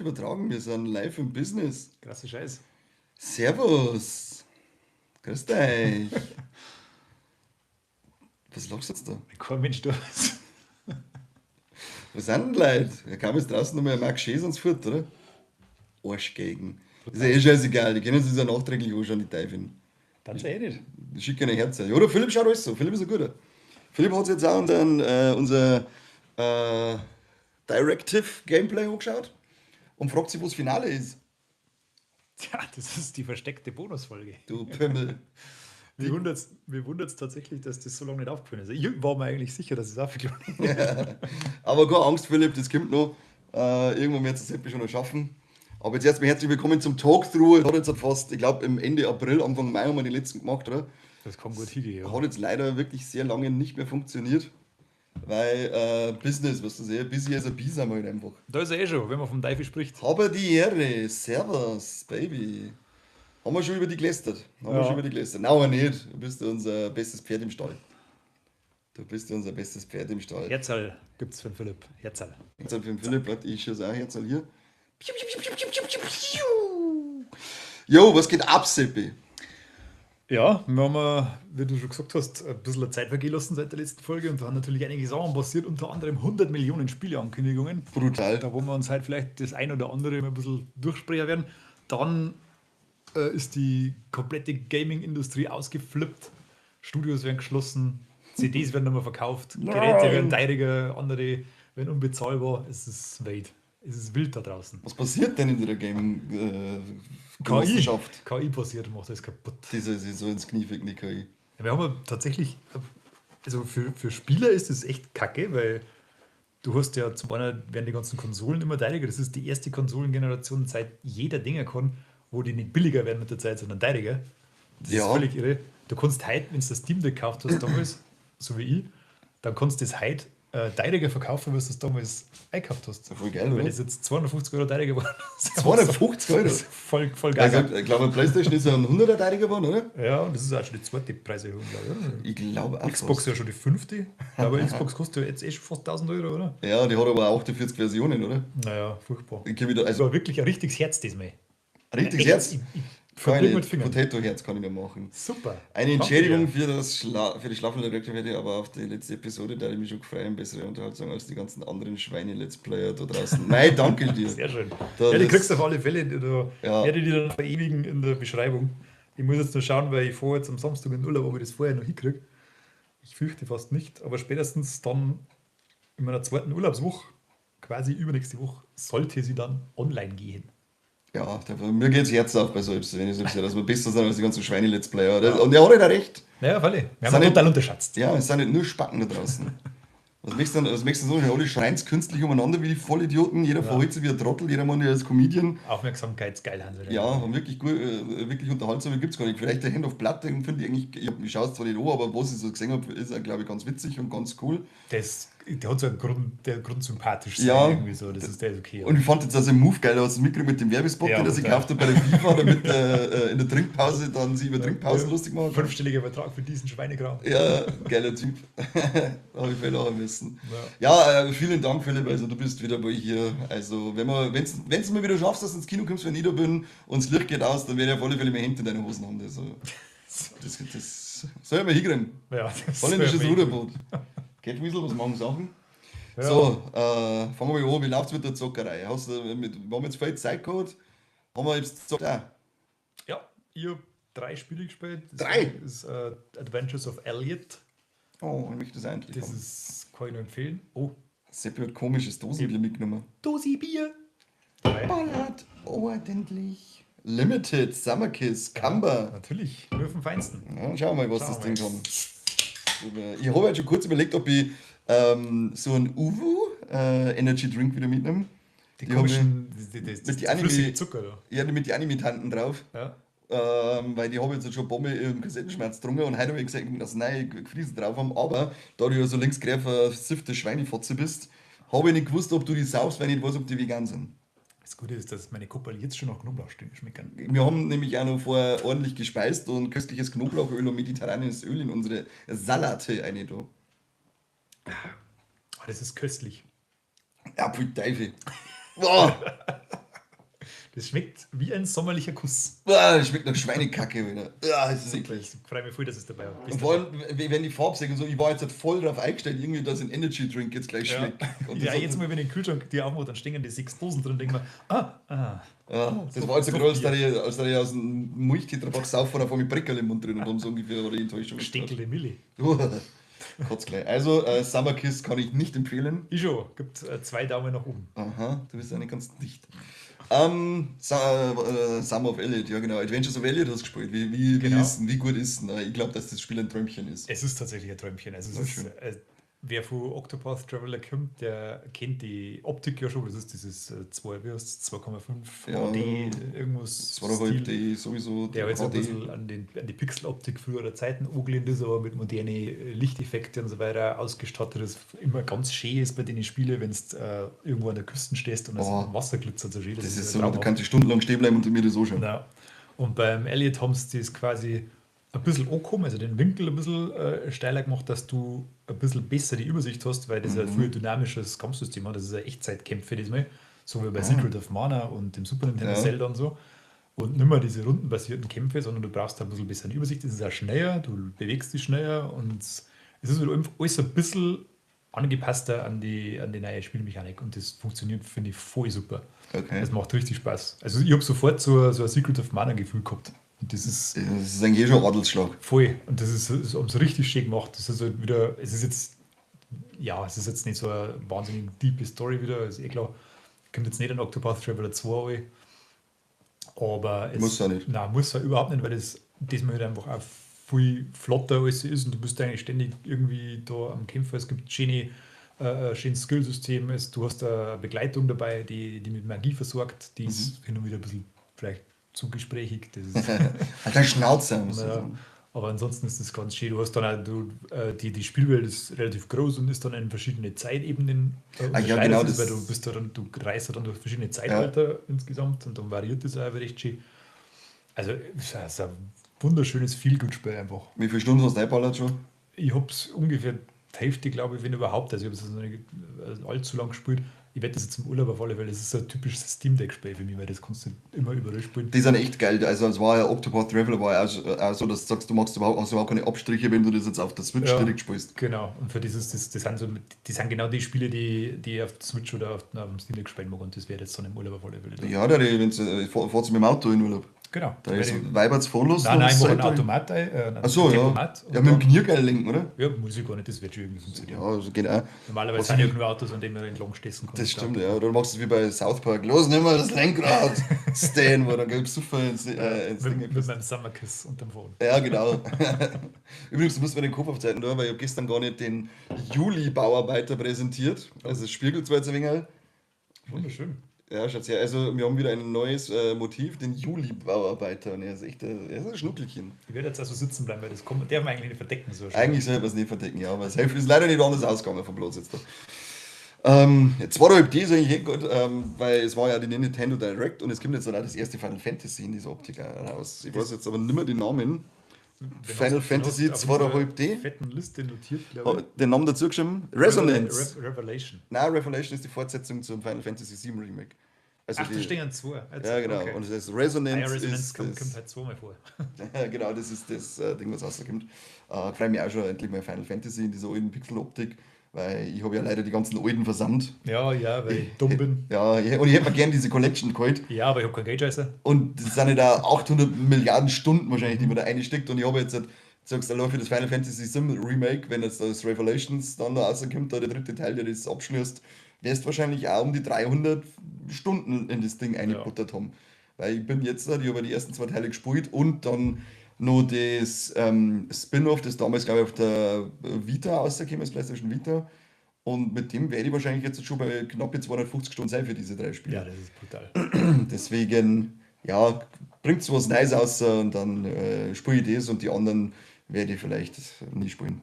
Übertragen, wir sind live im Business. Krasse Scheiß. Servus. Grüß dich. Was lachst du jetzt da? Kein Mensch da. Was sind denn Leute? Da kam jetzt draußen nochmal ein Marc Schäs ans Furt, oder? Arschgeigen. Ist ja eh scheißegal, die können sich ja nachträglich anschauen, die Teufel. Dann eh nicht. Die schicken ein Herz. Ja, oder Philipp schaut alles so. Philipp ist ein guter. Philipp hat sich jetzt auch unser Directive Gameplay angeschaut und fragt sich, wo das Finale ist. Tja, das ist die versteckte Bonusfolge. Du Pimmel. Mir wundert es tatsächlich, dass das so lange nicht aufgefallen ist. Ich war mir eigentlich sicher, dass es aufgefallen ist. Ja. Aber keine Angst, Philipp, das kommt noch. Irgendwann wird es das schon noch schaffen. Aber jetzt erstmal herzlich willkommen zum Talkthrough. Hat jetzt fast, ich glaube, im Ende April, Anfang Mai haben wir die letzten gemacht, oder? Das kann gut hingehen, ja. Hat jetzt leider wirklich sehr lange nicht mehr funktioniert, weil Business, was du siehst, busy as a bee sind wir halt einfach. Da ist er eh schon, wenn man vom Teufel spricht. Habe die Ehre, servus, Baby. Haben wir schon über die gelästert? Haben wir schon über die gelästert? Nein, aber nicht. Du bist unser bestes Pferd im Stall. Du bist unser bestes Pferd im Stall. Herzl gibt's für den Philipp. Herzl. Herzl für den Philipp, warte, ich schieße auch Herzl hier. Piu, piu, piu, piu, piu, piu, piu. Jo, was geht ab, Seppi? Ja, wir haben, wie du schon gesagt hast, ein bisschen Zeit vergehen lassen seit der letzten Folge und da haben natürlich einige Sachen passiert, unter anderem 100 Millionen Spieleankündigungen. Brutal. Da wollen wir uns halt vielleicht das ein oder andere mal ein bisschen durchsprechen werden. Dann ist die komplette Gaming-Industrie ausgeflippt, Studios werden geschlossen, CDs werden nicht mehr verkauft, Nein. Geräte werden teurer, andere werden unbezahlbar. Es ist wild. Es ist wild da draußen. Was passiert denn in der Gaming- Genossenschaft? KI passiert, macht das kaputt. Diese ist so ins Knie ficken, die KI. Ja, wir haben ja tatsächlich, also für Spieler ist das echt kacke, weil du hast ja zum einen werden die ganzen Konsolen immer teurer. Das ist die erste Konsolengeneration, seit jeder Dinger kann, wo die nicht billiger werden mit der Zeit, sondern teurer. Das ist völlig irre. Du kannst heute, wenn du das Steam Deck gekauft hast damals, so wie ich, dann kannst du das heute teurer verkaufen, als du es damals eingekauft hast. Das ist ja voll geil, Weil oder? das jetzt 250 Euro teurer geworden ist. 250 Euro? Das ist voll, voll geil. Also, ich glaube, PlayStation ist ja ein 100er teurer geworden, oder? Ja, und das ist auch schon die zweite Preiserhöhung, glaube ich, oder? Ich glaube auch. Xbox fast. ja schon die fünfte. Aber Xbox kostet ja jetzt eh schon fast 1000 Euro, oder? Ja, die hat aber 48 Versionen, oder? Naja, furchtbar. Ich wieder, also das war wirklich ein richtiges Herz diesmal. Ein richtiges Echt, Herz? Ich verblühe mit Fingern. Potato-Herz kann ich noch machen. Super. Eine Danke Entschädigung dir. für die schlafende Reaktion, aber auf die letzte Episode, da ich mich schon gefreut, bessere Unterhaltung als die ganzen anderen Schweine-Let's Player da draußen. Nein, danke dir. Sehr schön. Da ja, die das kriegst du auf alle Fälle. Da Ja. werde ich die dann verewigen in der Beschreibung. Ich muss jetzt nur schauen, weil ich fahre jetzt am Samstag in Urlaub, ob ich das vorher noch hinkriege. Ich fürchte fast nicht, aber spätestens dann in meiner zweiten Urlaubswoche, quasi übernächste Woche, sollte sie dann online gehen. Ja, mir geht's Herz auf bei selbst, wenn ich selbst sehe, dass wir besser sind als die ganzen Schweine-Let's Player. Ja. Und er hat halt auch recht. Naja, freilich. Wir Sind haben ihn nicht total unterschätzt. Ja, es sind nicht nur Spacken da draußen. Was möchtest du denn, was möchtest du denn so? Alle schreien künstlich umeinander wie die Vollidioten, jeder verhält sich wie ein Trottel, jeder meint, er ist Comedian. Aufmerksamkeitsgeil, Hansel. Ja, und wirklich gut, wirklich unterhaltsam gibt's gar nicht. Vielleicht der Hand of Blood, den finde ich eigentlich, ich schaue es zwar nicht an, aber was ich so gesehen habe, ist auch, glaube ich, ganz witzig und ganz cool. Der hat so einen Grund, der grundsympathisch sein, Ja. irgendwie so, das ist der ist okay. Und ich fand jetzt also den Move geil, da hast du mitgekriegt mit dem Werbespot, Ja, den er sich brutal. gekauft hat bei der FIFA, damit er in der Trinkpause dann sich über Trinkpausen Ja. lustig machen kann. Fünfstelliger Betrag für diesen Schweinekram. Ja, geiler Typ. Da habe ich viel lachen müssen. Ja. Ja, vielen Dank, Philipp. Also du bist wieder bei hier. Also wenn's du mal wieder schaffst, dass du ins Kino kommst, wenn ich da bin und das Licht geht aus, dann werde ich auf alle Fälle mehr Hemd in deine Hosen haben. Also, das soll ich mal hinkriegen. Ja, das Holländisches soll ich mal Ruderboot. Catweasel, was machen Sachen? Ja. So, fangen wir mal an. Wie läuft's mit der Zockerei? Wir haben jetzt viel Zeit gehabt. Haben wir jetzt gezockt auch? Ja, ich hab 3 Spiele gespielt. Das 3? ist Adventures of Elliot. Oh, ich möchte das endlich Das haben. ist, kann ich nur empfehlen. Oh. Seppi hat komisches Dosenbier mitgenommen. Dosi-Bier! Ballert ordentlich. Limited, Summer Kiss, Camber. Ja, natürlich, nur vom Feinsten. Ja, schauen wir mal, was Schauen das wir Ding mal. kann. Ich habe halt schon kurz überlegt, ob ich so einen Uwu Energy Drink wieder mitnehme. Die Die hab komischen, die, mit die die Anime- flüssige Zucker da. Ja, mit die Anime-Tanten drauf. Ja. Weil die habe ich jetzt schon ein paar Mal im Kassettenschmerz getrunken und heute habe ich gesagt, dass neue Friesen drauf haben. Aber da du ja so linksgreif versiffte Schweinefotze bist, habe ich nicht gewusst, ob du die saufst, weil ich nicht weiß, ob die vegan sind. Das Gute ist, dass meine Kuppel jetzt schon nach Knoblauch schmecken. Wir haben nämlich auch noch vorher ordentlich gespeist und köstliches Knoblauchöl und mediterranes Öl in unsere Salate rein da. Oh, das ist köstlich. Ja, pfui Teufel. Boah. Das schmeckt wie ein sommerlicher Kuss. Ah, das schmeckt nach Schweinekacke wieder. Ah, das ist eklig. Ich freue mich voll, dass es dabei war. Und vor allem, wenn die Farbe sehe und so, ich war jetzt halt voll darauf eingestellt, irgendwie, dass ein Energy Drink jetzt gleich Ja, schmeckt. Und ja das, jetzt mal, wenn ich den Kühlschrank die aufmache, dann stehen die 6 Dosen drin und denke mir, ah, ah, ja, das so, war jetzt so so gerade, als Bier. da ich aus dem Milchtetrapack saufen und auf einmal Brickerl im Mund drin und haben so ungefähr war die Enttäuschung jetzt gerade. Gestenkele Milli. Kotz gleich. Also, Summer Kiss kann ich nicht empfehlen. Ich schon, gibt zwei Daumen nach oben. Aha, du bist ja nicht ganz dicht. Summer of Elliot, ja genau. Adventures of Elliot hast du gespielt. Wie ist Genau. denn, wie gut ist denn? Ich glaube, dass das Spiel ein Träumchen ist. Es ist tatsächlich ein Träumchen. Also es Na ist, schön. wer von Octopath Traveler kommt, der kennt die Optik ja schon. Das ist dieses 2, wie heißt's, 2,5 Ja, HD irgendwas 2,5 Stil, D sowieso, der halt so ein HD. bisschen an die Pixeloptik früherer Zeiten angelehnt ist, aber mit modernen Lichteffekten und so weiter ausgestattet ist. Immer ganz schön ist bei den Spielen, wenn du irgendwo an der Küste stehst und das Boah, Wasser glitzert so schön, das das ist ist ja so, da traumhaft. kannst du stundenlang stehen bleiben und mir das anschauen. Na. Und beim Elliot haben sie das quasi ein bisschen angehoben, also den Winkel ein bisschen steiler gemacht, dass du ein bisschen besser die Übersicht hast, weil das ein viel Mhm. dynamisches Kampfsystem hat. Das ist ein Echtzeitkämpfe diesmal, so wie bei Ah, Secret of Mana und dem Super Nintendo ja. Zelda und so. Und nicht mehr diese rundenbasierten Kämpfe, sondern du brauchst da ein bisschen besser eine Übersicht. Es ist auch schneller, du bewegst dich schneller und es ist halt einfach alles ein bisschen angepasster an die neue Spielmechanik. Und das funktioniert, finde ich, voll super. Okay. Es macht richtig Spaß. Also ich habe sofort so ein Secret of Mana Gefühl gehabt. Und das ist Das ist eigentlich eh schon ein Adelsschlag. voll. Und das haben sie richtig schön gemacht. Das ist halt wieder, es ist jetzt, ja, es ist jetzt nicht so eine wahnsinnig deepe Story wieder, ist eh klar. Kommt jetzt nicht an Octopath Traveler 2 an, aber Muss es, ja nicht. nein, muss ja überhaupt nicht, weil das diesmal halt einfach auch viel flotter alles ist und du bist eigentlich ständig irgendwie da am Kämpfen. Es gibt schönes Skillsystem, du hast eine Begleitung dabei, die mit Magie versorgt, die Mhm. ist hin und wieder ein bisschen vielleicht zu gesprächig. Das ist, Alter Schnauze, muss ich naja, sagen. aber ansonsten ist das ganz schön. Du hast dann auch, die Spielwelt ist relativ groß und ist dann in verschiedene Zeitebenen Ah ja, unterscheidet genau, es, weil du das. bist da dann, du reist ja dann durch verschiedene Ja. Zeitalter insgesamt und dann variiert das auch recht schön. Also, es ist ein wunderschönes Feel-Good-Spiel einfach. Wie viele Stunden hast du eingeballert schon? Ich habe es ungefähr die Hälfte, glaube ich, wenn überhaupt. Also, ich habe es noch nicht allzu lang gespielt. Ich werde das jetzt im Urlaub auf alle Fälle. Das ist so ein typisches Steam Deck-Spiel für mich, weil das kannst du immer überall spielen. Die sind echt geil. Also es war ja Octopath Traveler war ja auch so, dass du sagst, du machst überhaupt, hast überhaupt keine Abstriche, wenn du das jetzt auf der Switch Ja, direkt spielst. genau. Und für dieses, das sind so, die sind genau die Spiele, die ich auf der Switch oder auf dem Steam Deck spielen mag. Und das werde ich jetzt dann im Urlaub auf alle Fälle tun. Ja, da, wenn fährst du mit dem Auto in Urlaub. Genau. Da Da ist werde ich, Weiberts fahren lassen nein, und nein, ich das mache einen Auto. Automat, Ach einen so, ja. Tempomat Ja, und mit dem dann, Kniergeil lenken, oder? ja, muss ich gar nicht, das wird schon irgendwie Ja, funktionieren. also geht auch. Normalerweise Was sind ja ich, genug Autos, an denen man entlang stessen kann das mit der stimmt, ja. Autobahn. Oder machst du es wie bei South Park. Los, nimm mal das Lenkrad. Stan, wo dann gibt's super Ja, ins Ding mit gepisst. meinem Summer Kiss unterm Phone. Ja, genau. Übrigens, du musst mir den Kopf aufzeiten, da, weil ich habe gestern gar nicht den Juli-Bauarbeiter präsentiert. Oh, Also es spiegelt zwar jetzt ein wenig. wunderschön. Ja, schaut's her. Also wir haben wieder ein neues Motiv, den Juli-Bauarbeiter. Und er ist echt er ist ein Schnuckelchen. Ich werde jetzt also sitzen bleiben, weil das kommt, darf man eigentlich nicht verdecken, so schön. Eigentlich sollte man es nicht verdecken, ja, aber es hilft, ist leider nicht anders ausgegangen vom Platz jetzt da. 2,5D ist eigentlich eh gut, weil es war ja die Nintendo Direct und es kommt jetzt dann auch das erste Final Fantasy in dieser Optik raus. Ich weiß Das, jetzt aber nicht mehr den Namen. den Final hast, den Fantasy hast du auf unserer 2,5D. fetten Liste notiert, glaube ich. Den Namen dazu geschrieben? Revela Resonance. Re Revelation. Na, Revelation ist die Fortsetzung zum Final Fantasy VII Remake. Also Ach, da die, stehen zwei. Jetzt, ja genau, okay. und das Ah ja, Resonance Resonance ist kommt das, halt zweimal vor. ja, genau, das ist das Ding, was rauskommt. Freue mich auch schon endlich mal Final Fantasy in dieser alten Pixel-Optik, weil ich habe ja leider die ganzen alten versandt. Ja, ja, weil Ich, ich dumm bin. ja, und ich hätte mir gern diese Collection geholt. Ja, aber ich habe kein Geld. Und das sind ja da 800 Milliarden Stunden wahrscheinlich, die man Mhm. da einsteckt. Und ich habe jetzt, halt, sagst du, allein für das Final Fantasy VII Remake, wenn jetzt das Revelations dann noch rauskommt, da der dritte Teil, der das abschließt, wirst wahrscheinlich auch um die 300 Stunden in das Ding Ja. eingebuttert haben. Weil ich bin jetzt, ich habe ja die ersten zwei Teile gespielt und dann noch das Spin-off, das damals, glaube ich, auf der Vita rausgekommen ist, PlayStation Vita. Und mit dem werde ich wahrscheinlich jetzt schon bei knappe 250 Stunden sein für diese drei Ja, Spiele. das ist brutal. Deswegen, ja, bringt was Neues raus und dann spiele ich das und die anderen werde ich vielleicht nie spielen.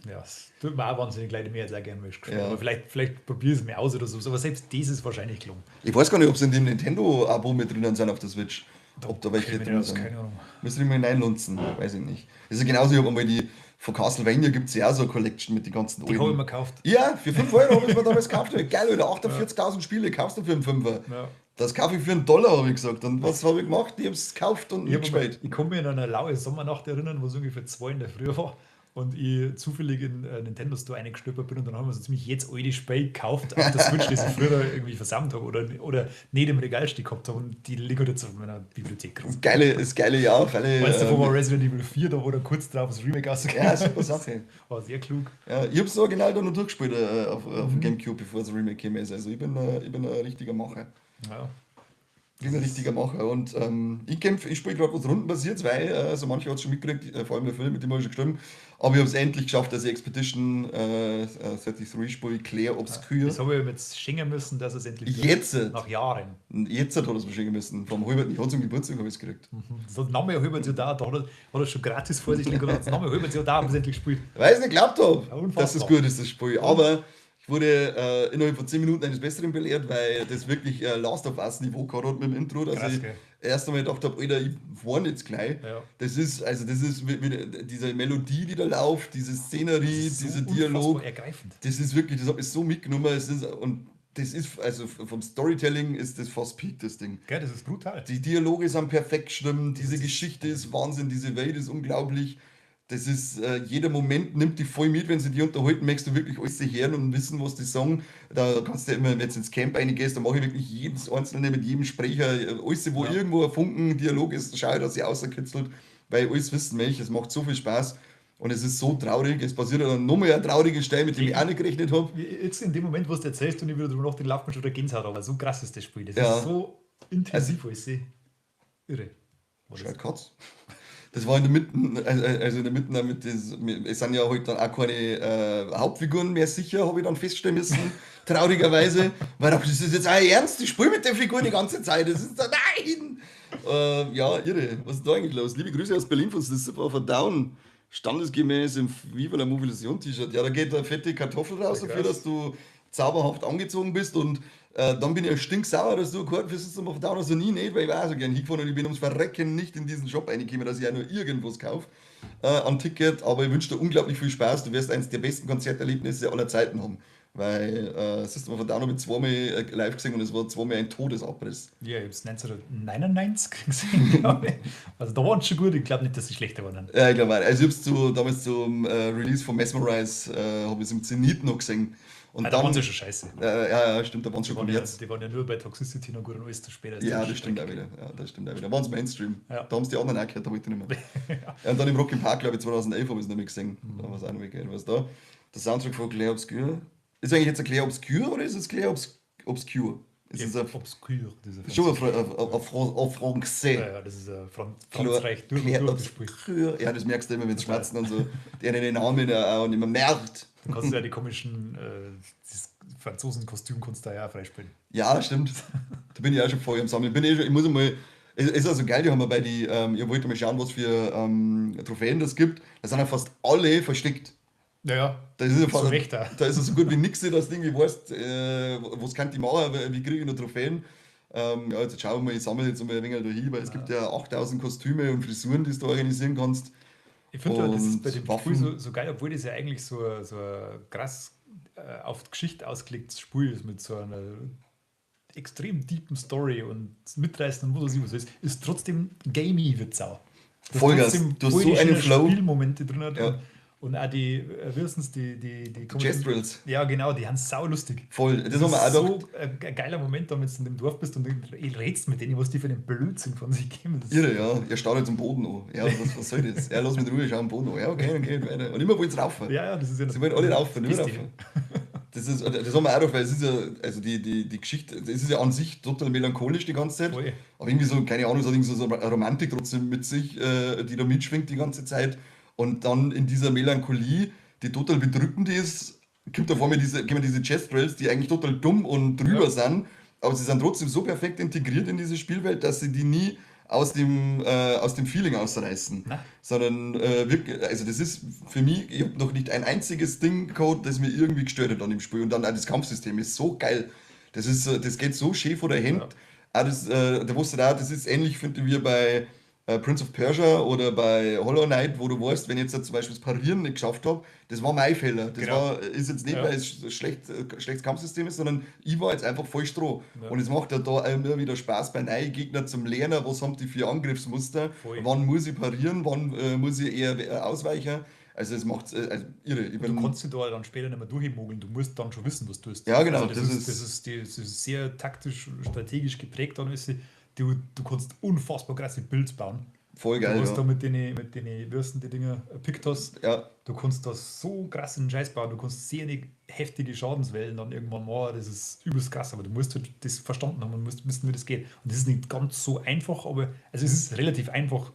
Ja, es tut mir auch wahnsinnig leid, ich mir jetzt auch gerne mal gespielt. Aber Ja. vielleicht probiere ich es mir aus oder so. Aber selbst das ist wahrscheinlich gelungen. Ich weiß gar nicht, ob sie in dem Nintendo-Abo mit drinnen sind auf der Switch. Da Ob da kenne welche ich mich nicht drin aus, sind. keine Ahnung. Müsste ich mal hineinlunzen, weiß ich nicht. Das ist ja genauso, ich habe einmal die von Castlevania gibt es ja auch so eine Collection mit den ganzen Die habe ich alten. mir gekauft. Ja, für 5 Euro habe ich mir damals gekauft. Geil, oder Ja, 48.000 Spiele kaufst du für einen Fünfer. ja. Das kaufe ich für $1, habe ich gesagt. Und was habe ich gemacht? Ich habe es gekauft und Ich, hab mitgespielt. ich kann mich an eine laue Sommernacht erinnern, wo es ungefähr 2 in der Früh war und ich zufällig in Nintendo Store reingestolpert bin und dann haben wir so ziemlich jetzt alte Spiele gekauft auf der Switch, die ich früher irgendwie versammelt habe oder nicht im Regal stehen gehabt habe und die liegen jetzt auf meiner Bibliothek rum. Das geile Jahr auf alle. Weißt du, wo war Resident Evil 4, da wo da kurz drauf das Remake rausgekommen Ja, super Sache. War sehr klug. Ja, ich hab's original da noch durchgespielt auf dem Gamecube, bevor das Remake gekommen ist. Also ich bin ein richtiger Macher. Ja. Ich bin ein richtiger Macher und ich spiele gerade was rundenbasiert, weil so manche hat es schon mitgekriegt, vor allem der Film, mit dem habe ich schon geschrieben, aber ich habe es endlich geschafft, dass ich Expedition 33 spiele, Clair Obscur. Das habe ich ihm jetzt schenken müssen, dass es endlich Jetzt? Nach Jahren. Jetzt hat er es mir schenken müssen. Vom Halbert, ich hatte zum Geburtstag habe ich es gekriegt. Das hat Name Halbert ja da, da hat er schon gratis vor sich liegen und hat Name Halbert ja da und es endlich gespielt. Weil ich es nicht geglaubt habe, Ja, unfassbar. dass es gut ist, das Spiel. Aber ich wurde innerhalb von 10 Minuten eines Besseren belehrt, weil das wirklich Last of Us Niveau gehabt hat mit dem Intro, dass Krass, ich gell? erst einmal gedacht habe, Alter, ich warne jetzt gleich. Ja. Das ist, also das ist wie diese Melodie, die da läuft, diese Szenerie, Das ist so dieser Dialog. unfassbar ergreifend. Das ist wirklich, das hat mich so mitgenommen. Es ist, und das ist, also vom Storytelling ist das fast Peak, das Ding. Gell, das ist brutal. Die Dialoge sind perfekt geschrieben, diese Geschichte ist Wahnsinn, diese Welt ist unglaublich. Das ist, jeder Moment nimmt die voll mit, wenn sie die unterhalten, möchtest du wirklich alles hören und wissen, was die sagen. Da kannst du ja immer, wenn du jetzt ins Camp reingehst, da mache ich wirklich jedes Einzelne mit jedem Sprecher, alles, wo Ja. irgendwo ein Funken Dialog ist, schaue ich, dass ich außerkitzelt, weil ich alles wissen möchte. Es macht so viel Spaß und es ist so traurig. Es passiert ja dann nochmal eine traurige Stelle, mit dem ich auch nicht gerechnet habe. Jetzt in dem Moment, wo du erzählst und ich wieder drüber nachdenke, läuft mir schon wieder Gänsehaut, aber so krass ist das Spiel. Das Ja. ist so intensiv, alles. Irre. War das. Schau, Katz. Das war in der Mitte, also in der Mitte damit das, es sind ja halt dann auch keine Hauptfiguren mehr sicher, habe ich dann feststellen müssen, traurigerweise. Weil ich dachte, das ist jetzt auch ernst, ich spiele mit der Figur die ganze Zeit, das ist da, nein! Ja, irre, was ist da eigentlich los? Liebe Grüße aus Berlin von System of a Down, standesgemäß im Viva la Mobilisation T-Shirt. Ja, da geht eine fette Kartoffel raus Ja, dafür, krass. dass du zauberhaft angezogen bist und dann bin ich ja stinksauer, dass du Karten für System of a Down hast und ich nicht, weil ich war auch so gern hingefahren und ich bin ums Verrecken nicht in diesen Shop reingekommen, dass ich auch nur irgendwas kaufe an Ticket, aber ich wünsche dir unglaublich viel Spaß, du wirst eines der besten Konzerterlebnisse aller Zeiten haben, weil System of a Down habe ich zweimal live gesehen und es war zweimal ein Todesabriss. Ja, ich habe es 1999 gesehen, glaube ich. Also da waren es schon gut, ich glaube nicht, dass sie schlechter waren. Ja, ich glaube auch. Also ich hab's damals zum Release von Mesmerize, habe ich es im Zenit noch gesehen. Und Ah, da dann, waren sie schon scheiße. Ja, ja, stimmt, da waren sie schon Die waren, ja, Kommerz. die waren ja nur bei Toxicity noch gut und alles zu spät. Ja, das stimmt auch wieder. Ja, das stimmt auch wieder. Da waren sie Mainstream. Ja. Da haben sie die anderen auch gehört, da wollte ich nicht mehr. Ja, und dann im Rock im Park, glaube ich, 2011 habe ich es nicht mehr gesehen. Da war es auch noch mehr geil. Was da? Der Soundtrack von Clair Obscur. Ist eigentlich jetzt ein Clair Obscur oder ist es Clair Obscur? Ist es ein, Obscur, dieser schon ein Français? Ja, ja, das ist ein Frankreich durch und Clair durch das Spiel. Obscur. Ja, das merkst du immer, wenn sie schmerzen und so. Die einen den Namen auch nicht mehr merkt. Du kannst ja die komischen das Franzosenkostüm kannst du da ja auch freispielen. Ja, stimmt. Da bin ich auch schon voll am Sammeln. Bin eh schon, ich muss einmal, es ist also geil, die haben wir bei die, ich wollte mal schauen, was für Trophäen das gibt. Da sind ja fast alle versteckt. Ja, ja. Da ist ja fast, Zu Recht auch. da ist ja so gut wie nix, dass du irgendwie weißt, was kann die machen, wie kriege ich noch Trophäen. Ja, jetzt schauen wir mal, ich sammle jetzt mal ein wenig da hin, weil es gibt ja 8000 Kostüme und Frisuren, die du organisieren kannst. Ich finde ja, das ist bei Und dem Waffen. Spiel so geil, obwohl das ja eigentlich so ein krass auf die Geschichte ausgelegtes Spiel ist mit so einer extrem deepen Story und mitreißen und was weiß ich was ist, ist trotzdem gamey wie Sau. Du hast Vollgas. trotzdem Du hast voll so die einen schönen Flow. Spielmomente drin hat Ja. und auch die, wie heißen's, die komischen- Gestrels. Ja, genau, die sind saulustig. Voll. Das haben wir auch ist so gedacht. ein geiler Moment, da, wenn du in dem Dorf bist und redest mit denen, was die für einen Blödsinn von sich geben. Das ist Irre, ja. Er starrt jetzt am Boden an. Ja, was soll das? Er lass mich in Ruhe, schau am Boden an. Ja, okay, okay, weiter. Und immer wollen sie raufen. Ja, ja, das ist ja Sie wollen alle raufen, nur Beste. raufen. Das ist, das haben wir auch gedacht, weil es ist ja, also die Geschichte, das ist ja an sich total melancholisch die ganze Zeit. Voll. Aber irgendwie so, keine Ahnung, es hat irgendwie so eine Romantik trotzdem mit sich, die da mitschwingt die ganze Zeit. Und dann in dieser Melancholie, die total bedrückend ist, kommt da vor mir kommen diese Chestrels, die eigentlich total dumm und drüber Ja. sind, aber sie sind trotzdem so perfekt integriert in diese Spielwelt, dass sie die nie aus dem Feeling ausreißen. Na. Sondern wirklich, also das ist für mich, ich hab noch nicht ein einziges Ding gehabt, das mir irgendwie gestört hat an dem Spiel. Und dann auch das Kampfsystem ist so geil. Das geht so schön vor der Hand. Ja. Auch das, da wusste ich auch, das ist ähnlich, finde ich, wie bei Prince of Persia oder bei Hollow Knight, wo du weißt, wenn ich jetzt zum Beispiel das Parieren nicht geschafft habe, das war mein Fehler. Das ist jetzt nicht, weil es schlechtes Kampfsystem ist, sondern ich war jetzt einfach voll Stroh. Und es macht ja da auch immer wieder Spaß bei neuen Gegnern zum Lernen, was haben die für Angriffsmuster, wann muss ich parieren, wann muss ich eher ausweichen. Also es macht also irre. Ich Du bin, kannst dich da dann später nicht mehr durchmogeln, du musst dann schon wissen, was du tust. Ja, genau, Also das das ist, ist das ist die, das ist sehr taktisch, strategisch geprägt dann ist sie. Du kannst unfassbar krasse Builds bauen. Voll Du geil, hast ja. da mit den Würsten, die Dinger, Pictos, du kannst da so krassen Scheiß bauen, du kannst sehr eine heftige Schadenswellen dann irgendwann machen, das ist übelst krass, aber du musst halt das verstanden haben und musst wissen, wie das geht. Und das ist nicht ganz so einfach, aber also es ist relativ einfach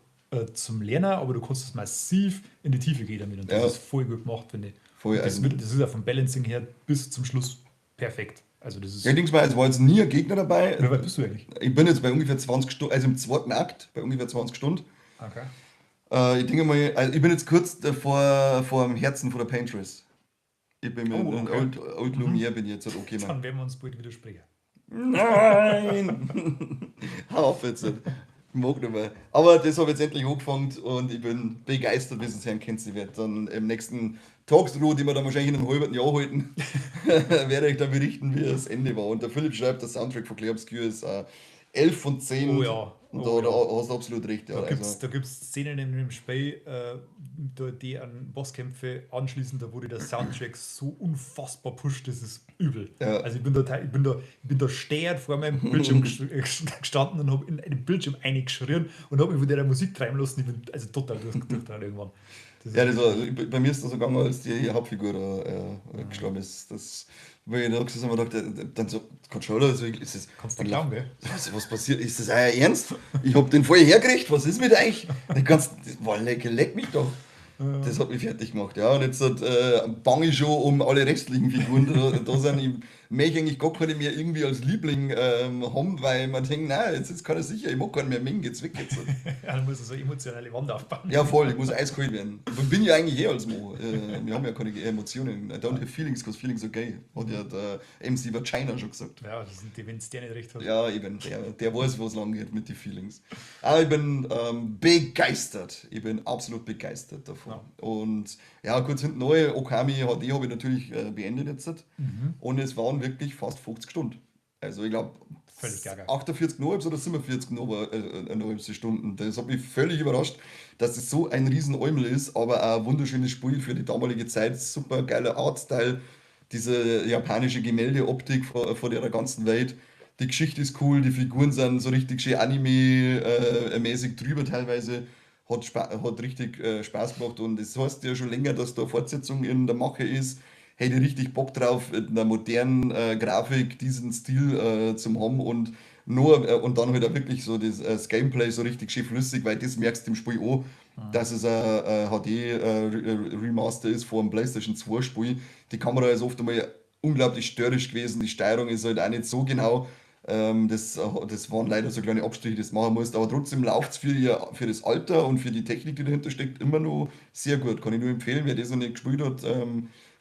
zum Lernen, aber du kannst es massiv in die Tiefe gehen damit und das ist voll gut gemacht, finde ich. Voll, Und also das ist ja vom Balancing her bis zum Schluss perfekt. Also das ist Ja, denkst mal, es war jetzt nie ein Gegner dabei. Wie weit bist du eigentlich? Ich bin jetzt bei ungefähr 20 Stunden, also im zweiten Akt, bei ungefähr 20 Stunden. Ich denke mal, also ich bin jetzt kurz vor dem Herzen von der Paintress. Ich bin mit Oh, okay. Old Lumiere bin ich jetzt halt okay, Dann Mann. werden wir uns bald widersprechen. Nein! Hau auf jetzt. Ich mag nicht mehr. Aber das habe ich jetzt endlich angefangen und ich bin begeistert, wie es Herrn Kenzie wird. Dann im nächsten Talksroh, den wir dann wahrscheinlich in einem halben Jahr halten, werde ich dann berichten, wie das Ende war. Und der Philipp schreibt, der Soundtrack von Clair Obscur ist 11 von 10. Oh ja. Und Oh da ja. hast du absolut recht. Ja, Da also. gibt's Szenen in dem Spiel, die an Bosskämpfe anschließen, da wurde der Soundtrack so unfassbar pusht, das ist übel. Also ich bin da stehend vor meinem Bildschirm gestanden und hab in einen Bildschirm eingeschrien und hab mich von der Musik treiben lassen. Ich bin also total durchgedreht irgendwann. Das Ja, ist das war, bei mir ist das so gegangen, als die Hauptfigur da gestorben ist. Das, wo ich da gesessen habe, dachte, dann so, Controller, so, ist das, Kannst du nicht glauben, gell? Was passiert? Ist das euer Ernst? Ich hab den voll hergekriegt, was ist mit euch? Dann kannst, das, boah, leck mich doch. Das hat mich fertig gemacht, ja. Und jetzt bange ich schon um alle restlichen Figuren, die da sind. Ich möchte eigentlich gar keine mehr irgendwie als Liebling haben, weil man denkt, nein, jetzt ist keiner sicher, ich mag keinen mehr mengen, geht's weg jetzt. Ja, dann muss er so eine emotionale Wand aufbauen. Ja, voll, ich muss eiskalt werden. Und bin ja eigentlich eh als Mo. Wir haben ja keine Emotionen. I don't have feelings, because feelings are gay, hat ja der MC Vagina schon gesagt. Ja, das sind die, wenn's der nicht recht hat. Ja, eben, der weiß, wo es lang geht mit den Feelings. Aber ich bin begeistert. Ich bin absolut begeistert davon. Und ja, kurz hinten neu, Okami HD habe ich natürlich beendet jetzt. Und es waren wirklich fast 50 Stunden. Also ich glaub, Völlig gaga. 48 noch oder 47 noch noch Stunden. Das hat mich völlig überrascht, dass das so ein riesen Eumel ist, aber auch ein wunderschönes Spiel für die damalige Zeit. Super geiler Artstyle, diese japanische Gemäldeoptik vor der ganzen Welt. Die Geschichte ist cool, die Figuren sind so richtig schön Anime- mäßig drüber teilweise. Hat richtig Spaß gemacht und es heißt ja schon länger, dass da Fortsetzung in der Mache ist. Hätte ich richtig Bock drauf, in einer modernen Grafik diesen Stil zum haben und nur und dann halt auch wirklich so das Gameplay so richtig schön flüssig, weil das merkst du im Spiel auch, dass es ein HD Remaster ist vor dem PlayStation 2 Spiel. Die Kamera ist oft einmal unglaublich störrisch gewesen, die Steuerung ist halt auch nicht so genau. Das waren leider so kleine Abstriche, die du machen musst, aber trotzdem läuft's für das Alter und für die Technik, die dahinter steckt, immer noch sehr gut. Kann ich nur empfehlen, wer das noch nicht gespielt hat,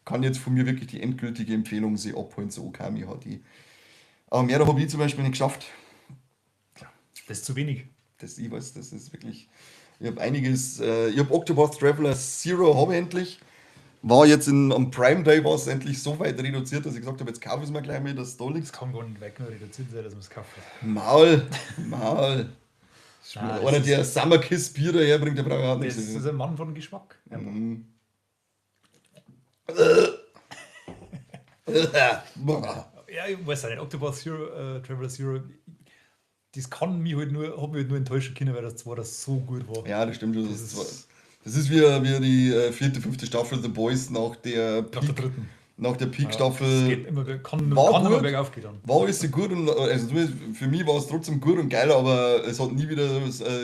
kann jetzt von mir wirklich die endgültige Empfehlung sich abholen zu Okami HD. Aber mehr habe ich zum Beispiel nicht geschafft. Tja, das ist zu wenig. Das, ich weiß, das ist wirklich. Ich hab einiges. Ich hab Octopath Traveler Zero hab ich endlich. War jetzt am Prime Day war es endlich so weit reduziert, dass ich gesagt habe, jetzt kaufe ich es mir gleich mal, dass es da liegt. Das kann gar nicht weg nur reduziert sein, dass man es kauft. Maul, Maul. Nein, Einer, das der ist Summer Kiss Bier daherbringt, der braucht auch nichts. Das ist ein Mann von Geschmack. Ja, ich weiß auch nicht. Octopath Zero, Traveler Zero, das kann mich halt nur, hat mich halt nur enttäuschen können, weil das 2 das so gut war. Ja, das stimmt schon. Das Das ist ist das ist wie die vierte, fünfte Staffel The Boys nach der Nach der Peak, dritten. nach der Ja, Peak-Staffel. es geht immer, kann, War kann immer gut. bergauf gehen dann. War alles so gut und, also zumindest für mich war es trotzdem gut und geil, aber es hat nie wieder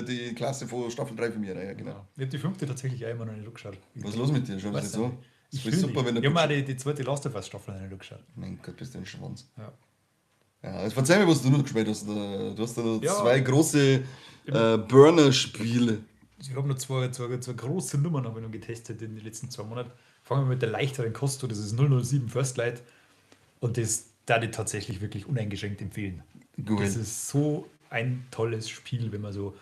die Klasse von Staffel 3 von mir rein, ja, genau. Ja. Ich hab die fünfte tatsächlich auch immer noch nicht angeschaut. Was ist los mit dir? Schau das Weiß nicht so. nicht. Das Ich ist will super, nicht. wenn der Ich hab mir auch Bildschirm die zweite Last of Us Staffel noch nicht angeschaut. Mein Gott, bist du ein Schwanz. Ja. Ja, jetzt verzeih mir, was du noch gespielt hast. Du hast da noch Ja. zwei große Burner-Spiele. Ich hab noch zwei große Nummern hab ich noch getestet in den letzten 2 Monaten. Fangen wir mit der leichteren Kost an, das ist 007 First Light. Und das da ich tatsächlich wirklich uneingeschränkt empfehlen. Gut. Das ist so ein tolles Spiel, wenn man so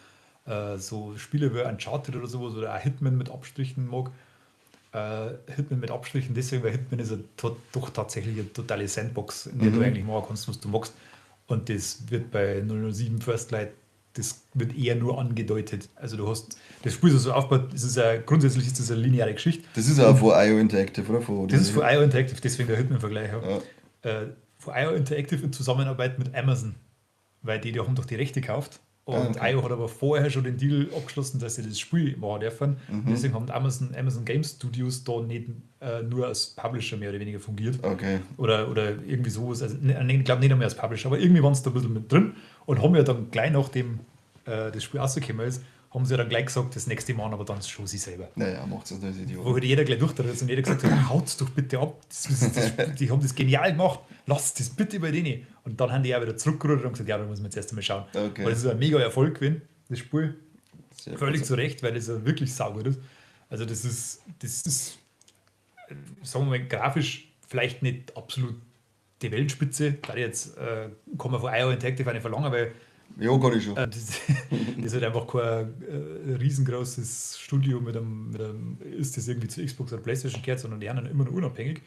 So Spiele wie Uncharted oder sowas oder auch Hitman mit Abstrichen mag. Hitman mit Abstrichen, deswegen, weil Hitman ist ja to doch tatsächlich eine totale Sandbox, in der du eigentlich machen kannst, was du magst. Und das wird bei 007 First Light, das wird eher nur angedeutet. Also du hast, das Spiel ist so aufgebaut, es ist ja, grundsätzlich ist das eine lineare Geschichte. Das ist auch von IO Interactive, oder? Von Das ist von IO Interactive, deswegen der Hitman-Vergleich. Ja. Ja. Von IO Interactive in Zusammenarbeit mit Amazon, weil die haben doch die Rechte gekauft. Und Ah, okay. IO hat aber vorher schon den Deal abgeschlossen, dass sie das Spiel machen dürfen. Deswegen haben Amazon Game Studios da nicht nur als Publisher mehr oder weniger fungiert. Okay. Oder irgendwie sowas. Also, ne, ne, ich glaube nicht einmal als Publisher, aber irgendwie waren sie da ein bisschen mit drin und haben ja dann gleich nachdem das Spiel rausgekommen ist, haben sie ja dann gleich gesagt, das nächste Mal aber dann schon sie selber. Naja, macht es nicht, Idioten. Wo halt jeder gleich durchdreht und jeder gesagt hat, haut's doch bitte ab, die haben das genial gemacht, lasst das bitte bei denen. Und dann haben die auch wieder zurückgerudert und gesagt, ja, da muss man jetzt erst einmal schauen. Okay. Weil das ist ein mega Erfolg gewesen, das Spiel. Sehr Völlig gut. zu Recht, weil das ja wirklich saugut ist. Also das ist, sagen wir mal, grafisch vielleicht nicht absolut die Weltspitze, da jetzt kann man von IO Interactive auch nicht verlangen, weil Ja, kann ich schon. Das ist halt einfach kein riesengroßes Studio mit einem, ist das irgendwie zu Xbox oder PlayStation gehört, sondern die haben dann immer noch unabhängig,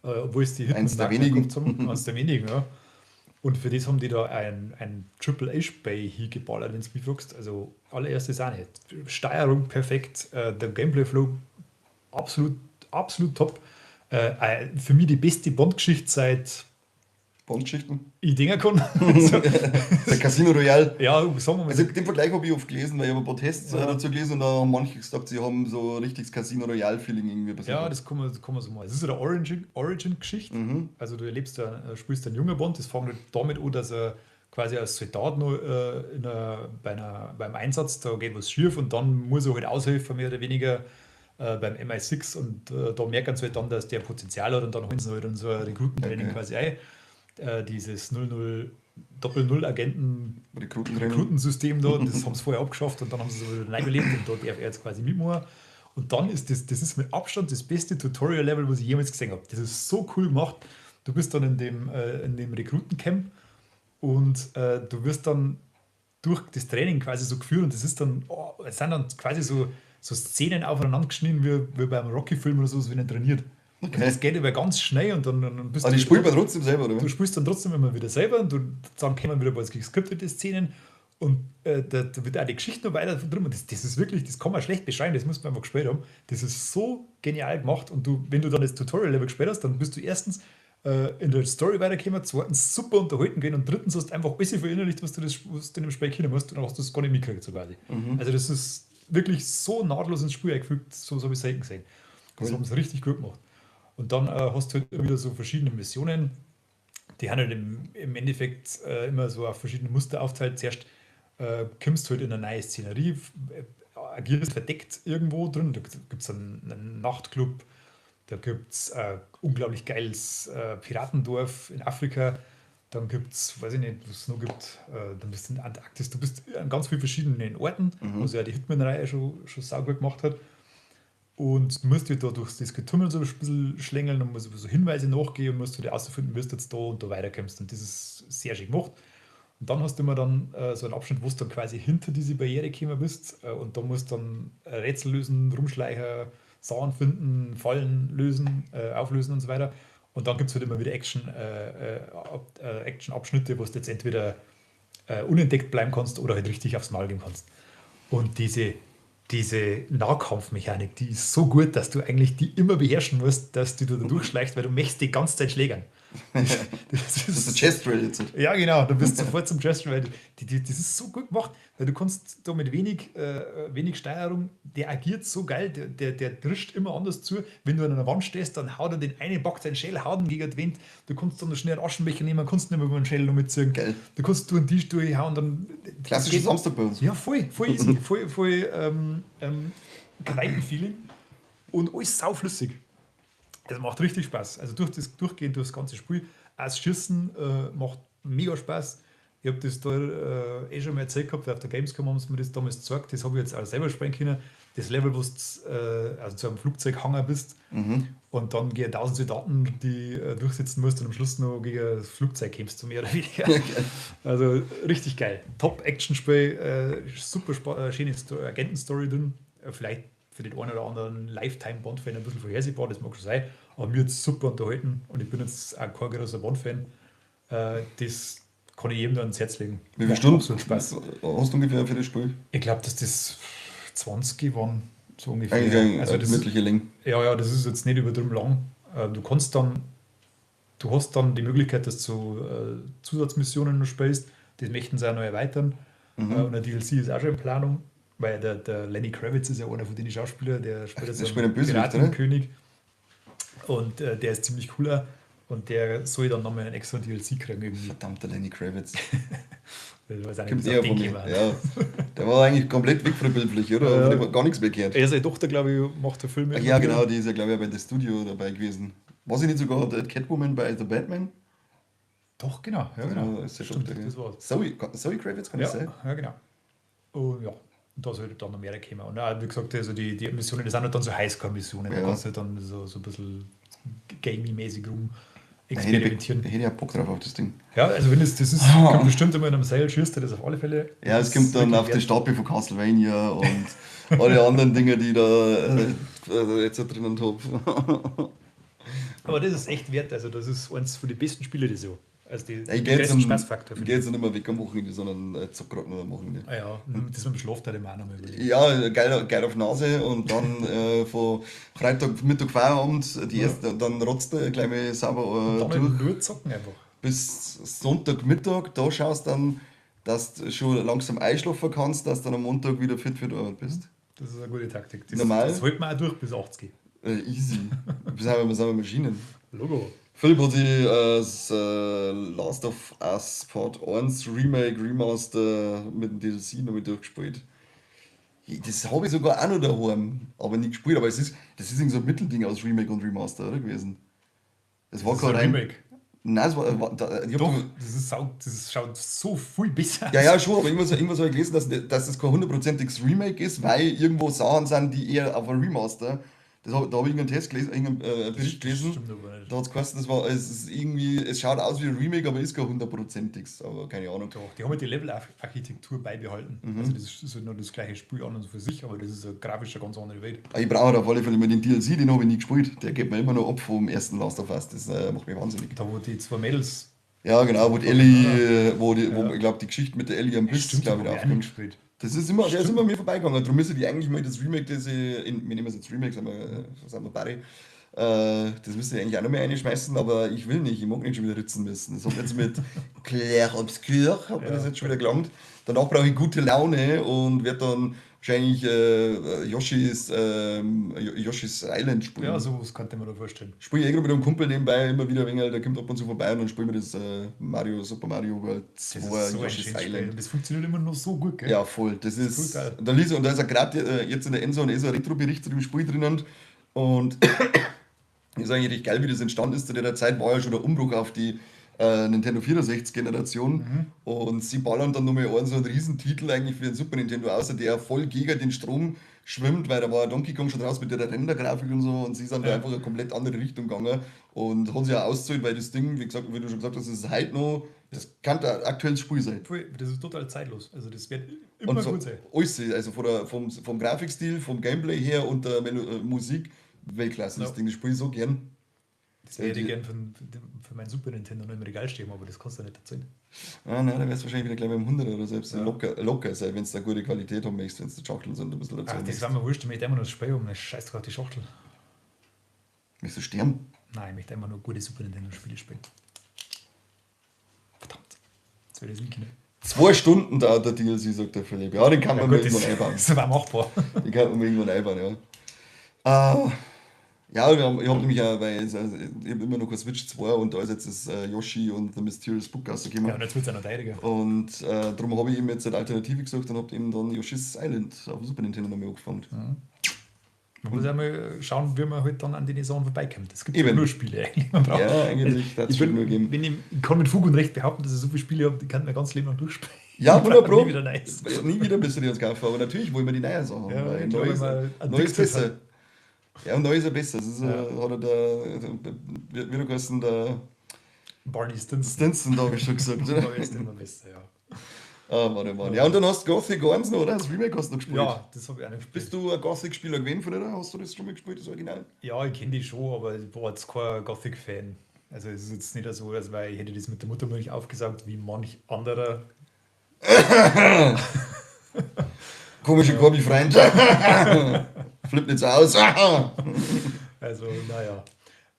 obwohl es die Eins der Hitman wenigen. gehabt haben. Eins der wenigen, ja. Und für das haben die da ein Triple A-Spiel hingeballert, wenn du mich fragst. Also allererste Sahne. Steuerung perfekt, der Gameplay-Flow absolut, absolut top. Für mich die beste Bond-Geschichte seit Bond-Geschichten? ich denken kann. Also, Der Casino Royale. ja, sagen wir mal. Also den Vergleich habe ich oft gelesen, weil ich habe ein paar Tests dazu gelesen und da haben manche gesagt, sie haben so ein richtiges Casino Royale-Feeling irgendwie bei sich. Ja, das kann man so machen. Es ist eine Origin-Geschichte. Also du erlebst da, spielst einen jungen Bond, das fängt halt damit an, dass er quasi als Soldat noch beim Einsatz, da geht was schief und dann muss er halt aushelfen, mehr oder weniger beim MI6 und da merken sie halt dann, dass der Potenzial hat und dann holen sie halt in so ein Rekrutentraining quasi ein. Dieses null null Doppel Null Agenten Rekrutentraining. Rekrutensystem da, das haben sie vorher abgeschafft und dann haben sie es wieder neu belebt und da darf er jetzt quasi mitmachen. Und dann ist das ist mit Abstand das beste Tutorial-Level, was ich jemals gesehen habe. Das ist so cool gemacht. Du bist dann in dem Rekrutencamp und du wirst dann durch das Training quasi so geführt und das ist dann, oh, es sind dann quasi so Szenen aufeinander geschnitten, wie beim Rocky-Film oder so, wenn er trainiert. Also das geht aber ganz schnell und dann bist Aber du die spielt man trotzdem selber, oder? Du spielst dann trotzdem immer wieder selber und dann kommen wieder ein paar geskriptete Szenen und da wird auch die Geschichte noch weiter drin. Und das ist wirklich, das kann man schlecht beschreiben, das muss man einfach gespielt haben. Das ist so genial gemacht und wenn du dann das Tutorial-Level gespielt hast, dann bist du erstens in der Story weitergekommen, zweitens super unterhalten gewesen und drittens hast du einfach alles verinnerlicht, was du in dem Spiel können musst und dann hast du es gar nicht mitgekriegt, so quasi. Also das ist wirklich so nahtlos ins Spiel eingefügt, so habe ich selten gesehen. Das haben sie richtig gut gemacht. Und dann hast du halt immer wieder so verschiedene Missionen, die haben halt im Endeffekt immer so auf verschiedene Muster aufteilt. Zuerst kommst du halt in eine neue Szenerie, agierst verdeckt irgendwo drin. Da gibt's einen Nachtclub, da gibt's ein unglaublich geiles Piratendorf in Afrika. Dann gibt's, weiß ich nicht, was es noch gibt, dann bist du in Antarktis, du bist an ganz vielen verschiedenen Orten, wo sie ja die Hitman-Reihe schon saugut gemacht hat. Und du musst dich da durch das Getümmel so ein bisschen schlängeln und musst so Hinweise nachgehen und musst du dir rausfinden, wie du jetzt da und da weiterkommst. Und das ist sehr schön gemacht. Und dann hast du immer dann so einen Abschnitt, wo du dann quasi hinter diese Barriere gekommen bist und da musst du dann Rätsel lösen, rumschleichen, Sachen finden, Fallen lösen, auflösen und so weiter. Und dann gibt's halt immer wieder Action-Abschnitte, wo du jetzt entweder unentdeckt bleiben kannst oder halt richtig aufs Maul gehen kannst. Und diese Nahkampfmechanik, die ist so gut, dass du eigentlich die immer beherrschen musst, dass du da durchschleichst, weil du möchtest die ganze Zeit schlägern. Das Das ist der Chest Rail jetzt. Ja, genau, du bist sofort zum Chest Rail. Das ist so gut gemacht, weil du kannst da mit wenig Steuerung, der agiert so geil, der drischt immer anders zu. Wenn du an einer Wand stehst, dann haut er den einen, packt seinen Schädel, haut ihn gegen die Wand. Du kannst dann noch schnell einen Aschenbecher nehmen, kannst nicht mehr über den Schädel noch mitziehen. Geil. Du kannst durch den Tisch durchhauen. Dann Klassischer geht Samstag bei uns. Ja, voll, voll easy, voll, voll Kneipenfeeling und alles sauflüssig. Das macht richtig Spaß. Also durch das, durchgehend durch das ganze Spiel. Auch das Schießen macht mega Spaß. Ich habe das da eh schon mal erzählt gehabt, weil auf der Gamescom haben sie mir das damals gezeigt. Das habe ich jetzt auch selber spielen können. Das Level, wo du also zu einem Flugzeughanger bist und dann gegen 1000 Soldaten, die durchsetzen musst und am Schluss noch gegen das Flugzeug kämpfst, so mehr oder weniger. Also richtig geil. Top-Action-Spiel, super schöne Agentenstory drin. Vielleicht für den einen oder anderen Lifetime-Bond-Fan ein bisschen vorhersehbar, das mag schon sein. Aber mir hat es super unterhalten und ich bin jetzt auch kein großer Bond-Fan. Das kann ich jedem nur ans Herz legen. Wie viele Stunden absolut Spaß. Hast du ungefähr für das Spiel? Ich glaube, dass das 20 waren, so ungefähr. Eigentlich ein, also das gemütliche Länge. Ja, ja, das ist jetzt nicht übertrieben lang. Du hast dann die Möglichkeit, dass du Zusatzmissionen noch spielst. Das möchten sie auch noch erweitern. Und ein DLC ist auch schon in Planung, weil der Lenny Kravitz ist ja einer von den Schauspielern, der spielt jetzt einen Piratenkönig. Und der ist ziemlich cooler. Und der soll dann nochmal einen extra DLC kriegen. Irgendwie. Verdammter Lenny Kravitz. Das weiß auch nicht, eher von mir. Ja. Der war eigentlich komplett weg von der Bildfläche, oder? Ja. Gar nichts mehr gehört. Er, seine Tochter, glaube ich, macht der Film. Ach ja, genau, die ist ja, glaube ich, auch bei The Studio dabei gewesen. War sie nicht sogar der Catwoman bei The Batman? Doch, genau. Ja, genau. Ist ja Stimmt, das war's. Zoe Kravitz, kann das sein? Ja, genau. Und ja, und da soll dann noch mehr kommen. Und auch, wie gesagt, also die Missionen, das sind halt dann so Highscore-Missionen. Ja. Da kannst du dann so ein bisschen gamey-mäßig rum experimentieren. Da hätte ich ja Bock drauf auf das Ding. Ja, also wenn es, das ist, kommt bestimmt immer in einem Sale, schießt du das auf alle Fälle. Ja, es kommt dann auf den Stapel von Castlevania und alle anderen Dinge, die da jetzt da drinnen habe. Aber das ist echt wert, also das ist eins von den besten Spiele, die so. Also die, ich gehe jetzt, Spaßfaktor. Ich gehe jetzt nicht mehr weg am Wochenende, sondern zock gerade nur am Wochenende. Ah ja, das mit dem Schlaf da immer auch noch mal überlegen. Ja, geil, geil auf Nase und dann von Freitag, Mittag, Feierabend, die erste, dann rotzt du gleich mal sauber und dann durch. Nur zocken einfach. Bis Sonntagmittag, da schaust dann, dass du schon langsam einschlafen kannst, dass du dann am Montag wieder fit für die Arbeit bist. Das ist eine gute Taktik. Das, normal. Das holt man auch durch bis 80. Easy. Wir sind Maschinen. Logo. Philipp hat sich das Last of Us Part 1 Remake, Remaster mit dem DLC noch mit durchgespielt. Das habe ich sogar auch noch daheim, aber nie gespielt. Aber es ist, das ist irgendwie so ein Mittelding aus Remake und Remaster, oder gewesen? Das war kein Remake. Nein, es war, da, ich Doch, das ist das schaut so viel besser aus. Ja, ja, schon, aber irgendwas habe ich gelesen, dass das kein hundertprozentiges Remake ist, weil irgendwo Sachen sind, die eher auf ein Remaster. Da habe ich irgendeinen Test gelesen, irgendeinen Bericht gelesen. Stimmt aber nicht. Da hat es geheißen, das war, es ist irgendwie, es schaut aus wie ein Remake, aber ist kein hundertprozentiges, aber keine Ahnung. Doch, die haben halt die Level-Architektur beibehalten. Mhm. Also das ist halt noch das gleiche Spiel an und für sich, aber das ist eine grafisch eine ganz andere Welt. Ich brauche auf alle Fälle immer den DLC, den habe ich nie gespielt. Der geht mir immer noch ab vom ersten Last of Us. Das macht mich wahnsinnig. Da, wo die zwei Mädels. Ja, genau, wo die Ellie, wo, die, wo ich glaube, die Geschichte mit der Ellie am Biss, glaube ich, aufkommt. Das ist immer, der ist immer mir vorbeigegangen. Darum müssen die eigentlich mal das Remake, das ich, in, wir nehmen es jetzt Remake, sind wir beide, das müsste ich eigentlich auch noch mehr reinschmeißen, aber ich will nicht, ich mag nicht schon wieder ritzen müssen. Das hat jetzt mit Clair Obscur, hat mir das jetzt schon wieder gelangt. Danach brauche ich gute Laune und werde dann wahrscheinlich Yoshi's Island spielen. Ja, sowas könnte man da vorstellen. Spiele ich eh gerade mit einem Kumpel nebenbei immer wieder, wenn der kommt ab und zu vorbei und dann spielen wir das Super Mario World 2 so Yoshi's Island. Das funktioniert immer noch so gut, gell? Ja, voll. Das ist, voll geil. Und da, und da ist auch gerade jetzt in der Endzone eh so ein Retro-Bericht zu dem Spiel drinnen und ist eigentlich richtig geil, wie das entstanden ist. Zu der Zeit war ja schon der Umbruch auf die Nintendo 64-Generation. Mhm. Und sie ballern dann nochmal einen so einen Riesentitel eigentlich für den Super Nintendo aus, der voll gegen den Strom schwimmt, weil da war Donkey Kong schon raus mit der Rendergrafik und so und sie sind da einfach eine komplett andere Richtung gegangen und haben sich auch ausgezahlt, weil das Ding, wie gesagt, wie du schon gesagt hast, das ist heute noch, das kann ein aktuelles Spiel sein. Das ist total zeitlos. Also das wird immer so, gut sein. Alles, also vom Grafikstil, vom Gameplay her und der Musik, Weltklasse, das Ding, das spiele ich so gern. Das hätte ich gern für mein Super Nintendo noch im Regal stehen, aber das kannst du nicht erzählen. Ah, nein, da wärst du wahrscheinlich wieder gleich beim 100er oder selbst locker sein, wenn du da gute Qualität haben möchtest, wenn es die Schachteln sind, ein bisschen dazu. Ach, das war mir wurscht, ich möchte immer noch das Spiel haben, scheiß drauf die Schachtel. Möchtest du sterben? Nein, ich möchte immer nur gute Super Nintendo-Spiele spielen. Verdammt, jetzt werde ich es nicht können. 2 Stunden dauert der DLC, sagt der Philipp. Ja, den kann man mir irgendwann einbauen. Das war machbar. Den kann man mir irgendwann einbauen, ja. Ja, ich habe nämlich auch, weil also, ich habe immer noch eine Switch 2 und da ist jetzt das Yoshi und The Mysterious Book rausgekommen. Ja, und jetzt wird es auch noch teurer. Und darum habe ich eben jetzt eine Alternative gesucht und habe eben dann Yoshi's Island auf dem Super Nintendo nochmal angefangen. Mhm. Man muss auch mal schauen, wie man halt dann an den Sachen vorbeikommt. Es gibt Eben. ja nur Spiele eigentlich. Man braucht, Ja, eigentlich also, hat's ich schon bin, nur gegeben. wenn ich, ich kann mit Fug und Recht behaupten, dass ich so viele Spiele habe, die kann mein ganzes Leben lang durchspielen. Ja, Ich brauche 100 Pro. nie wieder Neues. Nie wieder müssen die uns kaufen, aber natürlich wollen wir die neuen Sachen haben, Ja, weil ich neu glaube, ist, wenn man neu ist addicted besser. Ja, und neu ist ja besser. Das ist, Ja. hat er der, wie der geheißen, der Barney Stinson. Stinson, da habe ich schon gesagt, oder? Neu ist immer besser, ja. Ah, Mann, oh Mann. Ja, und dann hast du Gothic 1 noch, oder? Das Remake hast du noch gespielt. Ja, das habe ich auch noch gespielt. Bist du ein Gothic-Spieler gewesen von dir? Hast du das schon mal gespielt, das Original? Ja, ich kenne die schon, aber ich war jetzt kein Gothic-Fan. Also es ist jetzt nicht so, als weil ich hätte das mit der Muttermilch aufgesaugt, wie manch anderer. Komischer Corby-Freund. Flippt nicht so aus. Also, naja.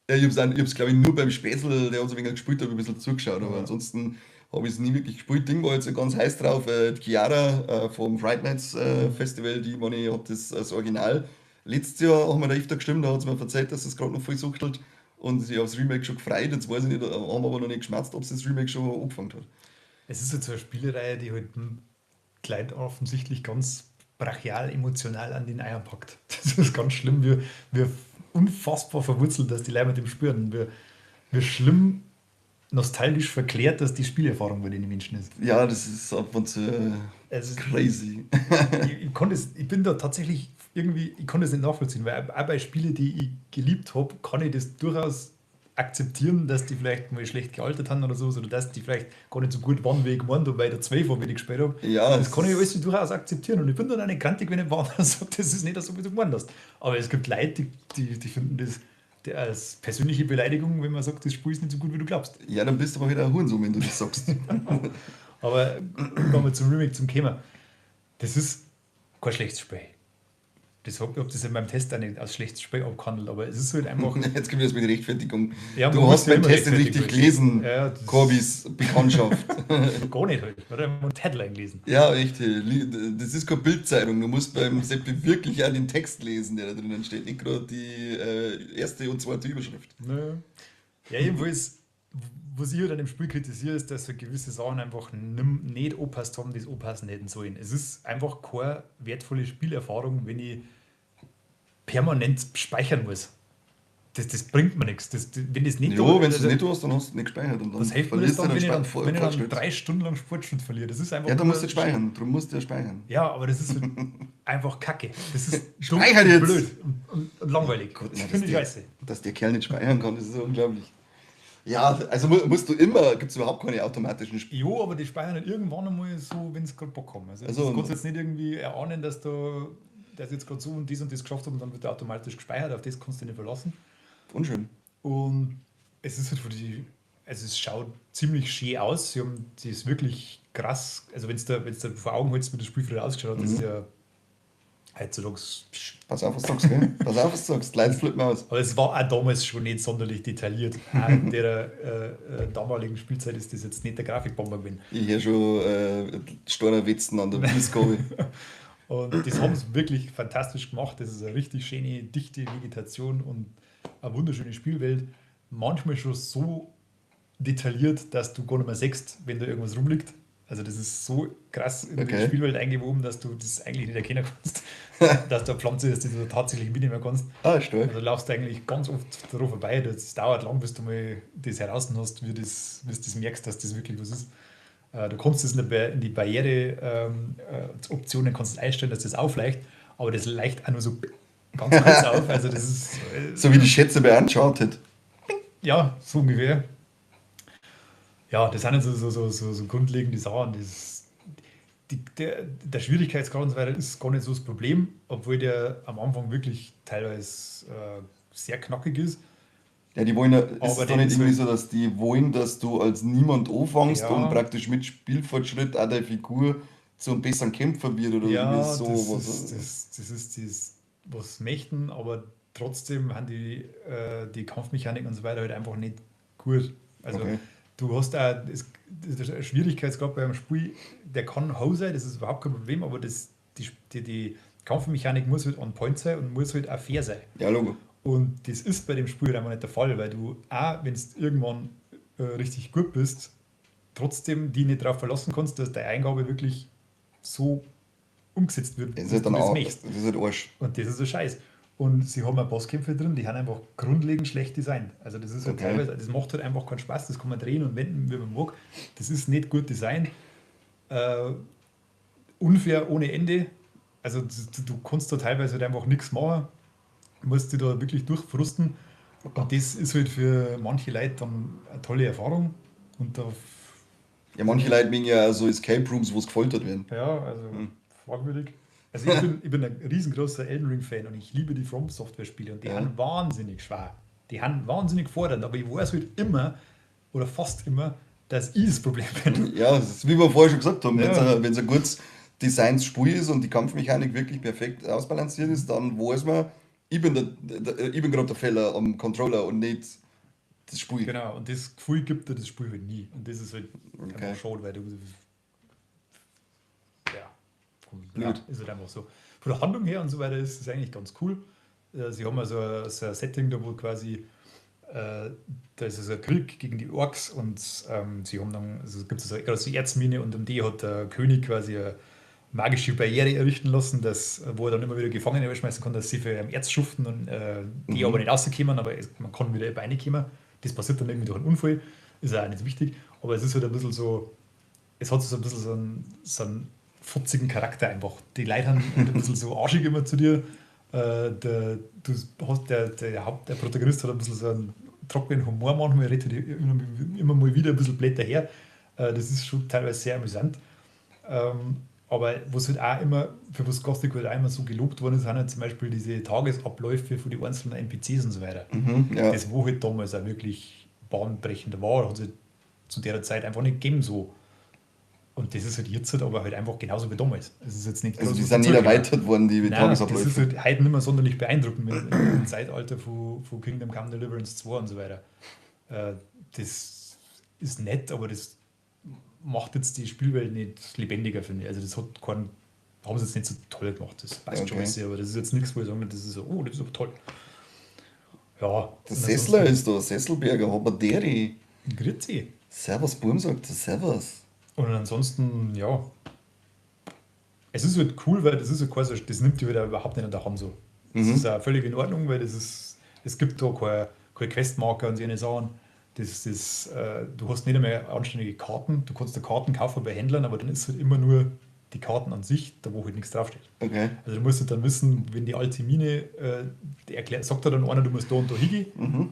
Ja, ich hab's, auch, ich hab's glaube ich, nur beim Spätzl, der hat so ein wenig gespielt, habe ich ein bisschen zugeschaut, aber Ja. ansonsten habe ich es nie wirklich gespielt. Ding war jetzt ganz heiß drauf. Die Chiara vom Fright Nights Festival, die meine, ich, hat das als Original. Letztes Jahr haben wir da öfter gestimmt, da hat sie mir erzählt, dass es gerade noch voll suchtelt und sich aufs Remake schon gefreut. Jetzt weiß ich nicht, haben wir aber noch nicht geschmerzt, ob sie das Remake schon angefangen hat. Es ist jetzt so eine Spielereihe, die halt Kleid offensichtlich ganz brachial emotional an den Eiern packt. Das ist ganz schlimm. Wir unfassbar verwurzelt, dass die Leute mit dem spüren. Wir schlimm nostalgisch verklärt, dass die Spielerfahrung bei den Menschen ist. Ja, das ist ab und zu Also, crazy. ich, ich konnte es, ich bin da tatsächlich irgendwie, ich konnte es nicht nachvollziehen, weil auch bei Spielen, die ich geliebt habe, kann ich das durchaus akzeptieren, dass die vielleicht mal schlecht gealtert haben oder so, oder dass die vielleicht gar nicht so gut waren, wie ich gemeint habe, weil ich da 12 war, wie ich gespielt habe. Ja, das es kann ich ist alles durchaus akzeptieren und ich bin dann auch nicht grantig, wenn ich war und sage, das ist nicht so, wie du gemeint hast. Aber es gibt Leute, die finden das als persönliche Beleidigung, wenn man sagt, das Spiel ist nicht so gut, wie du glaubst. Ja, dann bist du aber wieder ein Hurensohn, wenn du das sagst. Aber um nochmal zum Remake zum Thema. Das ist kein schlechtes Spiel. Das hab, ich hab das in meinem Test auch nicht als schlechtes Spiel abgehandelt, aber es ist halt einfach. Jetzt kommt das mit Rechtfertigung. Ja, du man hast muss ja meinen immer Test nicht richtig rechtfertigen. gelesen, Ja, das Corbys Bekanntschaft. Gar nicht halt. Oder? Man muss die Headline lesen. Ja, echt. Das ist keine Bildzeitung. Du musst beim Seppi wirklich auch den Text lesen, der da drinnen steht. Nicht gerade die erste und zweite Überschrift. Nö. Ja, jedenfalls, was ich halt an dem Spiel kritisiere, ist, dass so gewisse Sachen einfach nicht angepasst haben, die es anpassen hätten sollen. Es ist einfach keine wertvolle Spielerfahrung, wenn ich permanent speichern muss. Das bringt mir nichts. Wenn das nicht Jo, da, wenn du es also, nicht hast, dann hast du nicht gespeichert. Und dann was hilft mir das verlierst du dann, deinen wenn ich dann, wenn ich dann Fortschritt. 3 Stunden lang Fortschritt verliere? Das ist einfach Ja, dann nur musst du speichern. Darum musst du ja speichern. Ja, aber das ist halt einfach Kacke. Das ist dumm Speichern und jetzt! blöd und langweilig. Gott, das nein, finde ich scheiße. dass der Kerl nicht speichern kann, das ist unglaublich. Ja, also musst du immer, gibt's überhaupt keine automatischen Spiele. Jo, aber die speichern dann irgendwann einmal so, wenn sie gerade Bock haben. Also, Also, das kannst du jetzt nicht irgendwie erahnen, dass du das jetzt gerade so und dies und das geschafft hast und dann wird der automatisch gespeichert, auf das kannst du dich nicht verlassen. Unschön. Und es ist halt für die, also es schaut ziemlich schön aus. Sie haben das wirklich krass, also wenn's da, wenn's da vor Augen hältst, wie das Spiel früher ausgeschaut hat, das ist ja heutzutage. Psch, pass auf, was du sagst, gell? Pass auf, was du sagst. Leute flippen aus. Aber es war auch damals schon nicht sonderlich detailliert. Auch in der damaligen Spielzeit ist das jetzt nicht der Grafikbomber gewesen. Ich höre schon Stornerwitzen an der Mistgabel. Und das haben sie wirklich fantastisch gemacht. Das ist eine richtig schöne, dichte Vegetation und eine wunderschöne Spielwelt. Manchmal schon so detailliert, dass du gar nicht mehr siehst, wenn da irgendwas rumliegt. Also das ist so krass in die Spielwelt eingewoben, dass du das eigentlich nicht erkennen kannst, dass da eine Pflanze ist, die du tatsächlich mitnehmen kannst. Ah, stark. Also laufst du eigentlich ganz oft drauf vorbei. Das dauert lang, bis du mal das heraus hast, wie du das merkst, dass das wirklich was ist. Du kommst jetzt in die Barriere- Optionen, kannst du einstellen, dass das aufleicht, aber das leicht auch nur so ganz kurz auf. Also das ist so wie die Schätze bei Uncharted. Ja, so ungefähr. Ja, das sind jetzt so grundlegende Sachen. Der Schwierigkeitsgrad und so weiter ist gar nicht so das Problem, obwohl der am Anfang wirklich teilweise sehr knackig ist. Ja, die wollen ja, ist Aber es doch der nicht ist irgendwie halt so, dass die wollen, dass du als niemand anfängst Ja. und praktisch mit Spielfortschritt auch deine Figur zum besseren Kämpfer wird oder Ja, irgendwie so, das was ist, das, das ist das, was möchten, aber trotzdem haben die Kampfmechanik und so weiter halt einfach nicht gut. Also du hast auch, es, das ist ein Schwierigkeitsgrad beim Spiel, der kann hoch sein, das ist überhaupt kein Problem, aber die Kampfmechanik muss halt on point sein und muss halt auch fair sein. Ja, Logo. Und das ist bei dem Spiel halt einfach nicht der Fall, weil du auch, wenn du irgendwann richtig gut bist, trotzdem die nicht darauf verlassen kannst, dass deine Eingabe wirklich so umgesetzt wird, Das ist dass halt du dann das auch, möchtest. das ist halt Arsch. Und das ist ein Scheiß. Und sie haben auch Bosskämpfe drin, die haben einfach grundlegend schlecht designt. Also das ist halt Okay. teilweise, das macht halt einfach keinen Spaß, das kann man drehen und wenden, wie man mag. Das ist nicht gut designt. Unfair ohne Ende. Also du kannst da teilweise halt einfach nichts machen, musst dich da wirklich durchfrusten. Und das ist halt für manche Leute dann eine tolle Erfahrung. Und da, Ja, manche Leute mögen ja auch so Escape Rooms, wo es gefoltert werden. ja, also fragwürdig. Also ich bin ein riesengroßer Elden Ring-Fan und ich liebe die From Software-Spiele und die Ja. haben wahnsinnig schwer. Die haben wahnsinnig fordernd, aber ich weiß halt immer oder fast immer, dass ich das Problem bin. Ja, das ist, wie wir vorher schon gesagt haben, wenn es Ja. ein gutes Designs Spiel ist und die Kampfmechanik wirklich perfekt ausbalanciert ist, dann weiß man, ich bin gerade der Fehler am Controller und nicht das Spiel. Genau, und das Gefühl gibt dir das Spiel halt nie. Und das ist halt Okay. einfach schade, weil du. Ja, Blöd. ja, ist halt einfach so. Von der Handlung her und so weiter ist es eigentlich ganz cool. Sie haben also so ein Setting da, wo quasi, da ist also ein Krieg gegen die Orks und sie haben dann, also es gibt so eine große Erzmine und um die hat der König quasi eine magische Barriere errichten lassen, dass, wo er dann immer wieder Gefangene schmeißen kann, dass sie für Erz schuften und die aber nicht rauskommen, aber es, man kann wieder reinkommen. Das passiert dann irgendwie durch einen Unfall, ist auch nicht so wichtig, aber es ist halt ein bisschen so, es hat so ein bisschen so einen futzigen Charakter einfach. Die Leute haben halt ein bisschen so arschig immer zu dir. Der, du hast, der, der Haupt, der Protagonist hat ein bisschen so einen trockenen Humor manchmal, redet halt immer, immer mal wieder ein bisschen blöd daher. Das ist schon teilweise sehr amüsant. Aber was halt auch immer, für was Gothic halt auch immer so gelobt worden ist, sind halt zum Beispiel diese Tagesabläufe für die einzelnen NPCs und so weiter. Mhm, ja. Das, wo halt damals auch wirklich bahnbrechend war, hat es halt zu der Zeit einfach nicht gegeben so. Und das ist halt jetzt halt aber halt einfach genauso wie damals. Es ist jetzt nicht Also groß die was sind nicht dazugekommen. erweitert worden, die Nein, das Tagesabläufe. ist halt heute nicht mehr sonderlich beeindruckend im Zeitalter von Kingdom Come Deliverance 2 und so weiter. Das ist nett, aber das macht jetzt die Spielwelt nicht lebendiger, finde ich. Also das hat keinen, haben sie jetzt nicht so toll gemacht. Das passt schon Okay. alles, aber das ist jetzt nichts, wo ich sage, das ist so, oh, das ist aber toll. Ja. Der Sessler ist da, Sesselberger, Habaderi. Grüezi. Servus, Burm sagt er, Servus. Und ansonsten, ja. Es ist halt cool, weil das ist ja quasi, das nimmt die wieder überhaupt nicht an der Hand so. Das ist auch völlig in Ordnung, weil das ist, es gibt da keine Questmarker und solche Sachen. Du hast nicht einmal anständige Karten. Du kannst da Karten kaufen bei Händlern, aber dann ist halt immer nur die Karten an sich, da wo halt nichts draufsteht. Also du musst halt dann wissen, wenn die alte Mine, die erklärt, sagt da dann einer, du musst da und da hingehen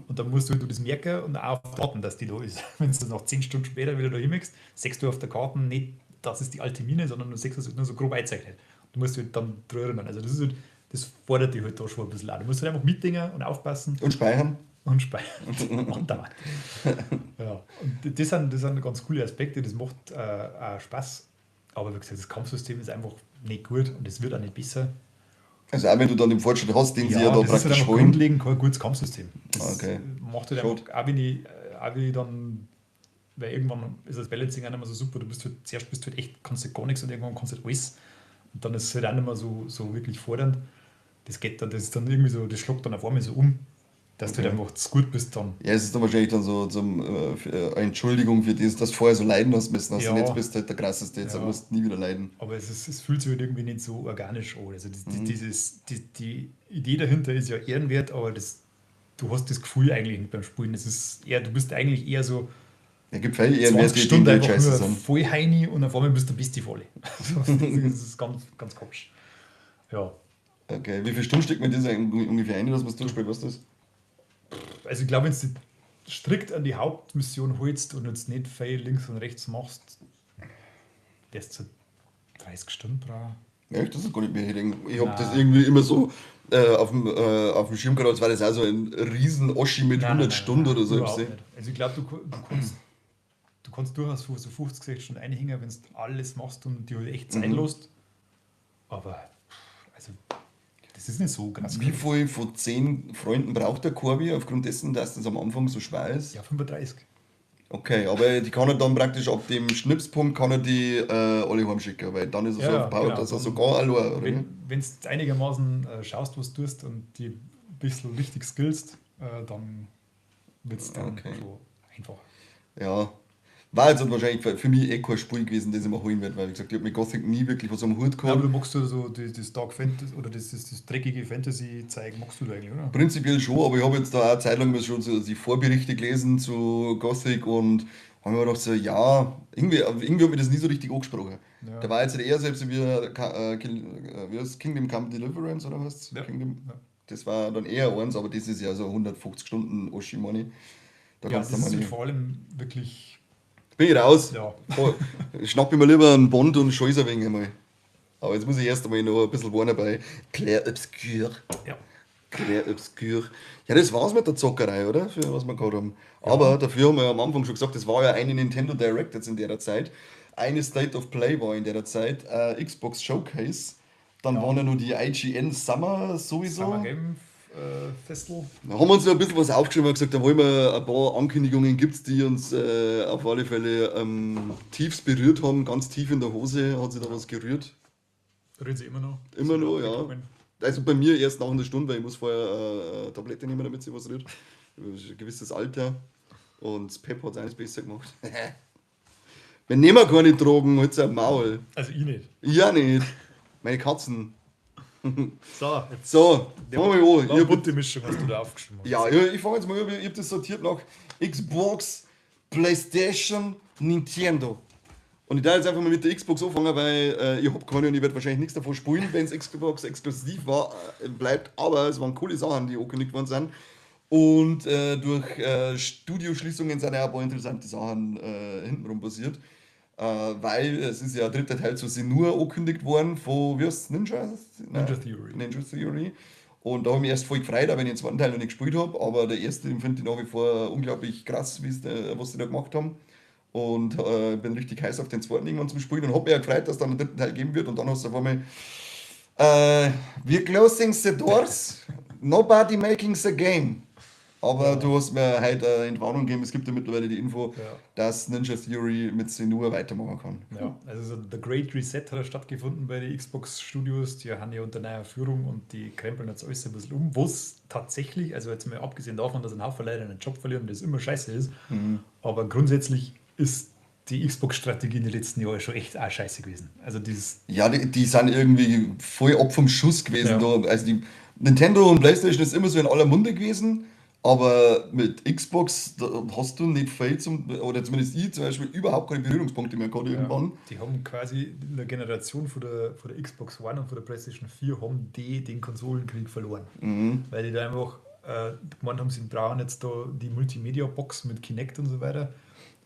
und dann musst du halt das merken und auch warten, dass die da ist. Wenn du nach 10 Stunden später wieder da hinmachst, siehst du auf der Karte nicht, das ist die alte Mine, sondern du siehst es halt nur so grob eingezeichnet. Du musst halt dann drüber erinnern. Also das ist halt, das fordert dich halt da schon ein bisschen an. Du musst halt einfach mitdenken und aufpassen. Und speichern. Und speichern. Und dauernd. Ja. Und das sind ganz coole Aspekte, das macht auch Spaß. Aber wie gesagt, das Kampfsystem ist einfach nicht gut und es wird auch nicht besser. Also auch wenn du dann den Fortschritt hast, den sie Ja, ja da das ist halt praktisch einfach holen. grundlegend kein gutes Kampfsystem. Das macht halt Schade. einfach, auch wenn ich dann, weil irgendwann ist das Balancing auch nicht mehr so super, du bist halt, zuerst bist du halt echt, kannst du gar nichts und irgendwann kannst du halt alles. Und dann ist es halt auch nicht mehr so wirklich fordernd. Das geht dann, das ist dann irgendwie so, das schlagt dann auf einmal so um, dass du halt einfach zu gut bist dann. Ja, es ist dann wahrscheinlich dann so zum für Entschuldigung für das, dass du vorher so leiden hast müssen. Also jetzt bist du halt der krasseste, jetzt musst du nie wieder leiden. Aber es fühlt sich halt irgendwie nicht so organisch an. Also die Idee dahinter ist ja ehrenwert, aber du hast das Gefühl eigentlich nicht beim Spielen. Es ist eher, du bist eigentlich eher so Ja, gibt viele ehrenwerte 20 Ideen, Stunden die einfach scheiße nur sind. voll Heini und auf einmal bist du bist die volle. Das ist ganz, ganz komisch. Ja. Okay, wie viele Stunden steckt man das ungefähr ein, dass man es durchspielt, weißt du das? Also ich glaube, wenn du dich strikt an die Hauptmission holst und jetzt nicht viel links und rechts machst, wirst du 30 Stunden brauchen. Echt? Das ist gar nicht mehr. Ich hab das Nein. irgendwie immer so auf dem Schirm gehabt, als war das auch so ein riesen Oschi mit Nein, 100 nein, nein, Stunden nein, oder so. überhaupt nicht. Also ich glaub, du kannst durchaus so 50, 60 Stunden einhängen, wenn du alles machst und dir echt Zeit lässt. Aber also, das ist nicht so krass. Wie viel von 10 Freunden braucht der Corby aufgrund dessen, dass das am Anfang so schwer ist? Ja, 35. Okay, aber die kann er dann praktisch ab dem Schnipspunkt kann er die alle heimschicken, weil dann ist er so Ja, aufgebaut, genau. dass er Dann sogar allein, oder? Wenn's einigermaßen schaust, was du tust und die ein bisschen richtig skillst, dann wird's dann schon einfacher. Ja, War jetzt halt wahrscheinlich für mich eh kein Spiel gewesen, das ich mir holen werde, weil, wie gesagt, ich habe mit Gothic nie wirklich was am Hut Ja, aber gehabt. du magst ja so das Dark Fantasy oder das dreckige Fantasy-Zeug, magst du da eigentlich, oder? Prinzipiell schon, aber ich habe jetzt da auch eine Zeit lang mal schon so die Vorberichte gelesen zu Gothic und habe mir gedacht, so, ja, irgendwie hat mich das nie so richtig angesprochen. Ja. Da war jetzt eher selbst wie, wie heißt Kingdom Come Deliverance oder was? Ja. Kingdom, Ja. das war dann eher eins, aber das ist ja so 150 Stunden Oshimoni. Da Ja, kannst du das mal ist halt nicht. vor allem wirklich. Bin ich raus. Ja. Voll. Schnapp ich mir lieber einen Bond und scheiß ein wenig einmal. Aber jetzt muss ich erst einmal noch ein bisschen warnen bei Clair Obscur. Ja. Clair Obscur. Ja, das war's mit der Zockerei, oder? Für was wir gehabt haben. Aber dafür haben wir ja am Anfang schon gesagt, das war ja eine Nintendo Direct jetzt in der Zeit. Eine State of Play war in der Zeit, Xbox Showcase. Dann Ja. waren ja nur die IGN Summer sowieso. Summer Game Festival. Da haben wir uns noch ein bisschen was aufgeschrieben und gesagt, da wollen wir ein paar Ankündigungen gibt's, die uns auf alle Fälle tiefst berührt haben. Ganz tief in der Hose hat sich da was gerührt. Rühren sie immer noch? Immer Sind noch, ja. abgekommen. Also bei mir erst nach einer Stunde, weil ich muss vorher Tablette nehmen, damit sich was rührt. Das ist ein gewisses Alter. Und das Pep hat's auch nicht besser gemacht. Wir nehmen keine Drogen, halt's am Maul. Also ich nicht. Ich auch nicht. Meine Katzen. So, jetzt So, fangen wir mal an. War eine Ich hab bunte Mischung hast du da aufgeschrieben. Ja, ich fange jetzt mal an. Ich hab das sortiert nach Xbox, PlayStation, Nintendo. Und ich darf jetzt einfach mal mit der Xbox anfangen, weil ich hab keine und ich werd wahrscheinlich nichts davon spielen, wenn's Xbox exklusiv bleibt. Aber es waren coole Sachen, die angekündigt worden sind. Und durch Studioschließungen sind ja auch ein paar interessante Sachen hintenrum passiert. Weil es ist ja ein dritter Teil zu Senua angekündigt worden von, wie heißt's, Ninja? Nein. Ninja Theory. Ninja Theory. Und da habe ich mich erst voll gefreut, auch wenn ich den zweiten Teil noch nicht gespielt habe. Aber der erste, den finde ich nach wie vor unglaublich krass, was sie da gemacht haben. Und bin richtig heiß auf den zweiten irgendwann zum Spielen und hab mich auch gefreut, dass es dann einen dritten Teil geben wird. Und dann hast du auf einmal we're closing the doors, nobody making the game. Aber du hast mir heute Entwarnung gegeben, es gibt ja mittlerweile die Info, dass Ninja Theory mit Senua weitermachen kann. Ja, also so The Great Reset hat ja stattgefunden bei den Xbox Studios, die haben ja unter neuer Führung und die krempeln jetzt alles ein bisschen um, was tatsächlich, also jetzt mal abgesehen davon, dass ein Haufen Leute einen Job verlieren und das immer scheiße ist, aber grundsätzlich ist die Xbox-Strategie in den letzten Jahren schon echt auch scheiße gewesen. Also dieses Ja, die sind irgendwie voll ab vom Schuss gewesen. Da. Also die Nintendo und PlayStation ist immer so in aller Munde gewesen, aber mit Xbox, da hast du nicht viel zum, oder zumindest ich zum Beispiel, überhaupt keine Berührungspunkte mehr gehabt irgendwann. Die haben quasi in der Generation von der Xbox One und von der PlayStation 4 haben die den Konsolenkrieg verloren. Weil die da einfach gemeint haben, sie brauchen jetzt da die Multimedia-Box mit Kinect und so weiter.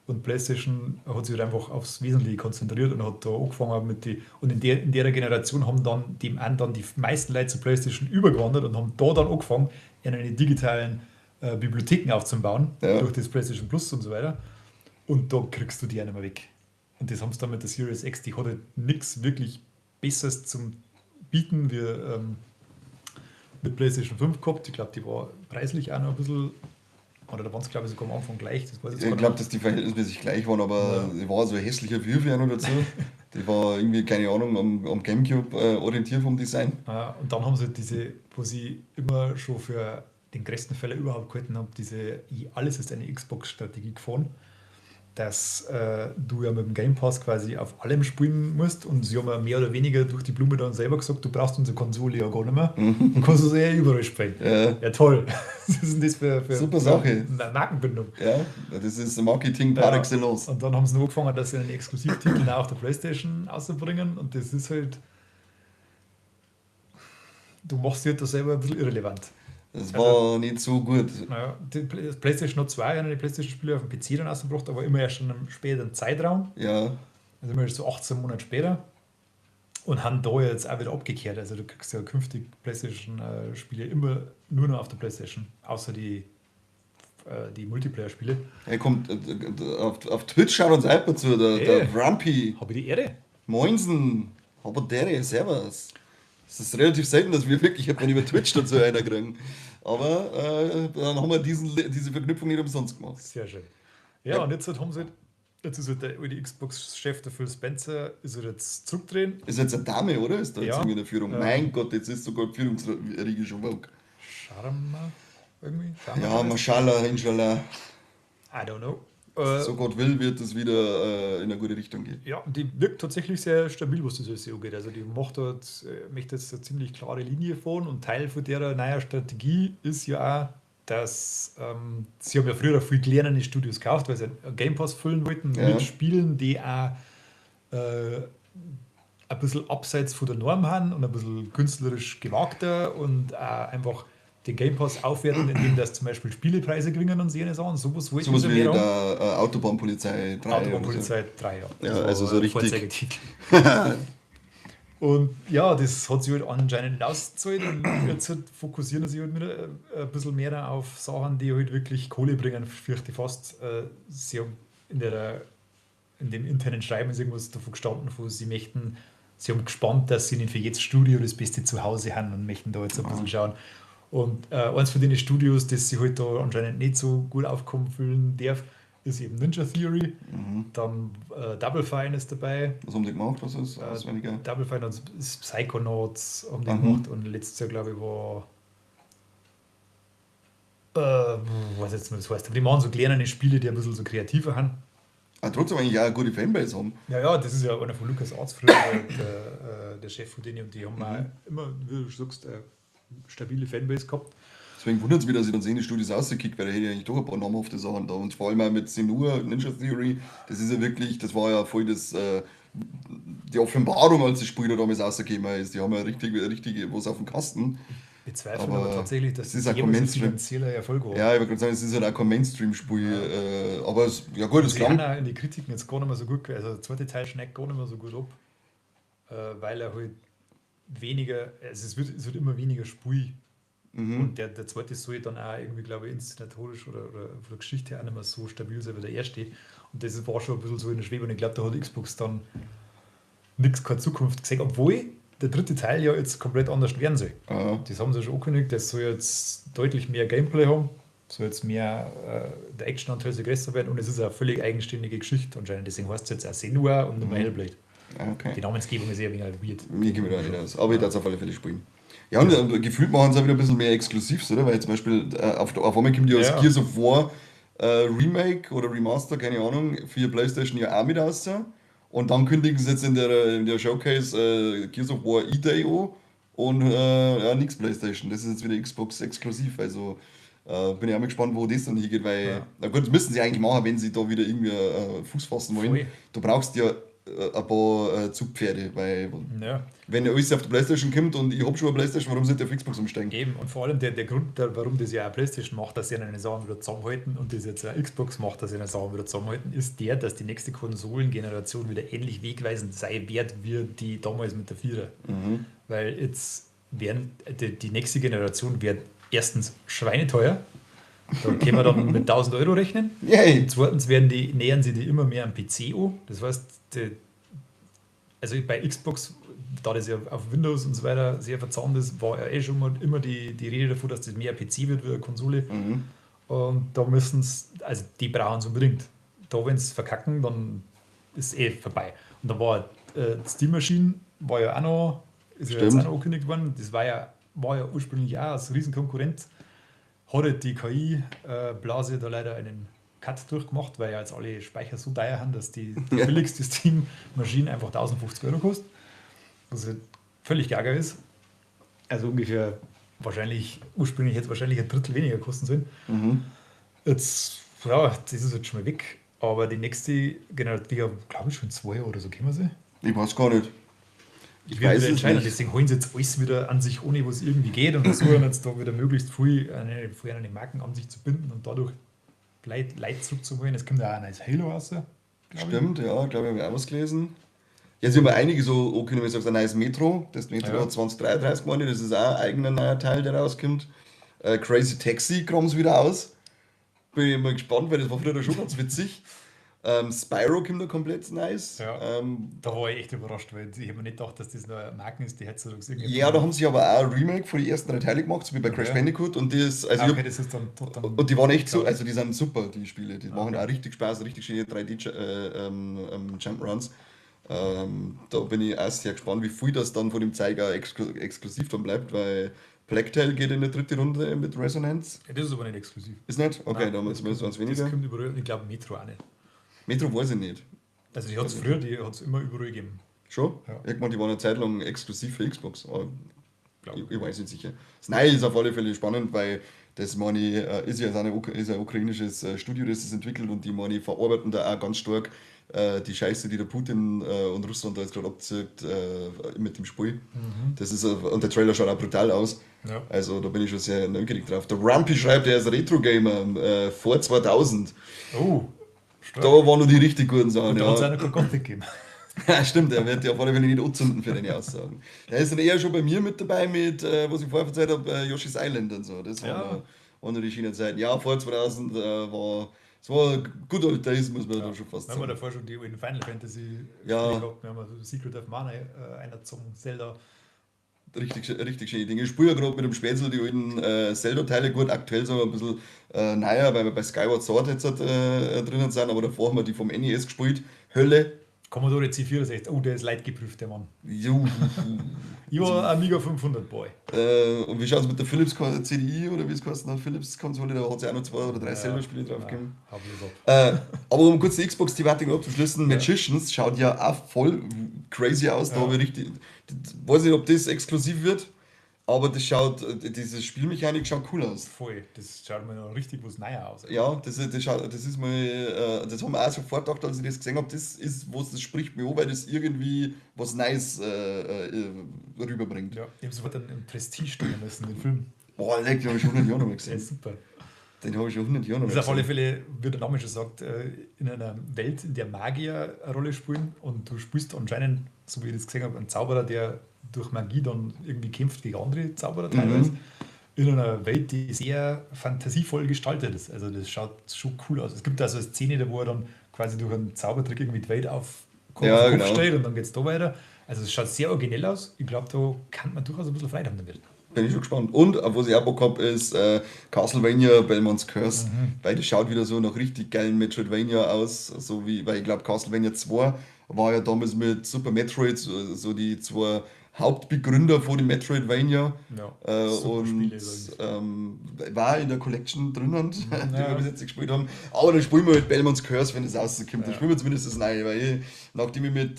Und PlayStation hat sich halt einfach aufs Wesentliche konzentriert und hat da angefangen mit die. Und in der Generation haben dann dem einen dann die meisten Leute zu PlayStation übergewandert und haben da dann angefangen, in eine digitalen Bibliotheken aufzubauen, durch das PlayStation Plus und so weiter. Und da kriegst du die auch nicht mehr weg. Und das haben sie dann mit der Series X, die hat halt nichts wirklich Besseres zum Bieten wie mit PlayStation 5 gehabt. Ich glaub, die war preislich auch noch ein bisschen. Oder da waren's, glaub ich, sogar am Anfang gleich. Das weiß ich jetzt Ich gar glaub, nicht. dass die verhältnismäßig gleich waren, aber die war so ein hässlicher Würfel auch noch dazu. Die war irgendwie, keine Ahnung, am Gamecube orientiert vom Design. Ja, und dann haben sie diese, wo sie immer schon für den größten Fehler überhaupt gehalten haben, diese alles ist eine Xbox-Strategie gefahren, dass du ja mit dem Game Pass quasi auf allem spielen musst und sie haben ja mehr oder weniger durch die Blume dann selber gesagt, du brauchst unsere Konsole ja gar nicht mehr und kannst es ja überall spielen. Ja, toll. Was ist denn das für Super Sache. eine Markenbindung? Ja, das ist Marketing par excellence. Und dann haben sie noch angefangen, dass sie einen Exklusivtitel auch auf der PlayStation rauszubringen und das ist halt, du machst dich halt da selber ein bisschen irrelevant. Das war nicht so gut. Naja, die das PlayStation hat 2 die PlayStation-Spiele auf dem PC dann rausgebracht, aber immer erst in einem späteren Zeitraum. Also immer erst so 18 Monate später. Und haben da jetzt auch wieder abgekehrt. Also du kriegst ja künftig PlayStation-Spiele immer nur noch auf der PlayStation, außer die Multiplayer-Spiele. Er kommt auf Twitch, schaut uns einfach zu, der Grumpy. Hab ich die Ehre. Moinsen, aber der, servus. Es ist relativ selten, dass wir wirklich jemanden über Twitch dazu einer kriegen. Aber dann haben wir diese Verknüpfung nicht umsonst gemacht. Sehr schön. Ja, und jetzt halt haben sie halt, jetzt ist halt der alte Xbox-Chef, der Phil Spencer, ist halt jetzt zurückdrehen. Ist jetzt eine Dame, oder? Ist da jetzt Ja. irgendwie in der Führung? Ja. Mein Gott, jetzt ist sogar die Führungsriege schon weg. Sharma irgendwie? Sharma Ja, heißt? Mashallah, Inshallah. I don't know. So Gott will, wird es wieder in eine gute Richtung gehen. Ja, die wirkt tatsächlich sehr stabil, was das SEO geht. Also die macht dort, möchte jetzt eine ziemlich klare Linie fahren und Teil von der neuen Strategie ist ja auch, dass sie haben ja früher viel kleinere Studios gekauft, weil sie einen Game Pass füllen wollten mit Spielen, die auch ein bisschen abseits von der Norm haben und ein bisschen künstlerisch gewagter und auch einfach den Game Pass aufwerten, indem das zum Beispiel Spielepreise gewinnen und so Sachen. Sowas wollten Sowas sie wie mehr der haben. Autobahnpolizei 3. Autobahnpolizei 3, ja. Ja, Das also war so ein richtig. Vorzeigetitel. Und ja, das hat sich halt anscheinend nicht ausgezahlt und jetzt halt fokussieren sie sich halt wieder ein bisschen mehr auf Sachen, die halt wirklich Kohle bringen, fürchte ich fast. Sie haben in dem internen Schreiben ist irgendwas davon gestanden, wo sie möchten, sie haben gespannt, dass sie nicht für jedes Studio das Beste zu Hause haben und möchten da jetzt ein bisschen schauen. Und eins von den Studios, das sich halt da anscheinend nicht so gut aufkommen fühlen darf, ist eben Ninja Theory. Dann Double Fine ist dabei. Was haben die gemacht? Was ist auswendiger? Double Fine und Psychonauts haben die gemacht und letztes Jahr, glaube ich, war was jetzt mal das heißt, aber die machen so kleine Spiele, die ein bisschen so kreativer sind. Ah, trotzdem eigentlich auch eine gute Fanbase haben. Ja, ja, das ist ja einer von LucasArts früher, der Chef von denen, und die haben auch immer, wie du sagst, eine stabile Fanbase gehabt. Deswegen wundert es mich, dass ich dann sehe, die Studios rausgekickt, weil da hätte ich eigentlich doch ein paar namhafte Sachen da. Und vor allem auch mit Senua, Ninja Theory, das ist ja wirklich, das war ja voll die Offenbarung, als das Spiel da damals rausgekommen ist. Die haben ja richtig, richtig was auf dem Kasten. Ich bezweifle aber Aber tatsächlich, dass es ist das auch kein jemals ein Mainstream. finanzieller Erfolg war. Ja, ich wollte gerade sagen, es ist halt auch kein Mainstream-Spiel. Aber es, ja gut, es Sie klang. haben auch in die Kritiken jetzt gar nicht mehr so gut, also der zweite Teil schneidet gar nicht mehr so gut ab, weil er halt weniger, also es wird immer weniger Spiel. Und der zweite soll dann auch irgendwie, glaube ich, inszenatorisch oder von der Geschichte her auch nicht mehr so stabil sein wie der erste. Und das war schon ein bisschen so in der Schwebe. Und ich glaube, da hat Xbox dann nichts, keine Zukunft gesehen, obwohl der dritte Teil ja jetzt komplett anders werden soll. Das haben sie schon angekündigt, das soll jetzt deutlich mehr Gameplay haben, soll jetzt mehr, der Actionanteil soll größer werden und es ist eine völlig eigenständige Geschichte anscheinend. Deswegen heißt es jetzt auch Senua und nicht mehr Hellblade. Ah, okay. Die Namensgebung ist eher ein wenig weird. Mir geht mir da nicht aus, aber ich darf es auf alle Fälle spielen. Ja, und gefühlt machen sie auch wieder ein bisschen mehr Exklusivs, oder? Weil zum Beispiel auf einmal kommt ja das Gears of War Remake oder Remaster, keine Ahnung, für PlayStation ja auch mit raus. Und dann kündigen sie jetzt in der Showcase Gears of War E-Day an und ja, nix PlayStation. Das ist jetzt wieder Xbox exklusiv. Also bin ich auch mal gespannt, wo das dann hingeht, weil, na gut, das müssen sie eigentlich machen, wenn sie da wieder irgendwie Fuß fassen wollen. Du brauchst ja ein paar Zugpferde, weil wenn alles auf der PlayStation kommt und ich hab schon eine PlayStation, warum sollte ich auf Xbox umsteigen? Eben, und vor allem der Grund, warum das ja auch PlayStation macht, dass sie eine Sachen wieder zusammenhalten und das jetzt auch Xbox macht, dass sie eine Sachen wieder zusammenhalten, ist der, dass die nächste Konsolengeneration wieder ähnlich wegweisend sei wird, wie die damals mit der 4er. Weil jetzt werden die nächste Generation wird erstens schweineteuer, da können wir dann mit 1.000 Euro rechnen. Yay. Und zweitens nähern sie die immer mehr am PC an. Das heißt, die, also bei Xbox, da das ja auf Windows und so weiter sehr verzahnt ist, war ja eh schon mal immer die Rede davon, dass das mehr PC wird wie eine Konsole. Und da müssen's, also die brauchen's unbedingt. Da, wenn's verkacken, dann ist eh vorbei. Und da war Steam Machine war ja auch noch, ist ja jetzt auch noch angekündigt worden. Das war ja ursprünglich auch als Riesenkonkurrent. Hat halt die K I-Blase da leider einen Cut durchgemacht, weil ja jetzt alle Speicher so teuer sind, dass die billigste Steam-Maschine einfach 1.050 Euro kostet. Was halt völlig gaga ist. Also ungefähr wahrscheinlich, ursprünglich hätte es wahrscheinlich ein Drittel weniger kosten sollen. Jetzt, ja, das ist jetzt schon mal weg. Aber die nächste Generation, die ja, glaub ich, schon 2 Jahre oder so kommen sie. Ich weiß gar nicht. Ich Ich werde weiß wieder es entscheiden. nicht. Deswegen holen sie jetzt alles wieder an sich, ohne was irgendwie geht und versuchen jetzt da wieder möglichst früh eine Marken an sich zu binden und dadurch Leute zurückzuholen. Es kommt ja auch ein neues Halo raus, glaub ich. Stimmt, ja, glaube ich, habe ich auch was gelesen. Ja, sie haben ja einige so, okay, wenn du sagst, ein neues Metro, das Metro 2033 meine ich, das ist auch ein eigener neuer Teil, der rauskommt. Crazy Taxi kommt wieder aus. Bin ich mal gespannt, weil das war früher schon ganz witzig. Spyro kommt da komplett nice. Ja. Da war ich echt überrascht, weil ich hab mir nicht gedacht, dass das noch eine Marke ist, die heutzutage irgendwie Ja, da haben sie aber auch ein Remake von den ersten 3 Teile gemacht, so wie bei Crash Bandicoot. Und das, also Ah, ich okay, hab das ist dann tot dann und die waren echt so, klar. also die sind super, die Spiele. Die machen auch richtig Spaß, richtig schöne 3D Jump'n'Runs. Da bin ich auch sehr gespannt, wie viel das dann von dem Zeiger exklusiv dann bleibt, weil Plague Tale geht in die dritte Runde mit Resonance. Ja, das ist aber nicht exklusiv. Ist nicht? Okay, Nein, dann das ist es eins Das weniger. kommt überall, ich glaube Metro auch nicht. Metro weiß ich nicht. Also die hat es früher, die hat es immer überall gegeben. Schon? Ja. Ich meine, die waren eine Zeit lang exklusiv für Xbox, aber Glaub ich weiß nicht sicher. Das Neue ist auf alle Fälle spannend, weil das meine ich, ist ja ist ein ukrainisches Studio, das das entwickelt und die meine ich, verarbeiten da auch ganz stark die Scheiße, die der Putin und Russland da jetzt gerade abzieht mit dem Spiel. Das ist, und der Trailer schaut auch brutal aus. Ja. Also da bin ich schon sehr neugierig drauf. Der Rumpy schreibt, er ist Retro-Gamer vor 2000. Oh, stark. Da waren noch die richtig guten Sachen. Und da ja. hat es auch noch kein Gothic gegeben. Ja, stimmt, er wird ja auf alle Fälle nicht anzünden für deine Aussagen. Er ist dann eher schon bei mir mit dabei mit, was ich vorher erzählt habe, Yoshi's Island und so. Das Ja. waren noch die schönen Zeiten. Ja, vor 2000 war, es war good old days, muss man da schon fast Wir haben sagen. davor schon die alten Final Fantasy Ja. Spiele gehabt. Wir haben Secret of Mana einer zum Zelda. Richtig, richtig schöne Dinge. Ich spiele ja gerade mit dem Spätzle die alten Zelda-Teile. Gut, aktuell sind wir ein bisschen neuer, weil wir bei Skyward Sword jetzt drinnen sind, aber davor haben wir die vom NES gespielt. Hölle. Commodore C64. Oh, der ist leidgeprüft, der Mann. Juhu. Ich war Amiga 500 Boy. Und wie schaut es mit der Philips CDI oder wie es heißt, ne? Philips Konsole? Da hat es ja auch noch zwei oder drei Zelda-Spiele drauf gegeben. Hab ich ab. Aber um kurz die Xbox-Thematik abzuschließen, Magicians schaut ja auch voll crazy aus. Da Ja. habe ich richtig. Weiß nicht, ob das exklusiv wird, aber das schaut, diese Spielmechanik schaut cool aus. Voll. Das schaut mir noch richtig was neuer aus. Ja, das ist mal, das haben wir auch sofort gedacht, als ich das gesehen habe, das ist, was das spricht mir an, weil das irgendwie was Neues rüberbringt. Ja, ich habe sofort einen Prestige stellen müssen, den Film. Boah, leck, den habe ich schon 100 Jahre nicht mehr Der gesehen. ist super. Den habe ich schon 100 Jahre nicht Das mehr ist auf alle gesehen. Fälle, wie der Name schon sagt, in einer Welt, in der Magier eine Rolle spielen und du spielst anscheinend, so wie ich das gesehen habe, einen Zauberer, der durch Magie dann irgendwie kämpft gegen andere Zauberer teilweise. In einer Welt, die sehr fantasievoll gestaltet ist. Also das schaut schon cool aus. Es gibt da so eine Szene, da wo er dann quasi durch einen Zaubertrick irgendwie die Welt auf Kopf, Ja, Kopf genau. steht und dann geht es da weiter. Also es schaut sehr originell aus. Ich glaube, da kann man durchaus ein bisschen Freude haben damit. Bin ich schon gespannt. Und auf was ich auch Bock habe, ist Castlevania Belmont's Curse. Weil das schaut wieder so nach richtig geilen Metroidvania aus. So wie, weil ich glaube, Castlevania 2 war ja damals mit Super Metroid so die zwei Hauptbegründer von dem Metroidvania. Ja, super Und Spiele übrigens. war in der Collection drinnen, die Ja. wir bis jetzt gespielt haben. Aber dann spielen wir mit Belmont's Curse, wenn es rauskommt. Dann Ja. spielen wir zumindest das Neue, weil ich, nachdem ich mit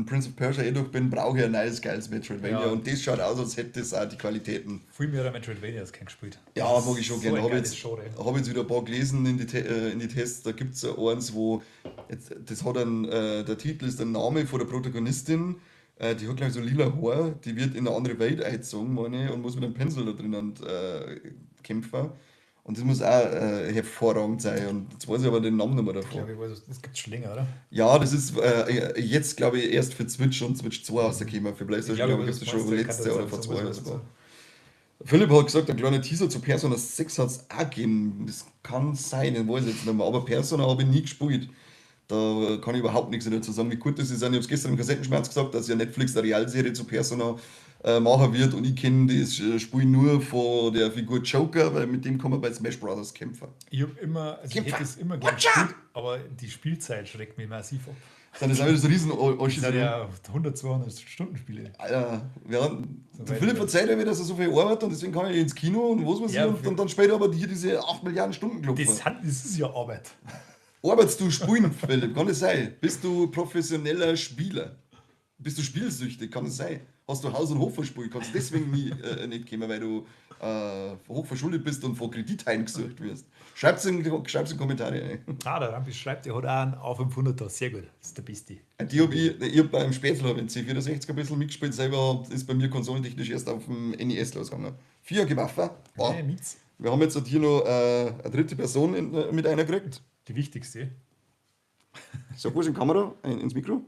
Prince of Persia eh durch bin, brauche ich ein neues geiles Metroidvania. Ja. Und das schaut aus, als hätte es auch die Qualitäten. Viel mehr Metroidvanias kein gespielt. Ja, Das mag ich schon ist gerne. so ein Habe geiles jetzt, Genre. hab jetzt wieder ein paar gelesen in die Tests. Da gibt es ja eins, wo jetzt, das hat einen, der Titel ist der Name von der Protagonistin. Die hat, glaube ich, so lila Haar. Die wird in eine andere Welt eingezogen, meine ich, und muss mit einem Pinsel da drinnen kämpfen. Und das muss auch hervorragend sein. Und jetzt weiß ich aber den Namen nicht mehr Ich davon. glaube, ich weiß, das gibt es schon länger, oder? Ja, das ist jetzt, glaube ich, erst für Switch und Switch 2 rausgekommen. Für PlayStation, Ich glaube, glaube ich, gibt es was schon meinst du, letztes kann Jahr das oder vor sein, 2 Jahren. sowas Das war. Philipp hat gesagt, ein kleiner Teaser zu Persona 6 hat es auch gegeben. Das kann sein, ich weiß jetzt nicht mehr. Aber Persona habe ich nie gespielt. Da kann ich überhaupt nichts dazu sagen, wie gut das ist. Ich habe es gestern im Kassettenschmerz gesagt, dass ja Netflix eine Realserie zu Persona machen wird und ich kenne das Spiel nur von der Figur Joker, weil mit dem kann man bei Smash Brothers kämpfen. Ich habe immer, also ich Kämpfer. hätte es immer gern Watch out! gespielt, aber die Spielzeit schreckt mich massiv ab. Sind das auch wieder so riesen Das sind ja 100, 200 Stunden Spiele. Alter, wir haben, So der weit Philipp weg. verzeiht ja mir, dass er so viel arbeitet und deswegen kann ich ins Kino und was weiß ich Ja, und dann später aber hier diese 8 Milliarden Stunden klopfen. Das ist ja Arbeit. Arbeitest du spielen, Philipp? Kann das sein? Bist du professioneller Spieler? Bist du spielsüchtig? Kann das sein? Hast du Haus und Hof verspielt? Kannst du deswegen nie, nicht kommen, weil du hochverschuldet bist und vor Kredit heimgesucht wirst? Schreibt's in Kommentare ein. Ah, der Rampi schreibt, er hat auch einen A500 da. Sehr gut. Das ist der Beste. Die hab ich hab beim Spätzle hab ich den C64 ein bisschen mitgespielt, selber ist bei mir konsolentechnisch erst auf dem NES losgegangen. Vier Gewaffe. Boah. Hey, Mietz. Wir haben jetzt hier noch eine dritte Person mit einer gekriegt. Die wichtigste. Sag was in die Kamera, ins Mikro.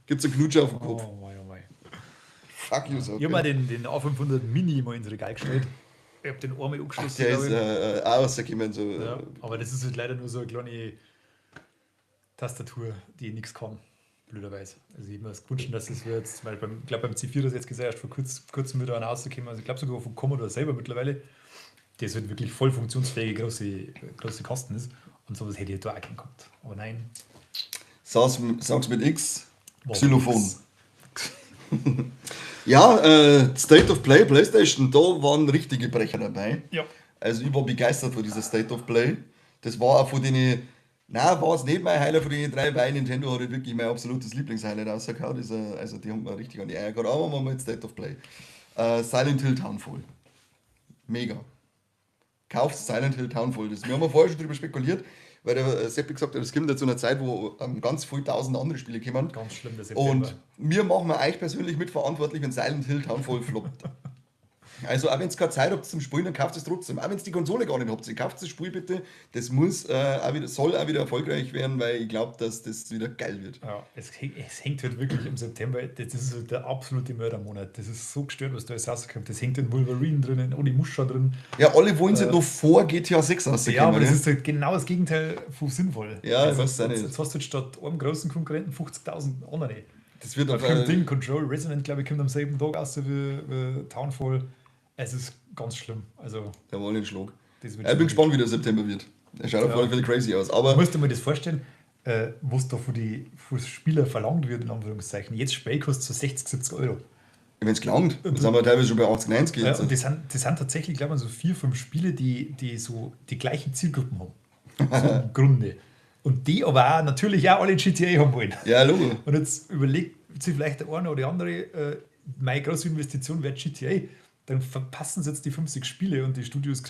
Gibt's einen Knutscher auf den Kopf. Oh mein, oh mein. Fuck you, sag Ich habe mal den A500 Mini mal ins Regal gestellt. Ich habe den einmal angeschlossen. Der ist glaub ich. auch rausgekommen. So, Ja, aber das ist halt leider nur so eine kleine Tastatur, die nichts kann. Blöderweise. Also ich habe mir das gewünscht, dass das wird jetzt, weil beim, ich glaube beim C4 ist jetzt gesagt, erst vor kurzem wieder einer rausgekommen. Also ich glaube sogar von Commodore selber mittlerweile, der ist halt wirklich voll funktionsfähige große Kasten ist. Und sowas hätte ich da auch keinen gehabt. Aber nein. Sag's mit X, Xylophon. Ja, State of Play, PlayStation, da waren richtige Brecher dabei. Ja. Also ich war begeistert von dieser State of Play. Das war auch von denen, nein, war es nicht mein Highlight von den drei, weil Nintendo hat halt wirklich mein absolutes Lieblingshighlight rausgehauen. Also die haben mir richtig an die Eier gehauen. Aber machen wir jetzt State of Play. Silent Hill Townfall. Mega. Kauft Silent Hill Townfall. Wir haben ja vorher schon drüber spekuliert, weil der Seppi gesagt hat, es kommt ja zu einer Zeit, wo ganz viele tausend andere Spiele kommen. Ganz schlimm, der September. Und mir machen wir euch persönlich mitverantwortlich, wenn Silent Hill Townfall floppt. Also auch wenn ihr keine Zeit habt zum Spielen, dann kauft es trotzdem. Auch wenn ihr die Konsole gar nicht habt, kauft das Spiel bitte. Das muss, auch wieder, soll auch wieder erfolgreich werden, weil ich glaub, dass das wieder geil wird. Ja, es hängt halt wirklich im September. Das ist halt der absolute Mördermonat. Das ist so gestört, was da alles rauskommt. Das hängt in Wolverine drin, in Onimusha drin. Ja, alle wollen es halt noch vor GTA 6 rauskommen. Ja, aber das ne? ist halt genau das Gegenteil von sinnvoll. Ja, ich weiß es auch nicht. Jetzt hast du halt statt einem großen Konkurrenten 50.000 andere. Das wird Da auf kommt ein Ding, Control, Resonant, glaube ich, kommt am selben Tag raus wie Townfall. Es ist ganz schlimm. Also, Da war ein Schlag. das wird Ich bin schon gespannt, wie der September wird. Er schaut auf Ja. alle Fälle crazy aus. Aber Du musst dir mal das vorstellen, was da von die von Spieler verlangt wird, in Anführungszeichen. Jetzt Spiel kostet so 60, 70 Euro. Wenn es gelangt, dann sind wir teilweise schon bei 80, 90 Ja, jetzt. und das sind tatsächlich, glaube ich, so 4, 5 Spiele, die so die gleichen Zielgruppen haben. So im Grunde. Und die aber auch natürlich auch alle GTA haben wollen. Ja, logo. Und jetzt überlegt sich vielleicht der eine oder die andere, meine große Investition wäre GTA. Dann verpassen sie jetzt die 50 Spiele und die Studios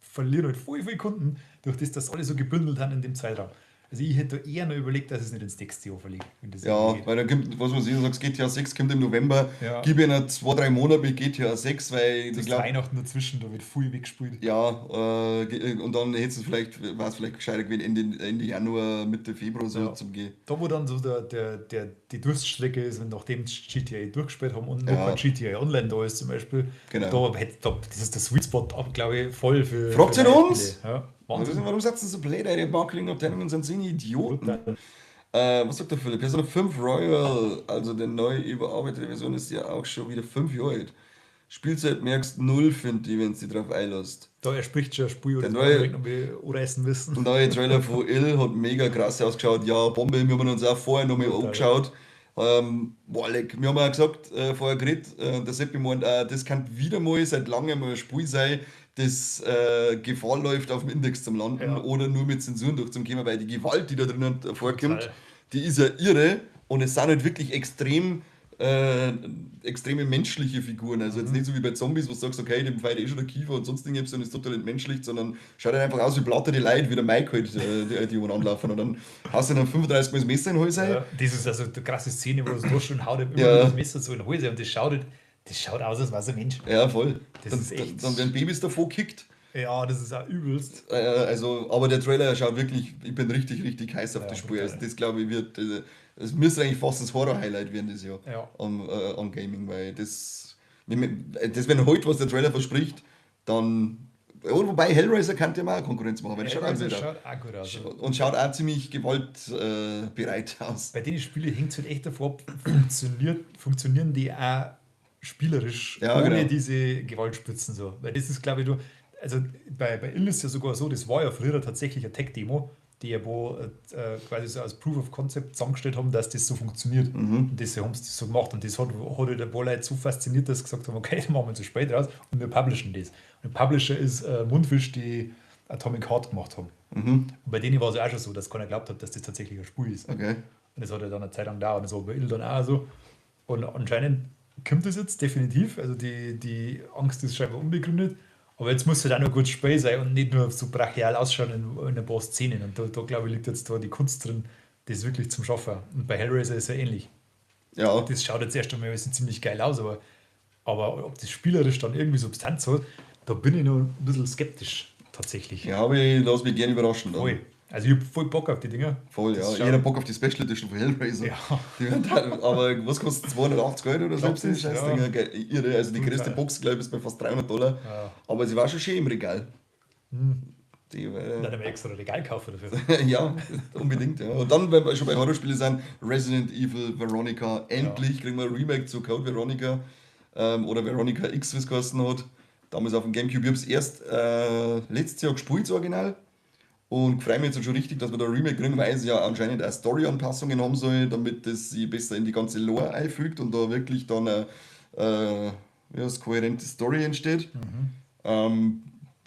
verlieren halt voll viele Kunden, durch das, dass alle so gebündelt haben in dem Zeitraum. Also ich hätte da eher noch überlegt, dass ich es nicht ins nächste Jahr verlege, wenn das Ja, irgendwie geht. weil dann kommt, was weiß ich, du sagst, GTA 6 kommt im November, Ja. gib ihnen 2, 3 Monate mit GTA 6, weil Das ich ist glaub, Weihnachten dazwischen, da wird viel weggespielt. Ja, und dann hättest du vielleicht, war es vielleicht gescheiter gewesen, Ende Januar, Mitte Februar so Ja. zum Gehen. Da, wo dann so die Durststrecke ist, wenn nachdem GTA durchgespielt haben und noch Ja. kein GTA Online da ist zum Beispiel, Genau. das ist der Sweet Spot, glaube ich, voll Fragt für ihr neue uns? Spiele. Ja, Wahnsinn. Warum seid ihr so blöd? Eure Marketingabteilungen sind so eine Idioten. Brutal. Was sagt der Philipp? Persona 5 Royal, also der neu überarbeitete Version, ist ja auch schon wieder 5 Jahre alt. Spielzeit merkst null, finde ich, wenn du dich drauf einlässt. Da erspricht schon ein Spiel, Der das neue wir noch anreißen müssen. Der neue Trailer von Ill hat mega krass ausgeschaut. Ja, Bombe, wir haben uns auch vorher nochmal Brutal. angeschaut. Boah, leck, wir haben auch gesagt, vorher geredet, der Seppi meint auch, das kann wieder mal seit langem ein Spiel sein, das Gefahr läuft, auf dem Index zum landen Ja. oder nur mit Zensuren durchzukommen, weil die Gewalt, die da drinnen vorkommt, Total. die ist ja irre und es sind halt wirklich extreme menschliche Figuren. Also jetzt nicht so wie bei Zombies, wo du sagst, okay, dem feiert eh schon der Kiefer und sonst irgendwas und ist total entmenschlicht, sondern schaut halt einfach aus wie platte die Leute, wie der Mike halt, die umeinander laufen. Und dann hast du dann 35 Mal das Messer in den Hals rein. Ja, das ist also die krasse Szene, wo es da schon haut, ihm immer Ja. wieder das Messer so in den Hals rein und das schaut aus, als wäre es ein Mensch. Ja, voll. Das Dann, ist echt dann werden Babys davor gekickt. Ja, das ist auch übelst. Also, aber der Trailer schaut wirklich, ich bin richtig, richtig heiß auf Ja, das Spiel. Also brutal. das, glaube ich, wird, es müsste eigentlich fast das Horror-Highlight werden dieses Jahr Ja. an Gaming, weil das, das, wenn heute was der Trailer verspricht, dann, oh, wobei Hellraiser kann ja mal Konkurrenz machen, weil das schaut auch Hellraiser wild aus. schaut auch gut aus. Und schaut auch ziemlich gewaltbereit aus. Bei den Spielen hängt es halt echt davor ab, funktionieren die auch spielerisch, Ja, ohne genau. diese Gewaltspitzen so. Weil das ist, glaube ich, du, also bei Ill ist ja sogar so, das war ja früher tatsächlich eine Tech-Demo, die ja wo quasi so als Proof of Concept zusammengestellt haben, dass das so funktioniert. Und das haben sie so gemacht. Und das hat halt ein paar Leute so fasziniert, dass sie gesagt haben, okay, dann machen wir zu spät raus und wir publishen das. Und der Publisher ist Mundfish, die Atomic Heart gemacht haben. Und bei denen war es ja auch schon so, dass keiner geglaubt hat, dass das tatsächlich ein Spiel ist. Okay. Und das hat ja dann eine Zeit lang gedauert. Und das war bei Ill dann auch so. Und anscheinend kommt das jetzt definitiv. Also die Angst ist scheinbar unbegründet. Aber jetzt muss es halt auch noch gut Spiel sein und nicht nur so brachial ausschauen in ein paar Szenen. Und da glaube ich, liegt jetzt da die Kunst drin, das wirklich zum Schaffen. Und bei Hellraiser ist ja ähnlich. Ja. Das schaut jetzt erst einmal ziemlich geil aus, aber ob das spielerisch dann irgendwie Substanz hat, da bin ich noch ein bisschen skeptisch tatsächlich. Ja, aber ich lass mich gerne überraschen dann. Voll. Also ich hab voll Bock auf die Dinger. Voll, Das ja. schaut- Jeder Bock auf die Special Edition von Hellraiser. Ja. Die werden da, aber was kostet 280 Euro oder so? Glaub, Das das, Scheißdinger. ja. Geil, irre. Also die Brutal. größte Box, glaube ich, ist bei fast dreihundert Dollar. Ja. Aber sie war schon schön im Regal. Die, Dann haben wir extra ein Regal kaufen dafür. ja, unbedingt. Ja. Und dann, wenn wir schon bei Horrorspielen sind, Resident Evil Veronica. Endlich kriegen wir ein Remake zu Code Veronica oder Veronica X, wie es geheißen hat. Damals auf dem Gamecube. Ich hab's erst letztes Jahr gespielt, das Original. Und freue mich jetzt schon richtig, dass wir da ein Remake kriegen, weil es ja anscheinend auch Story-Anpassungen haben soll, damit das sich besser in die ganze Lore einfügt und da wirklich dann eine, ja, eine kohärente Story entsteht.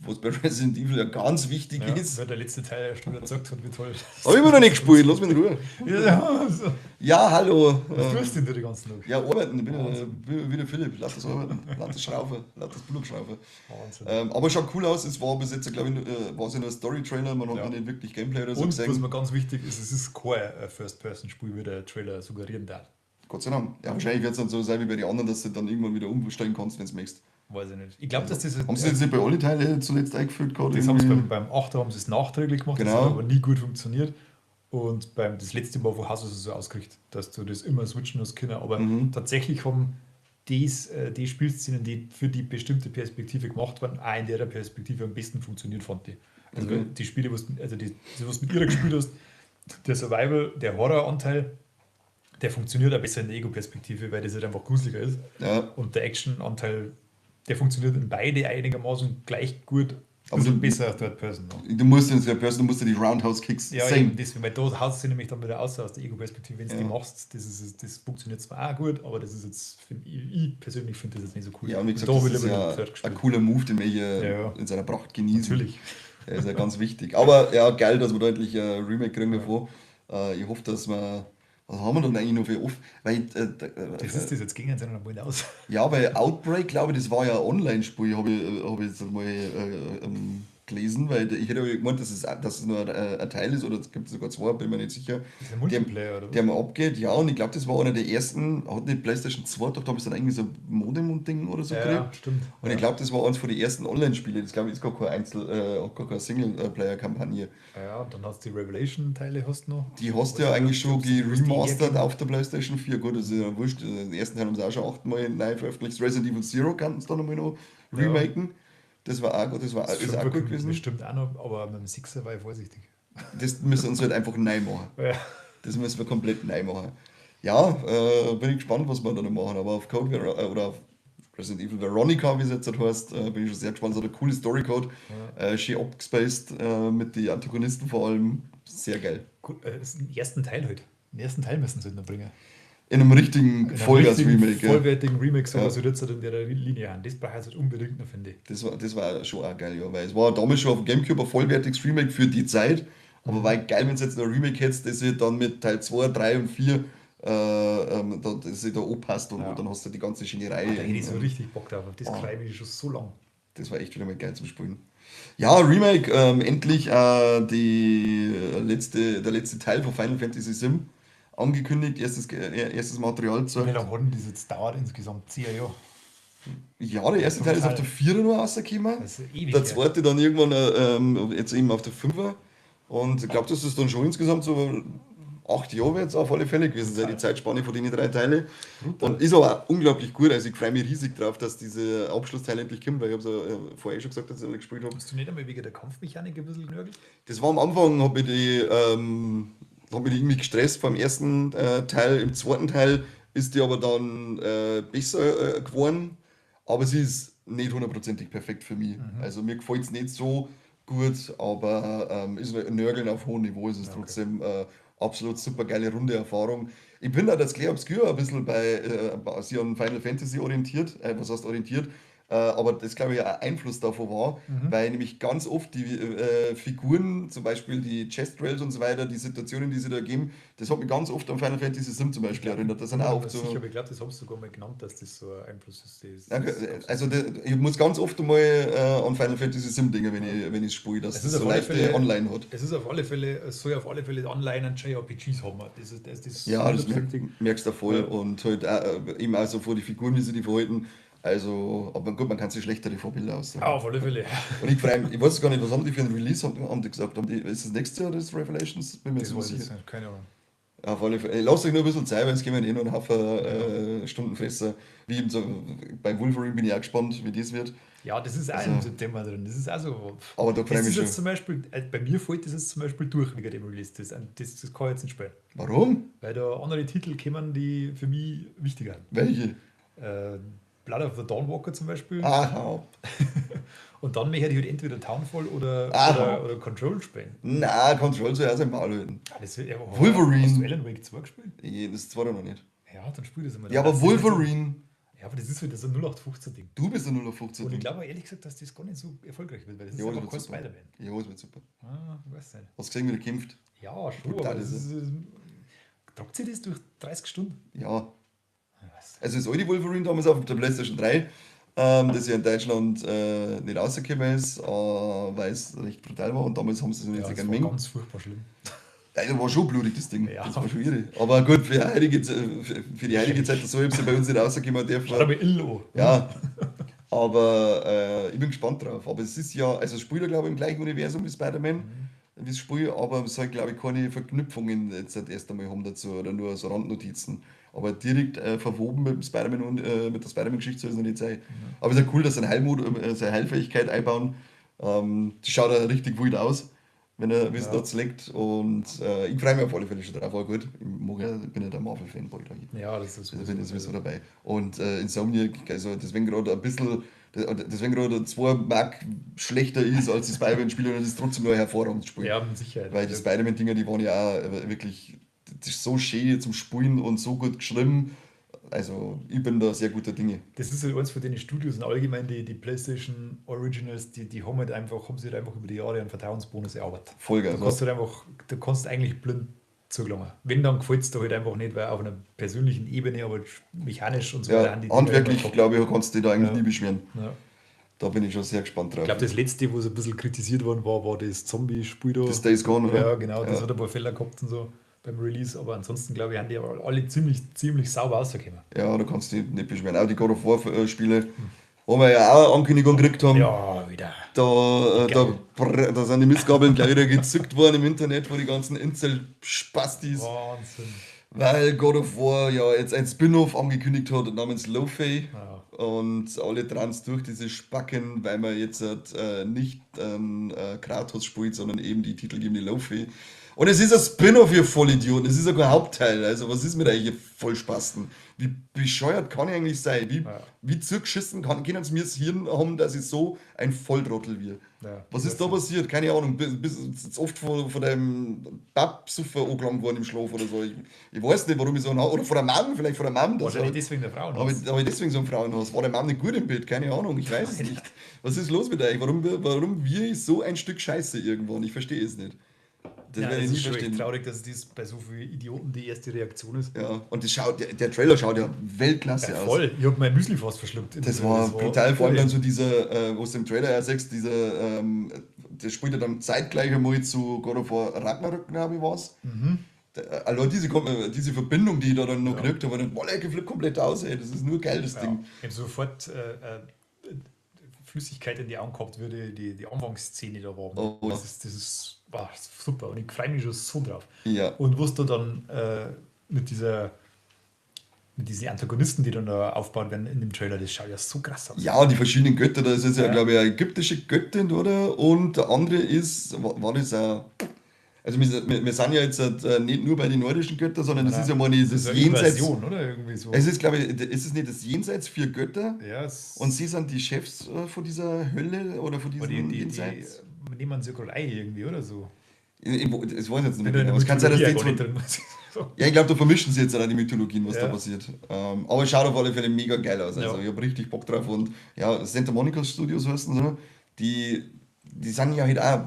Was bei Resident Evil ja ganz wichtig Ja, ist. weil der letzte Teil ja schon wieder gesagt hat, wie toll. Hab ich immer noch nicht gespielt, lass mich in Ruhe. Ja, so. Ja, hallo. Was tust du denn da den ganzen Tag? Ja, arbeiten, ich bin ja bin wieder Philipp, lass das arbeiten, lass das schrauben, lass das Blut schrauben. Wahnsinn. Aber schaut cool aus, es war bis jetzt, glaube ich, war es ja nur ein Story-Trailer, man hat Ja. noch nicht wirklich Gameplay oder so Und was gesehen. mir ganz wichtig ist, es ist kein First-Person-Spiel, wie der Trailer suggerieren darf. Gott sei Dank. Ja, wahrscheinlich wird es dann so sein wie bei den anderen, dass du dann irgendwann wieder umsteigen kannst, wenn du möchtest. Weiß ich nicht. Ich glaube, dass das. Haben sie jetzt nicht bei allen Teilen zuletzt eingeführt gehabt? Das haben sie irgendwie? beim 8er haben sie es nachträglich gemacht, das Genau. hat aber nie gut funktioniert. Und das letzte Mal von Haus aus so ausgerichtet, dass du das immer switchen hast können. Aber tatsächlich haben die Spielszenen, die für die bestimmte Perspektive gemacht waren, auch in der Perspektive am besten funktioniert, fand ich. Also Okay. die Spiele, was, also die, die, was du mit ihrer gespielt hast, der Survival, der Horroranteil, der funktioniert auch besser in der Ego-Perspektive, weil das halt einfach gruseliger ist. Ja. Und der Action-Anteil, der funktioniert in beide einigermaßen gleich gut, Aber aber du- besser als Third Person. Noch. Du musst in Third Person, du musst ja die Roundhouse Kicks Ja, sehen. eben, deswegen, weil da haust du nämlich dann wieder aus der Ego-Perspektive, wenn du Ja. die machst, das funktioniert zwar auch gut, aber das ist jetzt, find ich persönlich finde das jetzt nicht so cool. Ja, und wie gesagt, da das hab ich ist lieber ja den Third ein gespielt. cooler Move, den wir hier Ja, ja. in seiner Pracht genießen. Natürlich. Der ist ja ganz wichtig. Aber ja, geil, dass wir da endlich ein Remake kriegen davon. Ich hoffe, dass wir. Was haben wir denn eigentlich noch für off? Weil, Das ist das, jetzt gingen sie noch mal aus. ja, weil Outbreak, glaube ich, das war ja ein Online-Spiel, hab ich jetzt mal gelesen, weil ich hätte ja gemeint, dass es nur ein Teil ist oder es gibt sogar zwei, bin mir nicht sicher. Das ist ein Multiplayer, oder was? Der mal abgeht, ja, und ich glaube, das war einer der ersten, hat nicht PlayStation 2, doch da habe ich dann irgendwie so Modem und Ding oder so Ja, gekriegt. stimmt. Und ich glaube, das war eins von den ersten Online-Spiele. Das glaube ich ist gar keine gar keine Singleplayer-Kampagne. Ja, und dann hast du die Revelation-Teile hast du noch. Die hast du Weiß ja nicht, eigentlich schon ob's die geremastert hergeben. auf der PlayStation 4. Gut, das ist ja wurscht. Den ersten Teil haben sie auch schon 8-mal neu veröffentlicht. Resident Evil Zero kannten sie dann nochmal noch Ja. remaken. Das war auch gut, das war, Das ist auch Fünfer gut kommt gewesen. Bestimmt auch noch, aber mit dem Sixer war ich vorsichtig. Das müssen wir uns halt einfach neu machen. Ja. Das müssen wir komplett neu machen. Ja, bin ich gespannt, was wir da noch machen. Aber auf Code Ver oder auf Resident Evil Veronica, wie es jetzt halt heißt, bin ich schon sehr gespannt. Es hat eine coole Story Code, schön abgespaced, mit den Antagonisten vor allem. Sehr geil. Gut, das ist den ersten Teil halt. Den ersten Teil müssen sie halt noch bringen. In einem richtigen In einem Vollgas-Remake. richtigen, Ja. vollwertigen Remake, so Ja. was wird jetzt halt in der Linie an. Das brauche ich jetzt halt unbedingt noch, finde ich. Das war schon auch geil, ja. Weil es war damals schon auf dem Gamecube ein vollwertiges Remake für die Zeit. Aber war geil, wenn du jetzt noch ein Remake hättest, das sich dann mit Teil 2, 3 und 4 das sich da anpasst und Ja. dann hast du die ganze schöne Reihe. Da hätte ich so in- richtig Bock drauf. Auf das Oh. freue ich mich schon so lang. Das war echt wieder mal geil zum Spielen. Ja, Remake, endlich der letzte Teil von Final Fantasy VII angekündigt, erstes Material Wie zeigt. lange hat denn das jetzt dauert insgesamt? 10 Jahre. Ja, der erste Teil ist auf der 4er nur rausgekommen. Das ist ewig Der her. zweite dann irgendwann jetzt eben auf der 5er. Und ich glaube, dass das dann schon insgesamt so 8 Jahre jetzt auf alle Fälle gewesen sein, die Zeitspanne von den 3 Teile. Und ist aber auch unglaublich gut. Also ich freue mich riesig drauf, dass diese Abschlussteil endlich kommt, weil ich habe es ja vorher eh schon gesagt, dass ich noch nicht gespielt habe. Hast du nicht einmal wegen der Kampfmechanik ein bisschen genörgelt? Das war am Anfang, hat mich die irgendwie gestresst beim ersten Teil. Im zweiten Teil ist die aber dann besser geworden, aber sie ist nicht hundertprozentig perfekt für mich. Also mir gefällt es nicht so gut, aber ist ein Nörgeln auf hohem Niveau, ist es trotzdem absolut super geile runde Erfahrung. Ich bin da das Clair Obscur ein bisschen bei sie an Final Fantasy orientiert, was heißt orientiert, aber das glaube ich auch Einfluss davon war, weil nämlich ganz oft die Figuren, zum Beispiel die Chest Rails und so weiter, die Situationen, die sie da geben, das hat mich ganz oft an Final Fantasy VII zum Beispiel erinnert. Das sind auch oft so. Sicher, aber ich glaube, das haben sie sogar mal genannt, dass das so ein Einfluss ist. Ja, also ich muss ganz oft einmal an Final Fantasy VII denken, wenn ich spiele, dass Es das ist so auf alle leichte Fälle- Online hat. Es ist auf alle Fälle, es soll auf alle Fälle Anleihen an JRPGs haben. Das ist Ja, das hundertprozentig. merkst du voll Ja. und halt auch, eben auch so vor die Figuren, wie sie die verhalten. Also, aber gut, man kann sich schlechtere Vorbilder aussuchen. Ja, auf alle Fälle. Und ich freu mich, ich weiß gar nicht, was haben die für ein Release, haben die gesagt? Ist das nächstes Jahr das Revelations? Bin mir Das jetzt weiß nicht ich sicher. jetzt nicht, keine Ahnung. Ja, auf alle Fälle. Ey, lasst euch nur ein bisschen Zeit, weil es kommen eh noch einen Haufen Stundenfresser. Wie eben so, bei Wolverine bin ich auch gespannt, wie das wird. Ja, das ist auch Also im September drin. Das ist auch so. Aber da freu Das ich mich ist schon. jetzt zum Beispiel, bei mir fällt das jetzt zum Beispiel durch wegen dem Release. Das kann ich jetzt nicht spielen. Warum? Weil da andere Titel kommen, die für mich wichtiger sind. Welche? Blood of the Dawnwalker zum Beispiel. Ach, hau. Und dann möchte ich halt entweder Townfall oder, Ach, oder, oder Control spielen. Na, Control soll ja sein Maul halten. Ah, das, ja, Wolverine. Hast du Alan Wake 2 gespielt? Das zweite noch nicht. Ja, dann spiel das einmal. Ja, aber Das ist nicht so- Wolverine, Ja, aber das ist halt so ein 0815-Ding. du bist ein 0815. Und ich glaube auch ehrlich gesagt, dass das gar nicht so erfolgreich wird, weil das ist Ja, das einfach wird kein super. Spider-Man. Ja, das wird super. Ah, ich weiß nicht. Hast du gesehen, wie der kämpft? Ja, schon, Brutal aber das ist ist. Tragt sie das durch 30 Stunden? Ja. Ich weiß Also das alte Wolverine damals auf der PlayStation 3, das ja in Deutschland nicht rausgekommen ist, weil es recht brutal war und damals haben sie es nicht Ja, so das gern war mengen. ganz furchtbar schlimm. Ja, das war schon blutig, das Ding. Ja. Das war schon irre. Aber gut, für die heutige Zeit, so ist sie bei uns nicht rausgekommen dürfen. Schau mal ill an. Ja, aber ich bin gespannt drauf. Aber es ist ja, also es spielt ja, glaube ich, im gleichen Universum wie Spider-Man, wie das Spiel, aber es soll, glaube ich, keine Verknüpfungen jetzt das erste Mal haben dazu oder nur so Randnotizen. Aber direkt verwoben mit dem Spider-Man und mit der Spider-Man-Geschichte soll es noch nicht sein. Aber es ist ja cool, dass sie einen seine Heilfähigkeit einbauen. Das schaut ja richtig wild aus, wenn er, wie es Ja. dort legt. Und ich freue mich auf alle Fälle schon drauf. Aber gut, ich mag ja, ich bin ja der Marvel-Fanboy da. Ja, das ist Also bin ich sowieso dabei. Und Insomniac, also deswegen gerade ein bisschen, deswegen gerade 2 Mark schlechter ist als die Spider-Man-Spiele, und das ist trotzdem nur ein hervorragendes Spiel. Ja, mit Sicherheit. Weil die Spider-Man-Dinger, die waren ja auch wirklich, das ist so schön zum Spielen und so gut geschrieben. Also ich bin da sehr guter Dinge. Das ist halt eins von den Studios und allgemein die PlayStation Originals, die haben halt einfach, haben sich halt einfach über die Jahre einen Vertrauensbonus erarbeitet. Voll geil. Du kannst halt einfach, du kannst eigentlich blind zugelangen. Wenn, dann gefällt es dir halt einfach nicht, weil auf einer persönlichen Ebene, aber mechanisch und so Ja, weiter haben die Dinger handwerklich, immer top. glaube ich, kannst du dich da eigentlich Ja. nie beschweren. Ja. Da bin ich schon sehr gespannt drauf. Ich glaube, das letzte, wo es ein bisschen kritisiert worden war, war das Zombie-Spiel da. Das Days Gone, oder? Ja, genau, das Ja. hat ein paar Fehler gehabt und so beim Release, aber ansonsten, glaube ich, haben die aber alle ziemlich, ziemlich sauber rausgekommen. Ja, da kannst du dich nicht beschweren. Auch die God of War-Spiele, wo wir ja auch eine Ankündigung gekriegt haben. Ja, wieder. Da sind die Mistgabeln gleich wieder gezückt worden im Internet von den ganzen Incel-Spastis, Wahnsinn. weil God of War ja jetzt ein Spin-off angekündigt hat namens Laufey. Ja. Und alle trans durch diese Spacken, weil man jetzt nicht Kratos spielt, sondern eben die titelgebende Laufey. Und es ist ein Spin-off, ihr Vollidioten. Es ist ja kein Hauptteil. Also, was ist mit euch, ihr Vollspasten? Wie bescheuert kann ich eigentlich sein? Wie, Ja. wie zurückgeschissen können sie mir das Hirn haben, dass ich so ein Volltrottel wird? Ja, Was ist da passiert? Keine Ahnung. Bist oft von deinem Pappsuffer angelangt worden im Schlaf oder so. Ich weiß nicht, warum ich so einen. Oder von der Mom, vielleicht von der Mom. dass Wahrscheinlich halt- deswegen der Frauen. habe ich deswegen so ein Frauenhaus? War der Mann nicht gut im Bett? Keine Ahnung, ich weiß es nicht. Was ist los mit euch? Warum wir so ein Stück Scheiße irgendwann? Ich verstehe es nicht. Das Ja, werde das ich nie ist schon echt verstehen. traurig, dass das bei so vielen Idioten die erste Reaktion ist. Ja, und das schaut, der Trailer schaut ja Weltklasse Ja, aus. voll. Ich habe mein Müsli fast verschluckt. Das war brutal, vor allem dann so dieser, wo du im Trailer ja siehst, dieser, das spielt ja dann zeitgleich einmal zu God of War Ragnarök, glaube ich, war's. Allein diese Verbindung, die ich da dann noch gekriegt habe, dann, boah, der flippt komplett aus, ey, das ist nur geil, das Ja. Ding. Ich habe sofort Flüssigkeit in die Augen gehabt, wie die Anfangsszene da war. Oh, ja. Das ist boah, das ist super und ich freue mich schon so drauf. Ja. Und was du dann mit diesen Antagonisten, die dann da aufgebaut werden in dem Trailer, das schaut ja so krass aus. Ja, die verschiedenen Götter, da ist jetzt ja, Ja. glaube ich, eine ägyptische Göttin, oder? Und der andere ist, war das ein. Also wir sind ja jetzt nicht nur bei den nordischen Göttern, sondern das Nein. ist ja mal dieses Das ist eine Jenseits. Invasion, oder? Irgendwie so. Es ist, glaube ich, ist es nicht das Jenseits vier Götter? Ja, es Und sie sind die Chefs von dieser Hölle oder von aber diesem die Jenseits? nehmen sie gerade ein irgendwie, oder so. Ich das weiß ich jetzt nicht mehr Bin da in genau. der Es kann sein, dass die Mythologie auch gar zwei, nicht drin, muss ich sagen. ja, ich glaube, da vermischen sie jetzt auch die Mythologien, was Ja. da passiert. Aber es schaut auf alle Fälle mega geil aus. Also Ja. ich habe richtig Bock drauf. Und ja, Santa Monica Studios heißen sie, die sind ja halt auch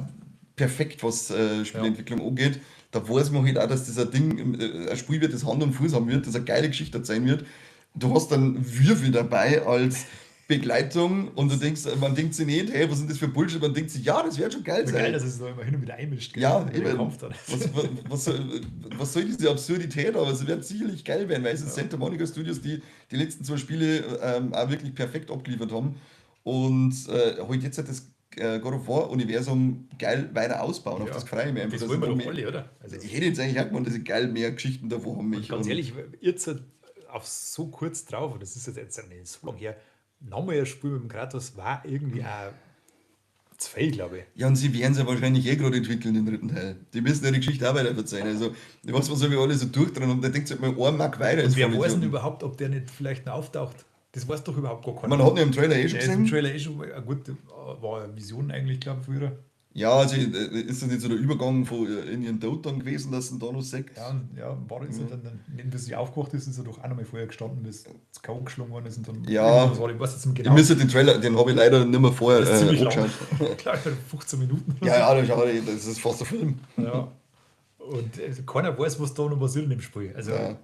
perfekt, was Spielentwicklung angeht. Da weiß man halt auch, dass dieser Ding, ein Spiel wird, das Hand und Fuß haben wird, das eine geile Geschichte sein wird. Du hast dann Würfel dabei als Begleitung und du denkst, man denkt sich nicht, hey, was ist denn das für Bullshit? Man denkt sich, ja, das wird schon geil Aber sein. geil, dass es da immer hin und wieder einmischt. gell? Ja, In den eben. Kampf dann. Was soll diese Absurdität? Aber es wird sicherlich geil werden, weil es ist Santa Monica Studios, die die letzten zwei Spiele auch wirklich perfekt abgeliefert haben. Und halt jetzt halt das God of War-Universum geil weiter ausbauen. Auf Ja. das freue ich mich einfach. Das dass wollen wir ich doch noch mehr- alle, oder? Also, Ich hätte jetzt eigentlich auch gemeint, dass ich geil mehr Geschichten davon haben möchte. ganz Und- ehrlich, jetzt auf so kurz drauf, und das ist jetzt nicht so lange her, nochmal ein Spiel mit dem Kratos war irgendwie auch zu viel, glaube ich. Ja, und sie werden es ja wahrscheinlich eh gerade entwickeln, den dritten Teil. Die müssen ja die Geschichte auch weiter verzeihen. Also, ich weiß, was soll wir alle so durchdrehen und da denkt sich mal, ein Mark weiter. Und ist wer voll weiß denn Idioten. überhaupt, ob der nicht vielleicht noch auftaucht? Das weiß doch überhaupt gar keiner. Man hat ihn im Trailer eh schon Der ist im gesehen. Trailer eh schon, gut, war eine Vision eigentlich, glaube ich, früher. Ja, also ist das nicht so der Übergang von in ihren Tod dann gewesen, dass ihn da noch sagt? Ja, und, ja, war ist er dann, dann, bis sie aufgewacht ist, ist er doch auch nochmal vorher gestanden, bis es K.O. geschlagen worden ist und dann Ja. irgendwas war, ich weiß jetzt nicht Ich genau. müsste den Trailer, den habe ich leider nicht mehr vorher Das ist ziemlich lang. angeschaut. Klar, 15 Minuten. oder Ja, ja, das ist, das ist fast ein Film. so. Ja. Und keiner weiß, was da noch passiert in dem Spiel. Also, Ja.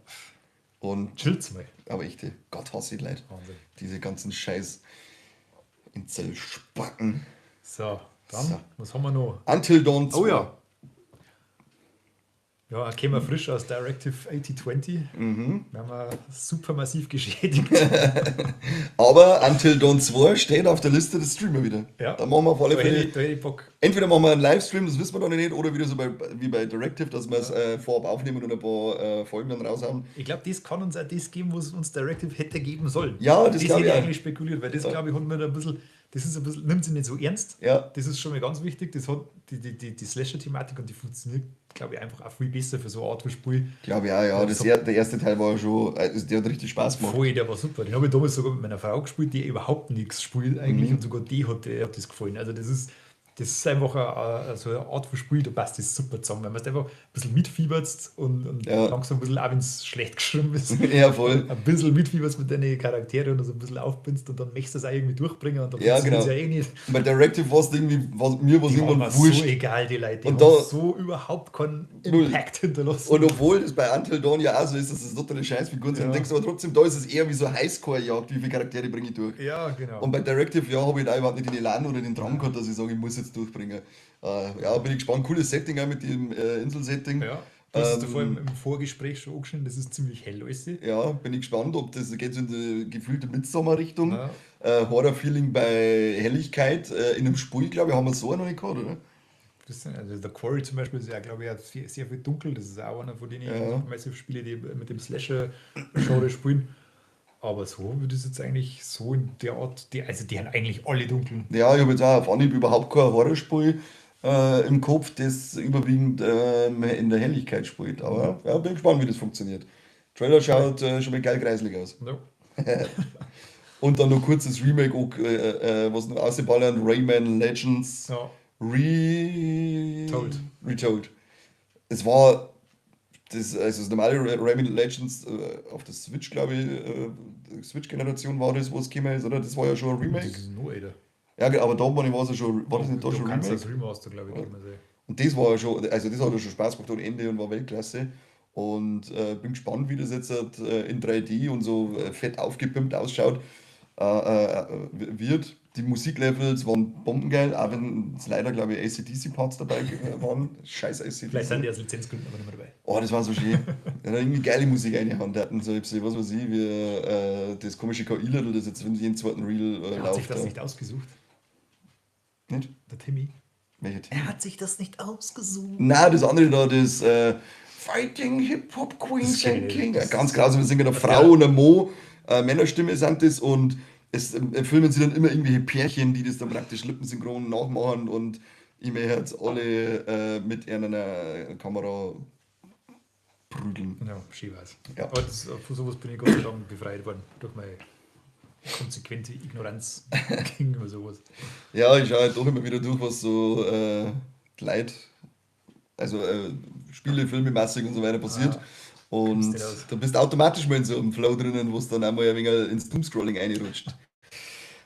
Und, chillt's mal. aber echt, Gott hasse ich Leute. Wahnsinn. Diese ganzen scheiß Inzellspacken. So, dann, So. was haben wir noch? Until Dawn 2. Oh ja. Ja, kämen wir frisch aus Directive 8020. Mhm. Wir haben wir super massiv geschädigt. Aber Until Dawn 2 steht auf der Liste des Streamer wieder. Ja. Da machen wir auf alle Da hätte Fälle. ich, da hätte ich Bock. Entweder machen wir einen Livestream, das wissen wir noch nicht, oder wieder so wie bei Directive, dass wir es vorab aufnehmen und ein paar Folgen dann raushauen. Ich glaube, das kann uns auch das geben, was uns Directive hätte geben sollen. Ja, das das glaub hätte ich ich auch. eigentlich spekuliert, weil das, glaube ich, hat mir da ein bisschen, das ist ein bisschen, nimmt sie nicht so ernst. Ja. Das ist schon mal ganz wichtig. Das hat die Slasher-Thematik und die funktioniert, glaube ich, einfach auch viel besser für so eine Art von Spiel. Glaube ich auch, ja. Das Der erste Teil war schon, der hat richtig Spaß gemacht. Voll, der war super. Den habe ich damals sogar mit meiner Frau gespielt, die überhaupt nichts spielt eigentlich und sogar die hat das gefallen. Also das ist einfach so eine Art von Spiel, da passt das super zusammen. Wenn man es einfach ein bisschen mitfiebert und Ja. langsam ein bisschen, auch wenn es schlecht geschrieben ist, Ja, voll. ein bisschen mitfieberst mit deinen Charakteren und so ein bisschen aufbindest und dann möchtest du es auch irgendwie durchbringen und dann Ja, funktioniert's genau. ja eh nicht. Bei Directive war es irgendwie, mir war es Die waren irgendwann mir so wurscht. egal, die Leute. Die Und haben da- so überhaupt keinen Null. Impact hinterlassen. Und obwohl das bei Until Dawn ja auch so ist, dass es totale Scheißfiguren sind, Ja. denkst du aber trotzdem, da ist es eher wie so Highscore-Jagd, wie viele Charaktere bringe ich durch. Ja, genau. Und bei Directive, ja, habe ich da überhaupt nicht den Elan oder den Drang gehabt, dass ich sage, ich muss jetzt durchbringen. Ja, bin ich gespannt. Cooles Setting auch mit dem Inselsetting. Ja. Du hast es davor im Vorgespräch schon angeschnitten, das ist ziemlich hell alles. Ja, bin ich gespannt, ob das geht so in die gefühlte Midsommer-Richtung. Ja. Horror-Feeling bei Helligkeit in einem Spiel, glaube ich, haben wir so auch noch nicht gehabt, oder? Das sind, also The Quarry zum Beispiel ist ja, glaube ich, auch sehr, sehr viel dunkel. Das ist auch einer von den Ja. Massive-Spiele, die mit dem Slasher-Genre spielen. Aber so würde es jetzt eigentlich so in der Art, die haben eigentlich alle dunkel. Ja, ich habe jetzt auch auf Anhieb überhaupt kein Horrorspiel im Kopf, das überwiegend in der Helligkeit spielt. Aber ja, bin gespannt, wie das funktioniert. Trailer schaut schon mal geil kreislig aus. Ja. Und dann noch kurz das Remake, auch, was noch ausballern, Rayman Legends Ja. Retold. Told. Es war das, also das normale Rayman Legends auf der Switch, glaube ich, Switch-Generation war das, wo es gekommen ist, oder? Das war ja schon ein Remake. Das ist nur älter. Ja, aber da war es ja schon, war das nicht da Du schon kannst Remake? das Remaster, glaube ich, geben. Also. Und das war ja schon, also das hat ja schon Spaß gemacht ohne Ende und war Weltklasse. Und bin gespannt, wie das jetzt halt, in 3D und so fett aufgepimpt ausschaut wird. Die Musiklevels waren bombengeil, auch wenn es leider, glaube ich, AC/DC-Parts dabei waren. Scheiß AC/DC. Vielleicht sind die aus Lizenzgründen aber nicht mehr dabei. Oh, das war so schön. Da hat irgendwie geile Musik reingehauen. Da hatten so, was weiß ich, wie das komische KI-Little, das jetzt in jedem zweiten Reel Er hat sich läuft. das Da. nicht ausgesucht, Nicht? der Timmy. Welcher Timmy? Er hat sich das nicht ausgesucht. Nein, das andere da, das Fighting Hip-Hop Queens Das kenn and ich King. nicht. Ja, ganz grausam, wir singen eine Was Frau der- und ein Mo, Männerstimme sind das und es filmen sie dann immer irgendwelche Pärchen, die das dann praktisch lippensynchron nachmachen und ich möchte jetzt alle mit einer Kamera prügeln. Ja, schön war's. Ja. Aber von sowas bin ich Gott sei Dank befreit worden, durch meine konsequente Ignoranz gegenüber sowas. Ja, ich schaue halt doch immer wieder durch, was so die Leute, also Spiele, Filme, massig und so weiter passiert. Ah, Und kennst dich aus. da bist du automatisch mal in so einem Flow drinnen, wo es dann einmal ein wenig ins Doomscrolling reinrutscht.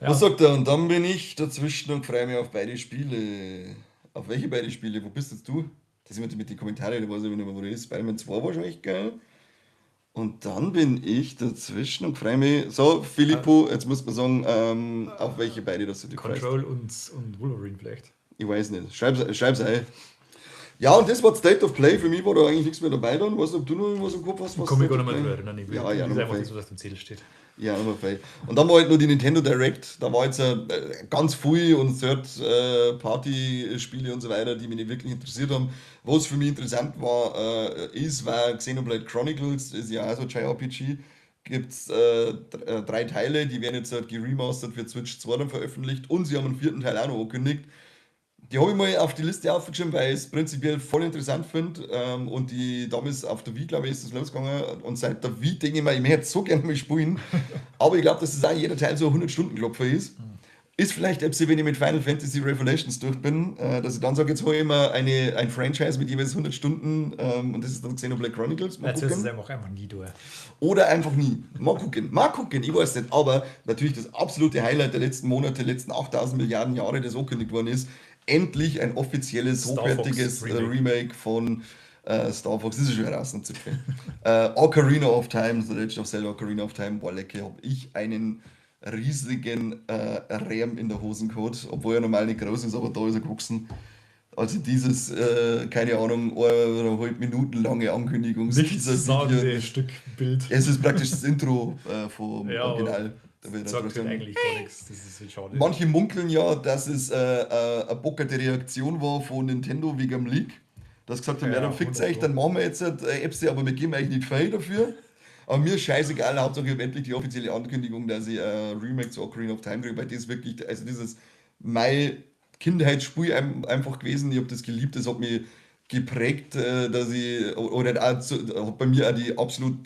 Ja. Was sagt er? Und dann bin ich dazwischen und freue mich auf beide Spiele. Auf welche beide Spiele? Wo bist jetzt du? Das ist immer mit den Kommentaren, da weiß ich nicht mehr, wo das ist. Spider-Man 2 war schon echt geil. Und dann bin ich dazwischen und freue mich. So, Filippo, jetzt muss man sagen, auf welche beide das du dich freust. Control und Wolverine vielleicht. Ich weiß nicht. Schreib's ein. Ja, und das war State of Play. Für mich war da eigentlich nichts mehr dabei dann. Weiß nicht, ob du noch irgendwas im Kopf hast. Was Kann mich State gar of nicht mehr Play? drüber erinnern. Ich will, Ja, ja, das ist nochmal einfach fein. das, was auf dem Zettel steht. Ja, nochmal fein. Und dann war halt nur die Nintendo Direct. Da war jetzt ganz viel und Third-Party-Spiele und so weiter, die mich nicht wirklich interessiert haben. Was für mich interessant war, war Xenoblade Chronicles, ist ja auch so ein JRPG. Gibt's 3 Teile, die werden jetzt halt geremastert für Switch 2 dann veröffentlicht und sie haben einen 4. Teil auch noch angekündigt. Die habe ich mal auf die Liste aufgeschrieben, weil ich es prinzipiell voll interessant finde. Und die damals auf der Wii, glaube ich, ist das losgegangen. Und seit der Wii denke ich mir, ich möchte so gerne mal spielen. Aber ich glaube, dass das auch jeder Teil so ein 100-Stunden-Klopfer ist. Ist vielleicht etwas, wenn ich mit Final Fantasy Revelations durch bin, dass ich dann sage, jetzt hole ich mir ein Franchise mit jeweils 100 Stunden und das ist dann Xenoblade Chronicles. Mal Jetzt ist es einfach nie durch. Oder einfach nie. Mal gucken. Mal gucken, ich weiß nicht. Aber natürlich das absolute Highlight der letzten Monate, letzten 8000 Milliarden Jahre, das angekündigt worden ist, endlich ein offizielles, Star hochwertiges Remake. Remake von Star Fox. Das ist schon raus und Ocarina of Time, The Legend of Zelda Ocarina of Time, boah, lecker, hab ich einen riesigen Ram in der Hosen gehabt, obwohl er normal nicht groß ist, aber da ist er gewachsen. Also dieses, keine Ahnung, 1,5 Minuten lange Ankündigung. Nichts sagende Stück Bild. Es ist praktisch das Intro vom ja, Original. Da wird sagt halt eigentlich gar nichts. Das ist halt schade. Manche munkeln ja, dass es eine bockerte Reaktion war von Nintendo wegen dem Leak. Dass gesagt haben, ja, dann fickt euch, dann machen wir jetzt Äpse, aber wir geben euch nicht viel dafür. Aber mir ist scheißegal, Hauptsache ich habe endlich die offizielle Ankündigung, dass ich ein Remake zu Ocarina of Time kriege, weil das wirklich, also das ist mein Kindheitsspiel einfach gewesen. Ich habe das geliebt, das hat mich geprägt, dass ich, oder auch hat bei mir auch die absolut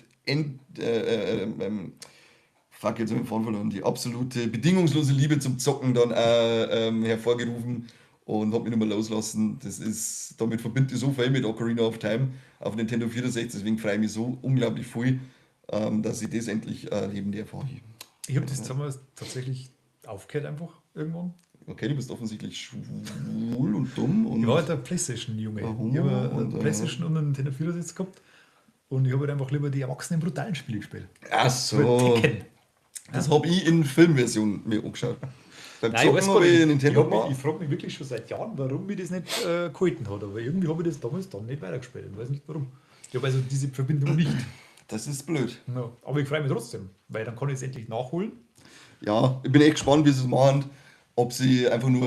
fuck, jetzt habe ich den Faden verloren, die absolute bedingungslose Liebe zum Zocken dann auch hervorgerufen und hat mich nicht mehr loslassen. Das ist, damit verbinde ich so viel mit Ocarina of Time auf Nintendo 64, deswegen freue ich mich so unglaublich viel, dass ich das endlich erleben darf. Ich habe das damals tatsächlich aufgehört einfach irgendwann. Okay, du bist offensichtlich schwul und dumm. Und ich war halt der PlayStation-Junge. Ich habe eine PlayStation und einen Nintendo 64 gehabt und ich habe halt einfach lieber die erwachsenen brutalen Spiele gespielt. Ach so. Das habe ich in Filmversion mir angeschaut. Beim Nein, ich habe ich Nintendo ich frage mich wirklich schon seit Jahren, warum mir das nicht gehalten hat. Aber irgendwie habe ich das damals dann nicht weitergespielt. Ich weiß nicht warum. Ich habe also diese Verbindung nicht. Das ist blöd. Ja, aber ich freue mich trotzdem, weil dann kann ich es endlich nachholen. Ja, ich bin echt gespannt, wie sie es machen. Ob sie einfach nur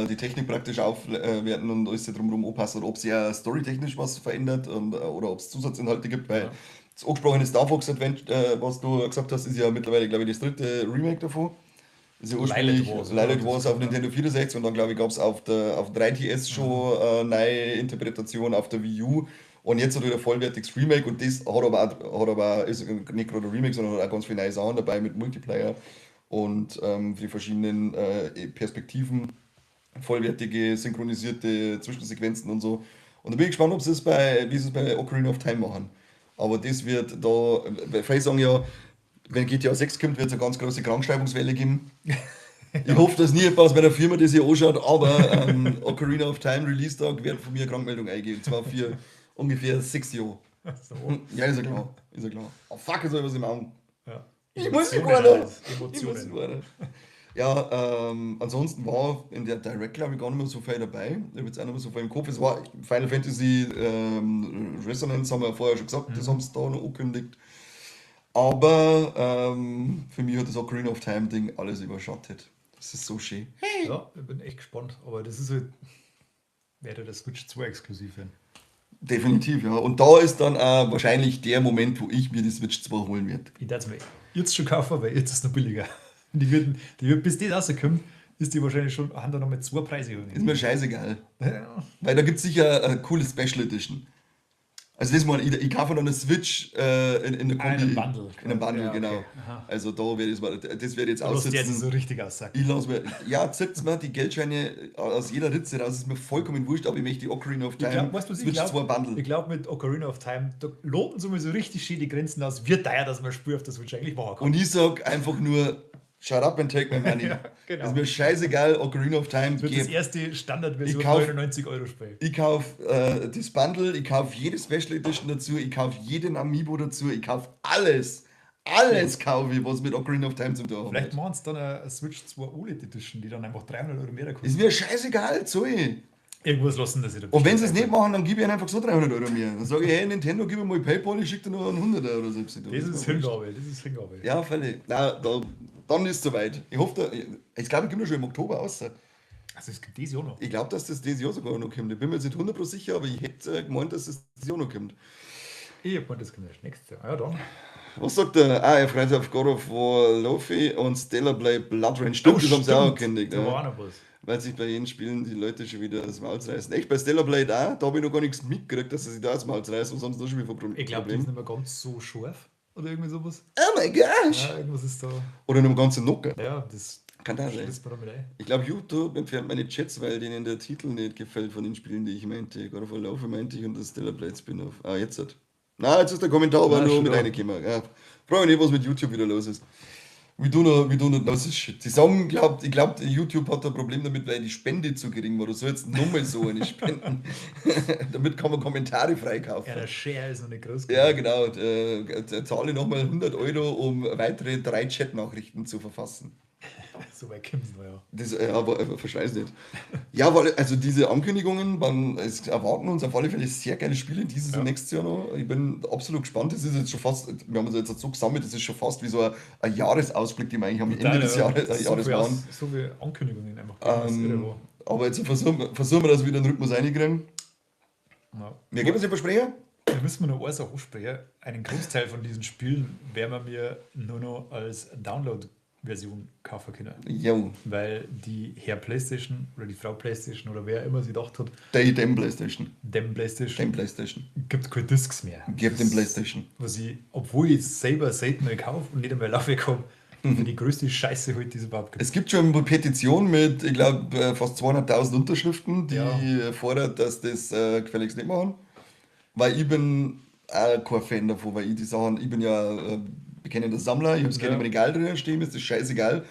die Technik praktisch aufwerten und alles drumherum anpassen oder ob sie ja storytechnisch was verändert und, oder ob es Zusatzinhalte gibt, weil das angesprochene Star Fox Adventure, was du gesagt hast, ist ja mittlerweile, glaube ich, das dritte Remake davon. Das ist ja ursprünglich Lylat Wars auf Nintendo 64 und dann, glaube ich, gab es auf der auf 3DS schon eine neue Interpretation auf der Wii U. Und jetzt hat er wieder vollwertiges Remake und das hat aber ist nicht gerade ein Remake, sondern hat auch ganz viele neue Sachen dabei mit Multiplayer und die verschiedenen Perspektiven, vollwertige, synchronisierte Zwischensequenzen und so. Und da bin ich gespannt, ob sie es bei, wie sie es bei Ocarina of Time machen. Aber das wird da, viele sagen ja, wenn GTA 6 kommt, wird es eine ganz große Krankschreibungswelle geben. Ich hoffe, dass nie jemand aus meiner Firma das hier anschaut, aber Ocarina of Time Release-Tag wird von mir eine Krankmeldung eingeben. Und zwar für ungefähr 6 Jahre. So. Ja, ist ja klar. Ist ja klar. Oh fuck, jetzt hab ich was im Augen. Ja. Ich muss nicht weiter. Ja, ansonsten war in der Direct, glaube ich, gar nicht mehr so viel dabei. Ich habe jetzt auch nicht mehr so viel im Kopf. Es war Final Fantasy Resonance, haben wir ja vorher schon gesagt, das haben sie da noch angekündigt. Aber für mich hat das Ocarina of Time Ding alles überschattet. Das ist so schön. Hey. Ja, ich bin echt gespannt. Aber das ist halt, wäre der Switch 2 exklusiv werden. Definitiv, ja. Und da ist dann auch wahrscheinlich der Moment, wo ich mir die Switch 2 holen werde. Ich darf es mir jetzt schon kaufen, weil jetzt ist es noch billiger. Die wird, bis die rauskommt, ist die wahrscheinlich schon, haben da noch mit 2 Preise. Ist mir scheißegal. Ja. Weil da gibt es sicher eine coole Special Edition. Also das mal, ich kaufe dann eine Switch in der Kombi. In einem Bundle. In einem Bundle, ja, okay. Genau. Aha. Also da werde ich mal, das werde ich jetzt du aussitzen. Jetzt so richtig aussacken. Ich lass mir, ja, zieht's mir die Geldscheine aus jeder Ritze raus, ist mir vollkommen wurscht, aber ich möchte die Ocarina of Time, ich glaub, weißt du, Switch 2 Bundle. Ich glaube, mit Ocarina of Time, da loten sie mir so richtig schön die Grenzen aus, wie teuer, dass man ein Spiel auf der Switch eigentlich machen kann. Und ich sag einfach nur, shut up and take my money. Ja, genau. Ist mir scheißegal, Ocarina of Time. Das wird das erste Standardversion 99 Euro Spiel. Ich kaufe das Bundle, ich kaufe jede Special Edition dazu, ich kaufe jeden Amiibo dazu, ich kaufe alles. Alles kaufe ich, was mit Ocarina of Time zu tun hat. Vielleicht machen sie dann eine Switch 2 OLED Edition, die dann einfach 300 Euro mehr kostet. Ist mir scheißegal, sorry. Irgendwas lassen das wieder. Und wenn sie es nicht machen, dann gebe ich ihnen einfach so 300 Euro mehr. Dann sage ich, hey Nintendo, gib mir mal PayPal, ich schicke dir nur einen 100er oder so. Das ist Hingabe, das ist Hingabe. Ja, völlig. Na, dann ist es soweit. Ich hoffe, ich glaube, ich komme schon im Oktober raus. Also es gibt dieses Jahr noch. Ich glaube, dass das dieses Jahr sogar noch kommt. Ich bin mir jetzt nicht 100% sicher, aber ich hätte gemeint, dass das dieses Jahr noch kommt. Ich hab gemeint, das kommt erst nächstes Jahr. Ja, dann. Was sagt der? Ah, er freut sich auf God of War Lofi und Stellar Blade Blood Rain. Stimmt, das haben sie auch angekündigt. Da war auch noch was. Weil sich bei jedem Spielen die Leute schon wieder das Maul reißen. Echt, bei Stellar Blade auch, da habe ich noch gar nichts mitgekriegt, dass sie sich da das Maul reißen. Was haben sie da schon wieder für Probleme? Ich glaube, die ist nicht mehr ganz so scharf. Oder irgendwie sowas. Oh my gosh! Ja, irgendwas ist da. Oder nur ganze Nocker. Ja, das Kann das sein. schließt man damit ein. Ich glaube, YouTube entfernt meine Chats, weil denen der Titel nicht gefällt von den Spielen, die ich meinte. God of War Laufe meinte ich und das Stellar Blade Spin-off. Ah, jetzt hat. Na, jetzt ist der Kommentar aber Na, nur schon mit da. reingekommen. Ja. Frag mich nicht, was mit YouTube wieder los ist. We do not know this shit. Die sagen, ich glaub, YouTube hat ein Problem damit, weil die Spende zu gering war. Du sollst nochmal so eine spenden. Damit kann man Kommentare freikaufen. Ja, der Share ist noch nicht groß Ja, genug. genau. Zahle nochmal 100 Euro, um weitere 3 Chat-Nachrichten zu verfassen. So weit kommt's noch, ja. Das, aber verschleiß nicht. Ja, weil, also diese Ankündigungen, es erwarten uns auf alle Fälle sehr geile Spiele dieses und nächstes Jahr noch. Ich bin absolut gespannt. Das ist jetzt schon fast, wir haben uns jetzt so gesammelt, das ist schon fast wie so ein Jahresausblick, den wir eigentlich am Ende Total, des ja. Jahres, So Jahres viel machen. so viele Ankündigungen einfach gegeben, das irre war. Aber jetzt versuchen wir, dass wir wieder einen Rhythmus reinkriegen. Ja. Wir geben uns den Versprecher. Da müssen wir noch eins auch ansprechen. Einen Großteil von diesen Spielen werden wir mir nur noch als Download-Version kaufen können. Jo. Weil die Herr PlayStation oder die Frau PlayStation oder wer immer sie gedacht hat, Die dem PlayStation. dem PlayStation Dem PlayStation. gibt keine Discs mehr. Gib dem PlayStation. Was ich, obwohl ich es selber selten mal kaufe und nicht einmal Laufwerk habe, für die größte Scheiße halt, die es überhaupt gibt. Es gibt schon eine Petition mit, ich glaub, fast 200.000 Unterschriften, die fordert, dass das gefälligst nicht machen. Weil ich bin auch kein Fan davon, weil ich die Sachen, ich bin ja bekennender Sammler, ich hab's gerne im Regal drin stehen, mir ist das scheißegal,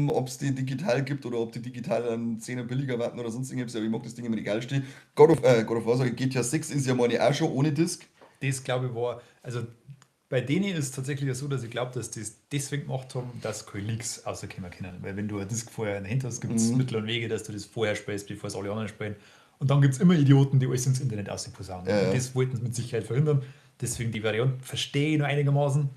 ob's die digital gibt oder ob die digital einen 10er billiger warten oder sonst irgendwas, aber ich mag das Ding im Regal stehen. God of War, sag ich, GTA 6 ist ja meine auch schon ohne Disc. Das glaube ich war, also bei denen ist es tatsächlich so, dass ich glaub, dass die es deswegen gemacht haben, dass keine Leaks rauskommen können. Weil wenn du eine Disc vorher in der Hand hast, gibt's Mittel und Wege, dass du das vorher spielst, bevor es alle anderen spielen. Und dann gibt's immer Idioten, die alles ins Internet rausposaunen. Und das wollten sie mit Sicherheit verhindern. Deswegen die Variante verstehe ich noch einigermaßen.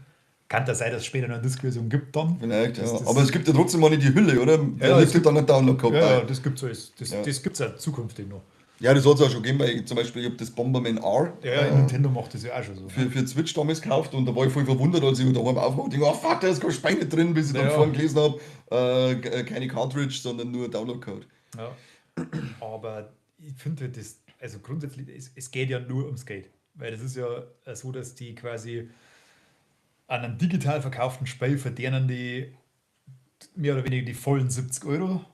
Kann das sein, dass es später noch eine Disk-Version gibt dann? Vielleicht, ja. Aber es gibt ja trotzdem mal nicht die Hülle, oder? Da Ja, liegt es gibt dann ein Download-Code Ja, bei. ja, das gibt's alles. Das gibt's auch zukünftig noch. Ja, das hat's auch schon gegeben, weil ich zum Beispiel, ich hab das Bomberman R, Ja, ja, Nintendo macht das ja auch schon so. für Switch damals gekauft und da war ich voll verwundert, als ich daheim aufmache und denke, oh fuck, da ist kein Speine drin, bis ich dann vorhin gelesen hab, keine Cartridge, sondern nur Download-Code. Ja. Aber ich finde halt das, also grundsätzlich, es geht ja nur ums Geld. Weil das ist ja so, dass die quasi an einem digital verkauften Spiel verdienen die mehr oder weniger die vollen 70 Euro,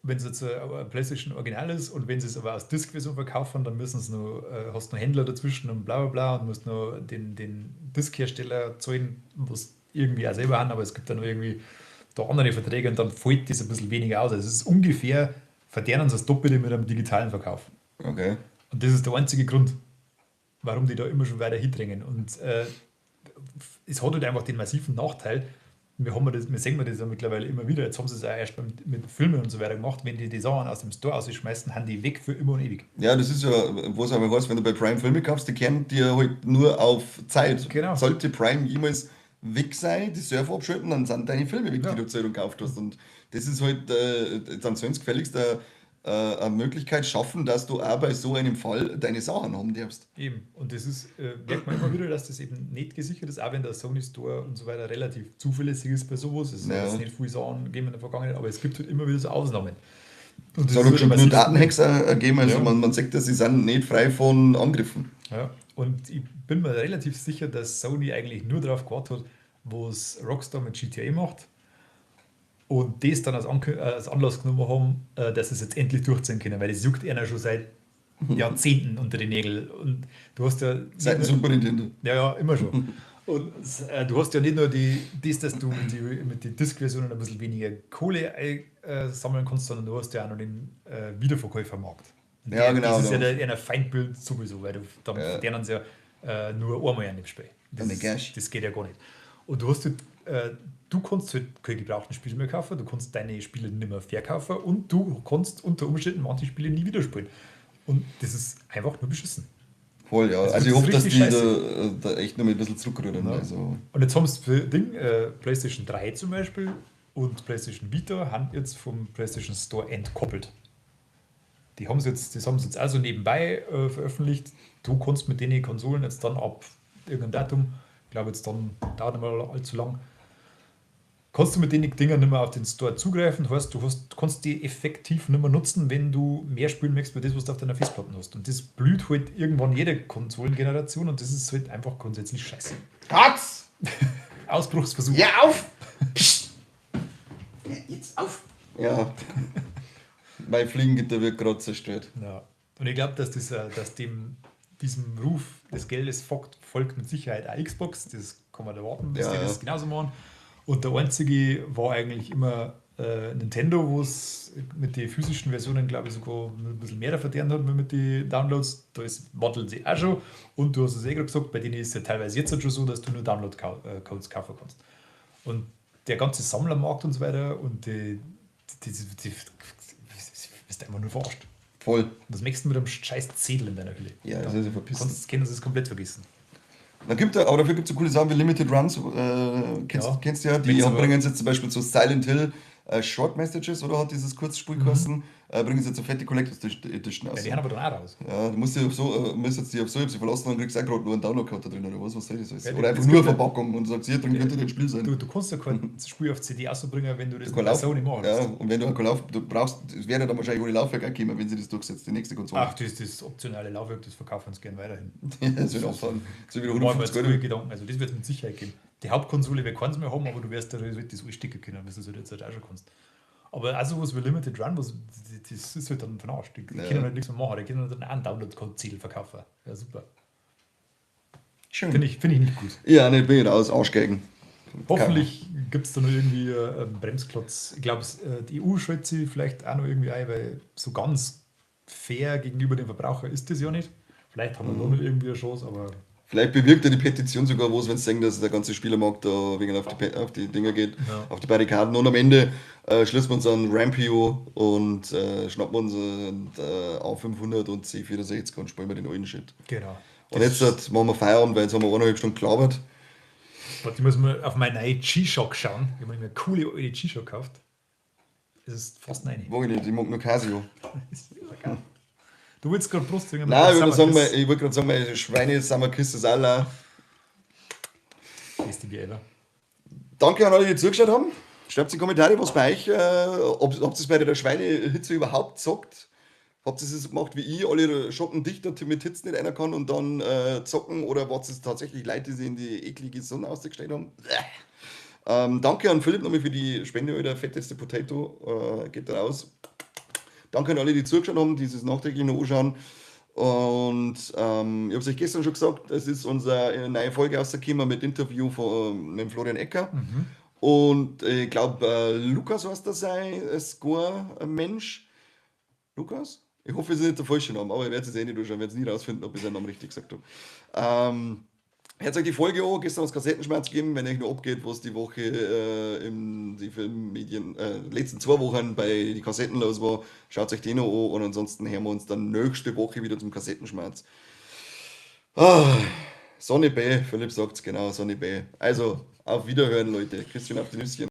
wenn es jetzt ein PlayStation Original ist, und wenn sie es aber als Disc-Version verkaufen, dann müssen sie noch, hast du noch Händler dazwischen und bla bla bla und musst noch den Disc-Hersteller zahlen, was irgendwie auch selber haben, aber es gibt dann noch irgendwie da andere Verträge und dann fällt das ein bisschen weniger aus. Also es ist ungefähr, verdienen sie das Doppelte mit einem digitalen Verkauf. Und das ist der einzige Grund, warum die da immer schon weiter hindrängen. Und es hat halt einfach den massiven Nachteil, wir haben das, wir sehen das ja mittlerweile immer wieder, jetzt haben sie es auch erst mit Filmen und so weiter gemacht, wenn die die Sachen aus dem Store rausschmeißen, haben die weg für immer und ewig. Ja, das ist ja, was auch immer heißt, wenn du bei Prime Filme kaufst, die kennen dir halt nur auf Zeit. Sollte Prime jemals weg sein, die Server abschalten, dann sind deine Filme weg, die du Zeit und gekauft hast. Und das ist halt, dann sollen sie gefälligst eine Möglichkeit schaffen, dass du auch bei so einem Fall deine Sachen haben darfst. Eben. Und das ist, merkt man immer wieder, dass das eben nicht gesichert ist, auch wenn der Sony Store und so weiter relativ zuverlässig ist bei sowas. Es ist jetzt nicht viel Sachen gegeben in der Vergangenheit, aber es gibt halt immer wieder so Ausnahmen. Und das Es hat ist auch halt schon immer genug sicher. Datenhacks gegeben, also man sieht, dass sie sind nicht frei von Angriffen. Ja, und ich bin mir relativ sicher, dass Sony eigentlich nur darauf gewartet hat, wo es Rockstar mit GTA macht. Und das dann als Anlass genommen haben, dass sie es jetzt endlich durchziehen können, weil das juckt einer schon seit Jahrzehnten unter den Nägeln. Und du hast ja Seit dem nicht nur Super Nintendo. Ja, ja, immer schon. Und du hast ja nicht nur das, dass du mit den Disc-Versionen ein bisschen weniger Kohle sammeln kannst, sondern du hast ja auch noch den Wiederverkäufermarkt. Und das ist ja der Feindbild sowieso, weil du, dann verdienen sie ja nur einmal an dem Spiel. Das Dann Cash. geht ja gar nicht. Und du hast halt du kannst halt keine gebrauchten Spiele mehr kaufen, du kannst deine Spiele nicht mehr verkaufen und du kannst unter Umständen manche Spiele nie wieder spielen. Und das ist einfach nur beschissen. Voll, ja. Das Also ich ist hoffe, dass richtig die scheiße. da echt noch mal ein bisschen zurückrudern. Ja. Also. Und jetzt haben sie für Ding, PlayStation 3 zum Beispiel und PlayStation Vita haben jetzt vom PlayStation Store entkoppelt. Die haben sie jetzt, das haben sie jetzt also nebenbei veröffentlicht. Du kannst mit den Konsolen jetzt dann ab irgendeinem Datum, ich glaube jetzt dann dauert nicht mehr allzu lang, kannst du mit den Dingern nicht mehr auf den Store zugreifen. Heißt, du kannst die effektiv nicht mehr nutzen, wenn du mehr spielen möchtest, wie das, was du auf deiner Festplatte hast. Und das blüht halt irgendwann jede Konsolengeneration und das ist halt einfach grundsätzlich scheiße. Katz! Ausbruchsversuch. Ja, auf! Psst. Ja, jetzt auf! Ja. Mein Fliegengitter wird gerade zerstört. Ja. Und ich glaube, dass, das, dass dem, diesem Ruf des Geldes folgt mit Sicherheit auch Xbox. Das kann man erwarten, dass die das genauso machen. Und der einzige war eigentlich immer Nintendo, wo es mit den physischen Versionen, glaube ich, sogar ein bisschen mehr verdient hat mit den Downloads. Da ist wandelt sich auch schon. Und du hast es eh gerade gesagt, bei denen ist es ja teilweise jetzt schon so, dass du nur Download-Codes kaufen kannst. Und der ganze Sammlermarkt und so weiter und die bist einfach nur verarscht. Voll. Und das möchtest du mit einem scheiß Zettel in deiner Hülle. Ja, das ist ja verpissen. Kannst können sie es komplett vergessen. Dann gibt aber dafür gibt es so coole Sachen wie Limited Runs, kennst du ja, die bringen jetzt zum Beispiel so Silent Hill Short Messages, oder hat dieses Kurzspiel geheißen, bringen sie jetzt eine fette Collectors Edition aus. Ja, die haben aber dann auch raus. Ja, du musst dich auf so, müsstest dich auf so, ich hab sie verlassen, dann kriegst du auch gerade nur einen Download-Code da drin, oder was, was soll das alles? Ja, Oder einfach nur eine Verpackung und sagst, hier drin könnte dein Spiel sein. Du kannst ja kein Spiel auf CD ausbringen, wenn du das mit der Sony machst. Ja, und wenn du kein Lauf, du brauchst, es wäre dann wahrscheinlich ohne Laufwerk auch gekommen, wenn sie das durchsetzt, die nächste Konsole. Ach, das optionale Laufwerk, das verkaufen uns gern weiterhin. Ja, das wird auch fahren. So wieder 150 Euro. Gedanken. Also das wird es mit Sicherheit geben. Die Hauptkonsole, wir können es mehr haben, aber du wirst da das alles sticken können, was du halt jetzt halt auch schon kannst. Aber auch sowas wie Limited Run, was, das ist halt dann von Arsch. Die können halt nichts mehr machen, die können dann auch einen Download-Code-Zettel verkaufen. Ja, super. Schön. Finde ich nicht gut. Ja, nicht bin ich raus, Arschgeigen. Hoffentlich gibt es da noch irgendwie einen Bremsklotz. Ich glaube, die EU schaltet sich vielleicht auch noch irgendwie ein, weil so ganz fair gegenüber dem Verbraucher ist das ja nicht. Vielleicht haben wir da noch irgendwie eine Chance, aber... Vielleicht bewirkt ja die Petition sogar was, wenn sie sagen, dass der ganze Spielermarkt da wegen auf die Dinger geht, auf die Barrikaden. Und am Ende schließen wir uns an Rampio und schnappen uns einen A500 und C64 und spielen wir den alten Shit. Genau. Und jetzt machen wir Feierabend, weil jetzt haben wir 1,5 Stunden gelabert. Warte, ich muss mal auf meine neue G-Shock schauen. Ich habe mir eine coole alte G-Shock gekauft. Es ist fast nein. Mag ich nicht, ich mag nur Casio. Du willst gerade Brust singen? Nein, ich wollte gerade sagen, meine Schweine Summer Kisses aller. Beste wie ever. Danke an alle, die zugeschaut haben. Schreibt in die Kommentare, was bei euch, ob es bei der Schweinehitze überhaupt zockt. Habt ihr es so gemacht wie ich, alle Schotten dicht mit Hitze nicht einer kann und dann zocken, oder was es tatsächlich Leute, die sich in die eklige Sonne ausgestellt haben? Danke an Philipp nochmal für die Spende, der fetteste Potato geht da raus. Danke an alle, die zugeschaut haben, die es nachträglich noch anschauen. Und ich habe es euch gestern schon gesagt, es ist unsere neue Folge rausgekommen mit Interview mit dem Florian Ecker. Mhm. Und ich glaube, Lukas war es da sein Score-Mensch. Lukas? Ich hoffe, es ist nicht der falsche Name, aber ich werde es eh nicht durchschauen, ich werde es nie rausfinden, ob ich seinen Namen richtig gesagt habe. Hört euch die Folge an, gestern hat es Kassettenschmerz gegeben, wenn euch noch abgeht, was die Woche in die Filmmedien, letzten 2 Wochen bei die Kassetten los war, schaut euch die noch an und ansonsten hören wir uns dann nächste Woche wieder zum Kassettenschmerz. Sonny B, Philipp sagt's genau, Sonny B. Also, auf Wiederhören, Leute. Christian auf die Nüsschen.